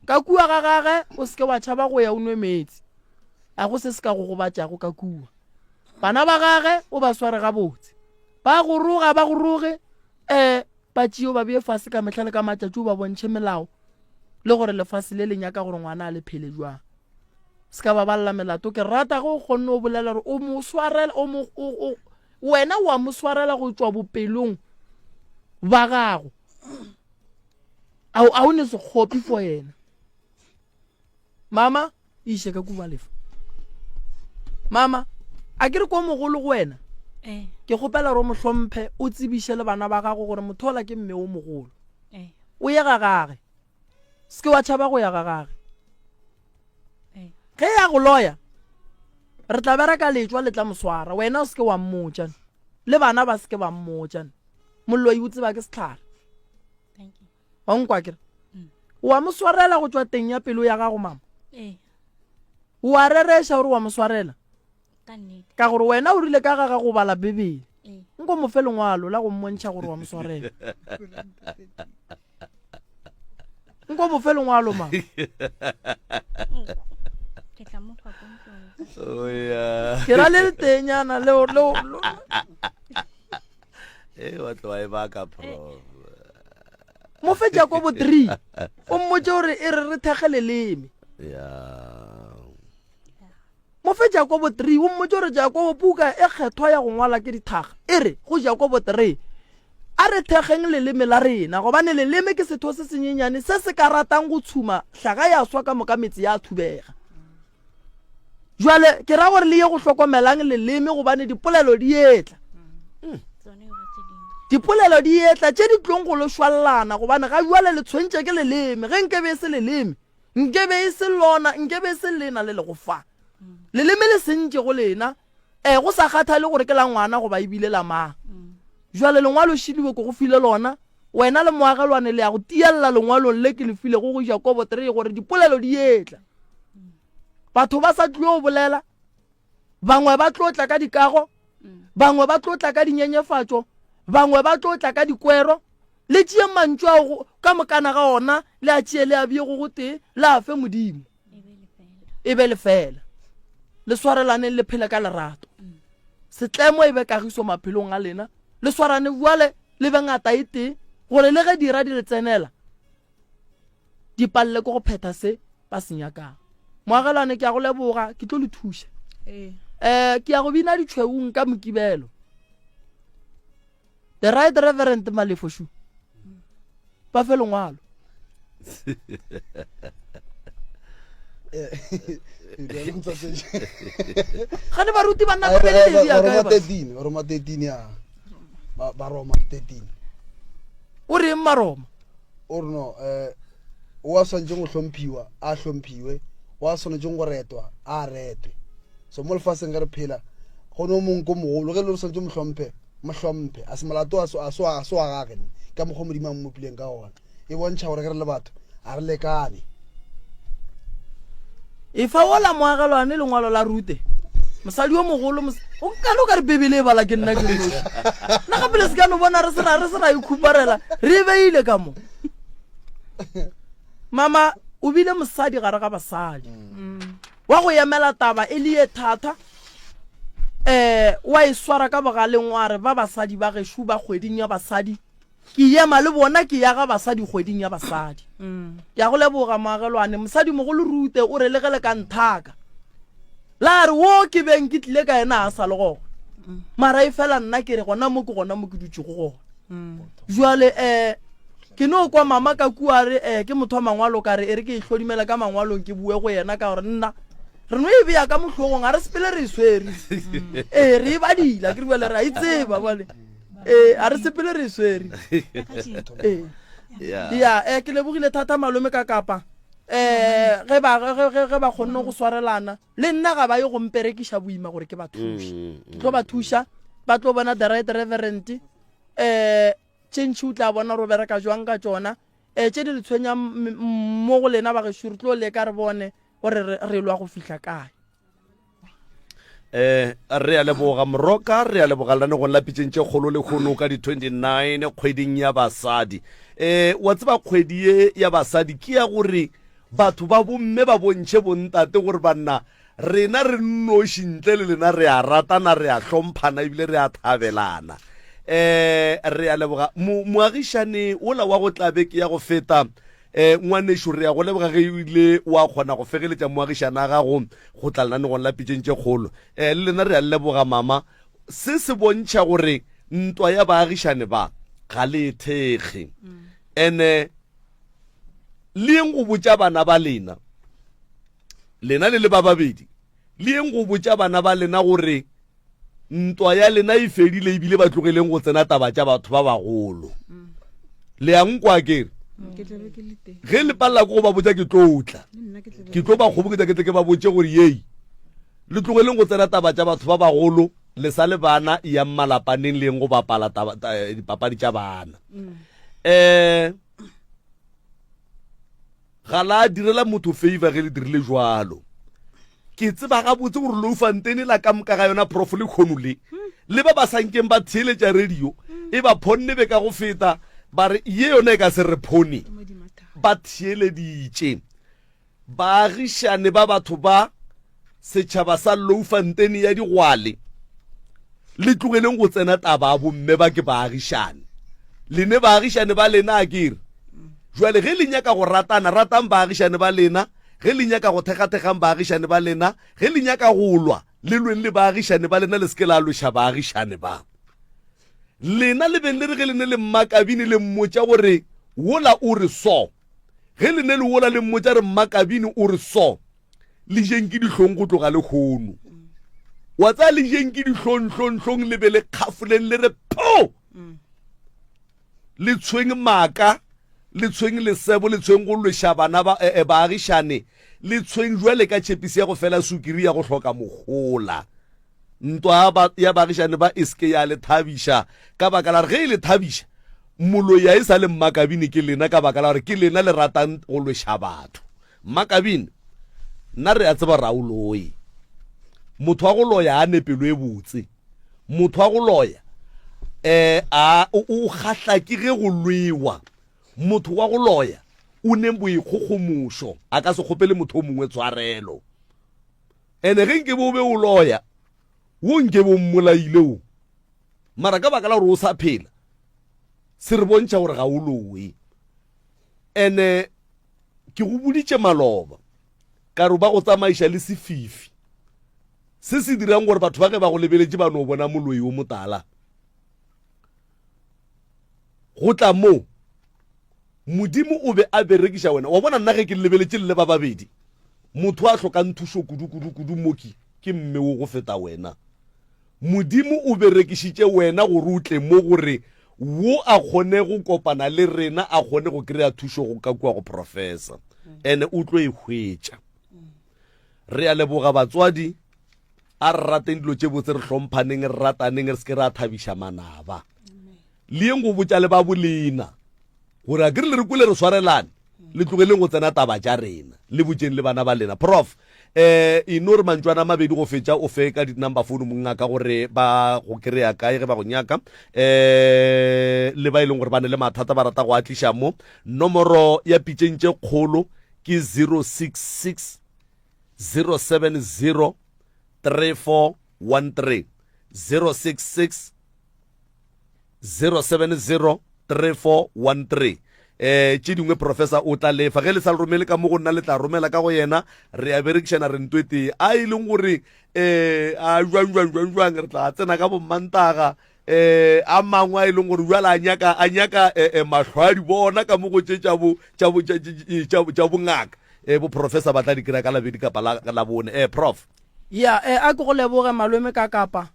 Ka kua ga gage o se ke wa tšhaba go ya o nwe meetse. A go se se ka go gobatšago ka kua. Bana ba gage o ba sware gabotse. Ba go roga ba go roge, eh, ba tšee o ba bee fase ka mehla le ka matšatši o ba bontšhe melao le gore lefase le le nyaka gore ngwana a le phele jwang. Se ka ba balela melato. Ke rata ge o kgonne o bolela gore o mo swarela, o mo, o, o, wena wa mo swarela go tšwa bopelong ba gago. A o, a o ne sekgopi for yena. Mama, iše ka kuba lefa. Mama, a ke re ko mogolo go wena? Eh. Ke kgopela gore o mo hlomphe, o tsebiše le bana ba gago gore motho ola ke mme o mogolo. Eh. O ye ga gage. Se ke wa tšhaba go ya ga gage. Eh. Ge ya go loya, re tla bereka letšwa le tla mo swara. Wena o se ke wa mmotša. Le bana ba se ke ba mmotša. Moloi o tseba ke sehlare. Thank you. Wa nkwa kere? O a mo swarela go tšwa teng ya pelo ya gago mama? Ee. O a rereša gore wa mo swarela? Ka nnete. Ka gore wena o rile ka ga ga go bala Bibele. Ee. Nko mo fe lengwalo la go mmontšha gore wa mo swarela. Nko mo fe lengwalo mama. Ke tla mo fa ko ntlong. Oh, yeah. Ke ra le le tenyana leo leo. e wa tloga e baka prof Mo fe Jakobo 3. O mmotše gore e re re thekge leleme. ya Mo fe Jakobo 3. O mmotše gore Jakobo puka e kgethwa ya go ngwala ke dithaga e re go Jakobo 3 a re thekgeng leleme la rena gobane leleme ke setho se senyenyane se se ka ratang go tshuma hlaga ya swa ka moka metse ya thubega. Jwale ke ra gore le ye go hlokomelang leleme gobane dipolelo di etla. Dipolelo di etla tše di tlong go le šwallana gobane ga jwale le tshwentše ke leleme. Ge nke be e se leleme, nke be e se lona, nke be e se lena le lego fa. Leleme le sentše go lena, eh, go sa kgathale gore ke la ngwana goba ebile la mang. Jwale lengwalo šiliwe ke go file lona, wena le moagelwane le ya go tiella lengwalong le ke le filego go Jakobo 3 gore dipolelo di etla. Batho ba sa tlio bolela, bangwe ba tlo tla ka dikago, bangwe ba tlo tla ka dinyenyefatšo, bangwe ba tlo tla ka dikwero. Le tšeeng mantšu ao ka mokana ga ona, le a tšee le a bee go gotee, le a fe Modimo. E be lefeela. Le swarelaneng le phele ka lerato. Setlemo e be kagiso maphelong a lena. Le swarane bjale le be ngata e tee, gore le ge dira di le tsenela, di palele ke go phetha se ba se nyakang. Moagelwane, ke a go leboga, ke tlo le thuša. Ee. Eh, ke ya go bina ditšhweung ka Mokibelo. The Right Reverend Malefo Shu. Ba fe lengwalo. Gane baruti ba nna ka pele ya ka. Roma 13, Roma 13 ya. Ba ba Roma 13. O reng Maroma? O re no eh o a swanetšeng go hlomphiwa a hlomphiwe, o a swanetšeng go retwa a retwe. So mo lefaseng ge re phela go no mong ko mogolo ge le re swanetše mo hlomphe mo hlomphe a se molato a se a se a se wa gage nne ka mokgwa modimo a mmopileng ka gona e bontšha gore ge re le batho a re lekane efa wola moagelwane lengwalo la rute mosadi yo mogolo o kane o ka re bebele e bala ke nna ke noši nna gape le se ka no bona re se ra re se ra ikhuparela re e beile ka mo mama o bile mosadi gare ga basadi mm. Wa go emela taba e le ye thata, um wa e swara ka bogaleng wa re, Ba basadi ba gešo ba kgweding ya basadi, ke ema le bona ke ya ga basadi kgweding ya basadi. Ke a go leboga moagelwane. Mosadimogolo Rute o re le ge le ka nthaka, la re wo ke beng ke tlile ka yena a sa le gona, mara efela nna ke re gona mo ke gona mo ke dutšego gona. Jwale um ke no kwa mama ka kua re um ke motho wa mangwalo ka re e re ke e hlodimela ka mangwalong ke bue go yena ka gore nna re no e beya ka mohlogong ga re sepele re e swere ee re e badila ke re bjale re a e tseba bjale ee ga re sepele re e swere ee ya um ke lebogile thata malome ka kapa um ge ba ge ba kgonne go swarelana Le nna ga ba ye go mperekiša boima gore ke ba thuše. Ke tlo ba thuša, ba tlo bona the right reverend. Um tše ntši o tla bona gore o bereka jwang ka tšona. Um tše di le tshwenyang mo go lena bagešo re tlo leka re bone gore re, re lwa go fihla kae. Eh, re a leboga moroka re a leboga lenanegong la pitšeng tše kgolo lehono ka di-29 kgweding ya basadi eh wa tseba kgwedi ye ya basadi ke ya gore batho ba bomme ba bontšhe bontate gore banna rena re nnoši ntle le lena re a ratana re a hlomphana ebile re a thabelana eh re a leboga moagišane wola wa go tla beke ya go feta Eh, ngwanešu, re ya go leboga ge o ile wa kgona go fegeletša moagišana a gago go tla lenanegong la pitšeng tše kgolo. Eh, le lena re a le leboga, mama. Se se bontšha gore ntwa ya baagišane ba ga le e thekge. Ene le yeng go botša bana ba lena, lena le le ba babedi, le yeng go botša bana ba lena gore Ntwa ya lena e fedile ebile ba tlogeleng go tsena taba tša batho ba bagolo. Le ya nkwa ke re? Ge le palela ke go ba botša ke tlo tla. Ke tlo ba kgoboketša ke tle ke ba botše gore yei le tlogeleng go tsena taba tša batho ba bagolo le sa le bana yang malapaneng le yeng go bapala taba, ta, eh, dipapadi tša bana. Eh Ga la direla motho favor ge le dirile jwalo. Ke tseba gabotse gore Loufantene la ka moka ga yona prof le kgono le le ba ba sa nkeng ba theeletša radio e ba phonne be ka go feta ba re ye yona e ka se re phone. Ba theeleditše. Baagišane ba batho ba Setšhaba sa Loufantene ya digwale, le tlogeleng go tsena taba ya bomme ba ke baagišane. Le ne baagišane ba lena a ke re. Jwale ge le nyaka go ratana, ratang baagišane ba lena, ge le nyaka go thekgathekgang baagišane ba lena, ge le nyaka go lwa, le lweng le baagišane ba lena, le se ke la lweša baagišane ba lena. Le beng le re ge le ne le mmakabini le mmotša gore wola o re so, ge le ne le wola le mmotša re mmakabini o re so, Le jeng ke dihlong go tloga lehono. Wa tsaya le jeng ke dihlong hlong hlong le be le kgafoleng le re pho. Le tshweng maaka, le tshweng lesebo, le tshweng go lweša bana ba eh, eh, baagišane, le tshweng jwale ka tšhepisi ya go fela sukiri ya go hloka mohola. Ntwa ya ba, ya baagišane ba e se ke ya le thabiša ka baka la gore ge e le thabiša moloi a e sa le mmakabini ke lena ka baka la gore ke lena le ratang go lweša batho. Mmakabini, Nna re a tseba gore a o loye. Motho wa go loya a ne pelo e botse. Motho wa go loya um a o kgahla ke ge go lwewa. Motho wa go loya o ne boikgogomošo, a ka se kgopele motho o mongwe tshwarelo. Ene ge nke be o be o loya, wo nke be o mmolaile wo. Mara ka baka la gore o sa phela, se re bontšha gore ga o loye. Ene Ke go boditše maloba ka re ba go tsamaiša le sefifi se se dirang gore batho ba ge ba go lebeletše ba no bona moloi o motala. Go tla moo Modimo o be a berekiša wena. Wa bona nna ge ke lebeletše le ba babedi, motho a hlokang thušo kudu kudu kudu moki ke mme wo go feta wena. Modimo o berekišitše wena gore o tle mo gore wo a kgone go kopana le rena, a kgone go kry-a thušo go ka kua go professor. Ene o tlo e hwetša. Re a leboga batswadi, a re rateng dilo tše botse, re hlomphaneng, re rataneng, re se ke ra thabiša manaba. Le yeng go botša le ba bolena gore a ke re le re kwele re swarelane, le tlogeleng go tsena taba tša rena, le botšeng le bana ba lena. Prof, eh, e no re mantšwana a mabedi go fetša o fe ka di-number phone mongaka gore ba go kry-a kae ge ba go nyaka, eh, le ba e leng gore ba ne le mathata ba rata go a tliša mo. Nomoro ya pitšeng tše kgolo ke 066 070 3413, 066 0703413 eh tše dingwe professor o tla lefa ge le sa le romele ka mo go nna le tla romela ka go yena re a berekišana re ntwe tee a e leng gore eh a jwang jwang jwang jwang re tla tsena ka bommantaga eh a mangwe a e leng gore jwale a nyaka a nyaka eh, eh, mahlo a di bona ka mo go tše tša bo tša bo tša tša bongaka eh bo professor ba tla di kry-a ka labedi kapa la la bone eh prof ya eh a ke go leboge malome ka kapa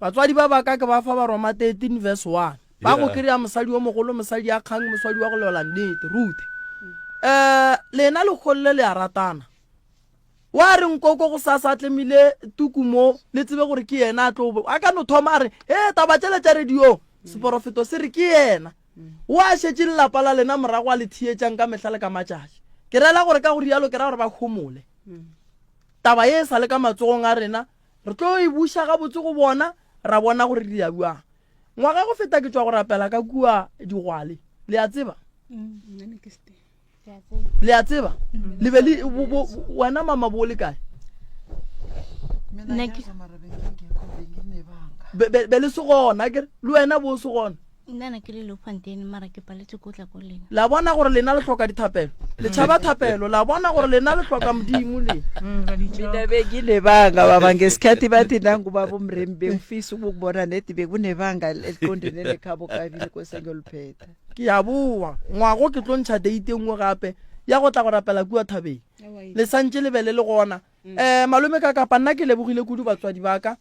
Batswadi ba ba ka ke ba fa Baroma 13 verse 1. Ba go kry-a mosadi yo mogolo, mosadi ya kgang, mosadi wa go lwela nnete, Ruthe. Um lena lekgolo le le a ratana. Wa re nkoko go sasa a tlemile tuku mo, le tsebe gore ke yena a tlo, a ka no thoma a re, He, taba tšela tša radiong, seporofeto se re ke yena. O a šetše lelapa la lena morago a le theetšang ka mehla le ka matšatši. Ke rela gore ka go rialo ke ra gore ba homole. Taba ye e sa le ka matsogong a rena, re tlo e buša gabotse go bona, ra bona gore re ya bjang. Ngwaga go feta ke tšwa go rapela ka kua Digwale. Le a tseba? Le a tseba? Le be le wena mama bo le kae? Be le se gona ke le wena bo se gona. Nna ne ke le Leeufontein mara ke paletswe ko tla ko lena. La bona gore lena le hloka dithapelo. Le tšhaba thapelo. La bona gore lena le hloka Modimo le. Mina benginebanga baba ngesikhathi bathi nangubaba umremi bengifisa ukukubona nedi bekunebanga eliqondene nekhabo kabini kose ngiyoliphetha. Ke a boa ngwago ke tlo ntšha date e nngwe gape ya go tla go rapela kua thabeng. Le santše le be le le gona. Um malome ka kapa nna ke lebogile kudu batswadi ba ka.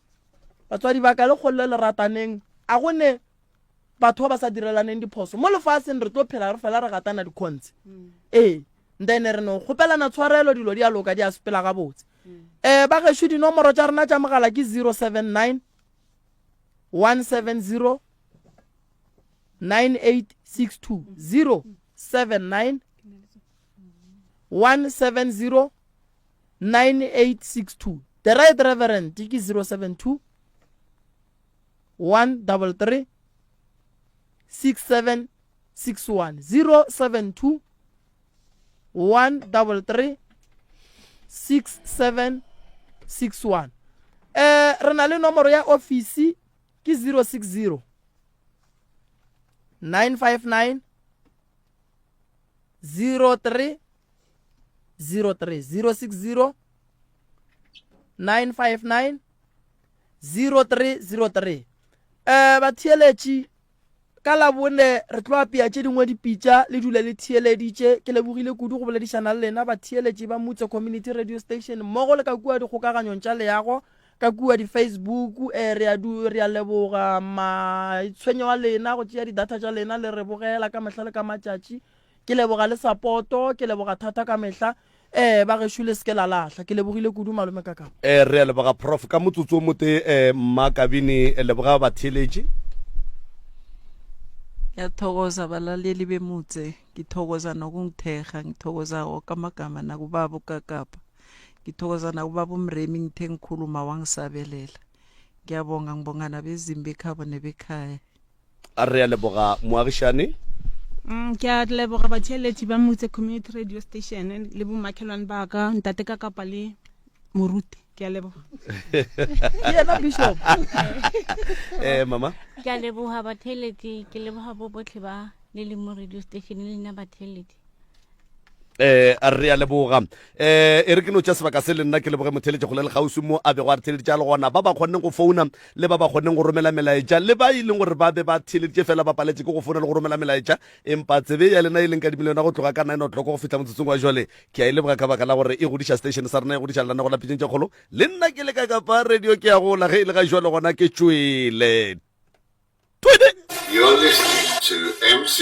Batswadi ba ka le kgolole le rataneng. A go ne batho ba ba sa direlaneng diphoso mo lefaseng re tlo phela re fela re gatana dikgontse ee then re no kgopelana tshwarelo dilo di a loka di a sepela gabotse um ba gešo dinomoro tša rena tša mogala ke 079 170 9862 079 170 9862 the right reverend ke 072 133 6761 072 133 6761 eh re na le nomoro ya ofisi ke 060 959 03 03 060 959 0303 um batheeletši ka labone re tlo apea tše dingwe dipitša le dule le theeleditše ke lebogile kudu go boledišana le lena batheeletši ba mutse community radio station mmogo le ka kua dikgokaganyong tša leago ka kua di-facebook um re a du re a leboga maitshwenyo a lena go tšea di-data tša lena le re bogela ka mehla le ka matšatši Ke leboga le sapoto, ke leboga thata ka mehla. Ee, ba gešo le seke la lahla. Ke lebogile kudu malome Kakapa. Ee, re a leboga Prof. Ka motsotso o motee, eh, Mma Kabini, leboga batheeletši. Ngiyathokoza balaleli bemutse ngithokoza nokungithekga ngithokoza woke amagama nakubaba ukakapa ngithokoza nakubaba umremi ngithe ngikhuluma wangisabelela ngiyabonga ngibonga nabezimbi ekhabo nebekhaya A re a leboga moagišane. Mm, ke a leboga batheeletši ba Motse Community Radio Station le bomakhelwane ba ka ntate ka kapa le moruti ke a leboga ke yena bishop eh mama ke a leboga batheeletši ke leboga bo botlhe ba le leng mo radio station le nna batheeletši eh a re a leboga eh e re ke no tša sebaka se le nna ke leboge motheletše go le lekgauswi mo a bego a re theleditše a le gona ba ba kgonneng go founa le ba ba kgonneng go romela melaetša le ba e leng gore ba be ba theleditše fela ba paletše ke go founa le go romela melaetša empa tsebe ya lena e leng ka dimiliona go tloga ka nine o'clock go fihla motsotsong wa jwale ke a e leboga ka baka la gore e godiša station sa rena e godiša lenanego la pitšeng tše kgolo le nna ke le ka kapa radio ke a gola ge e le ga jwale gona ke tšwele You're listening to MC.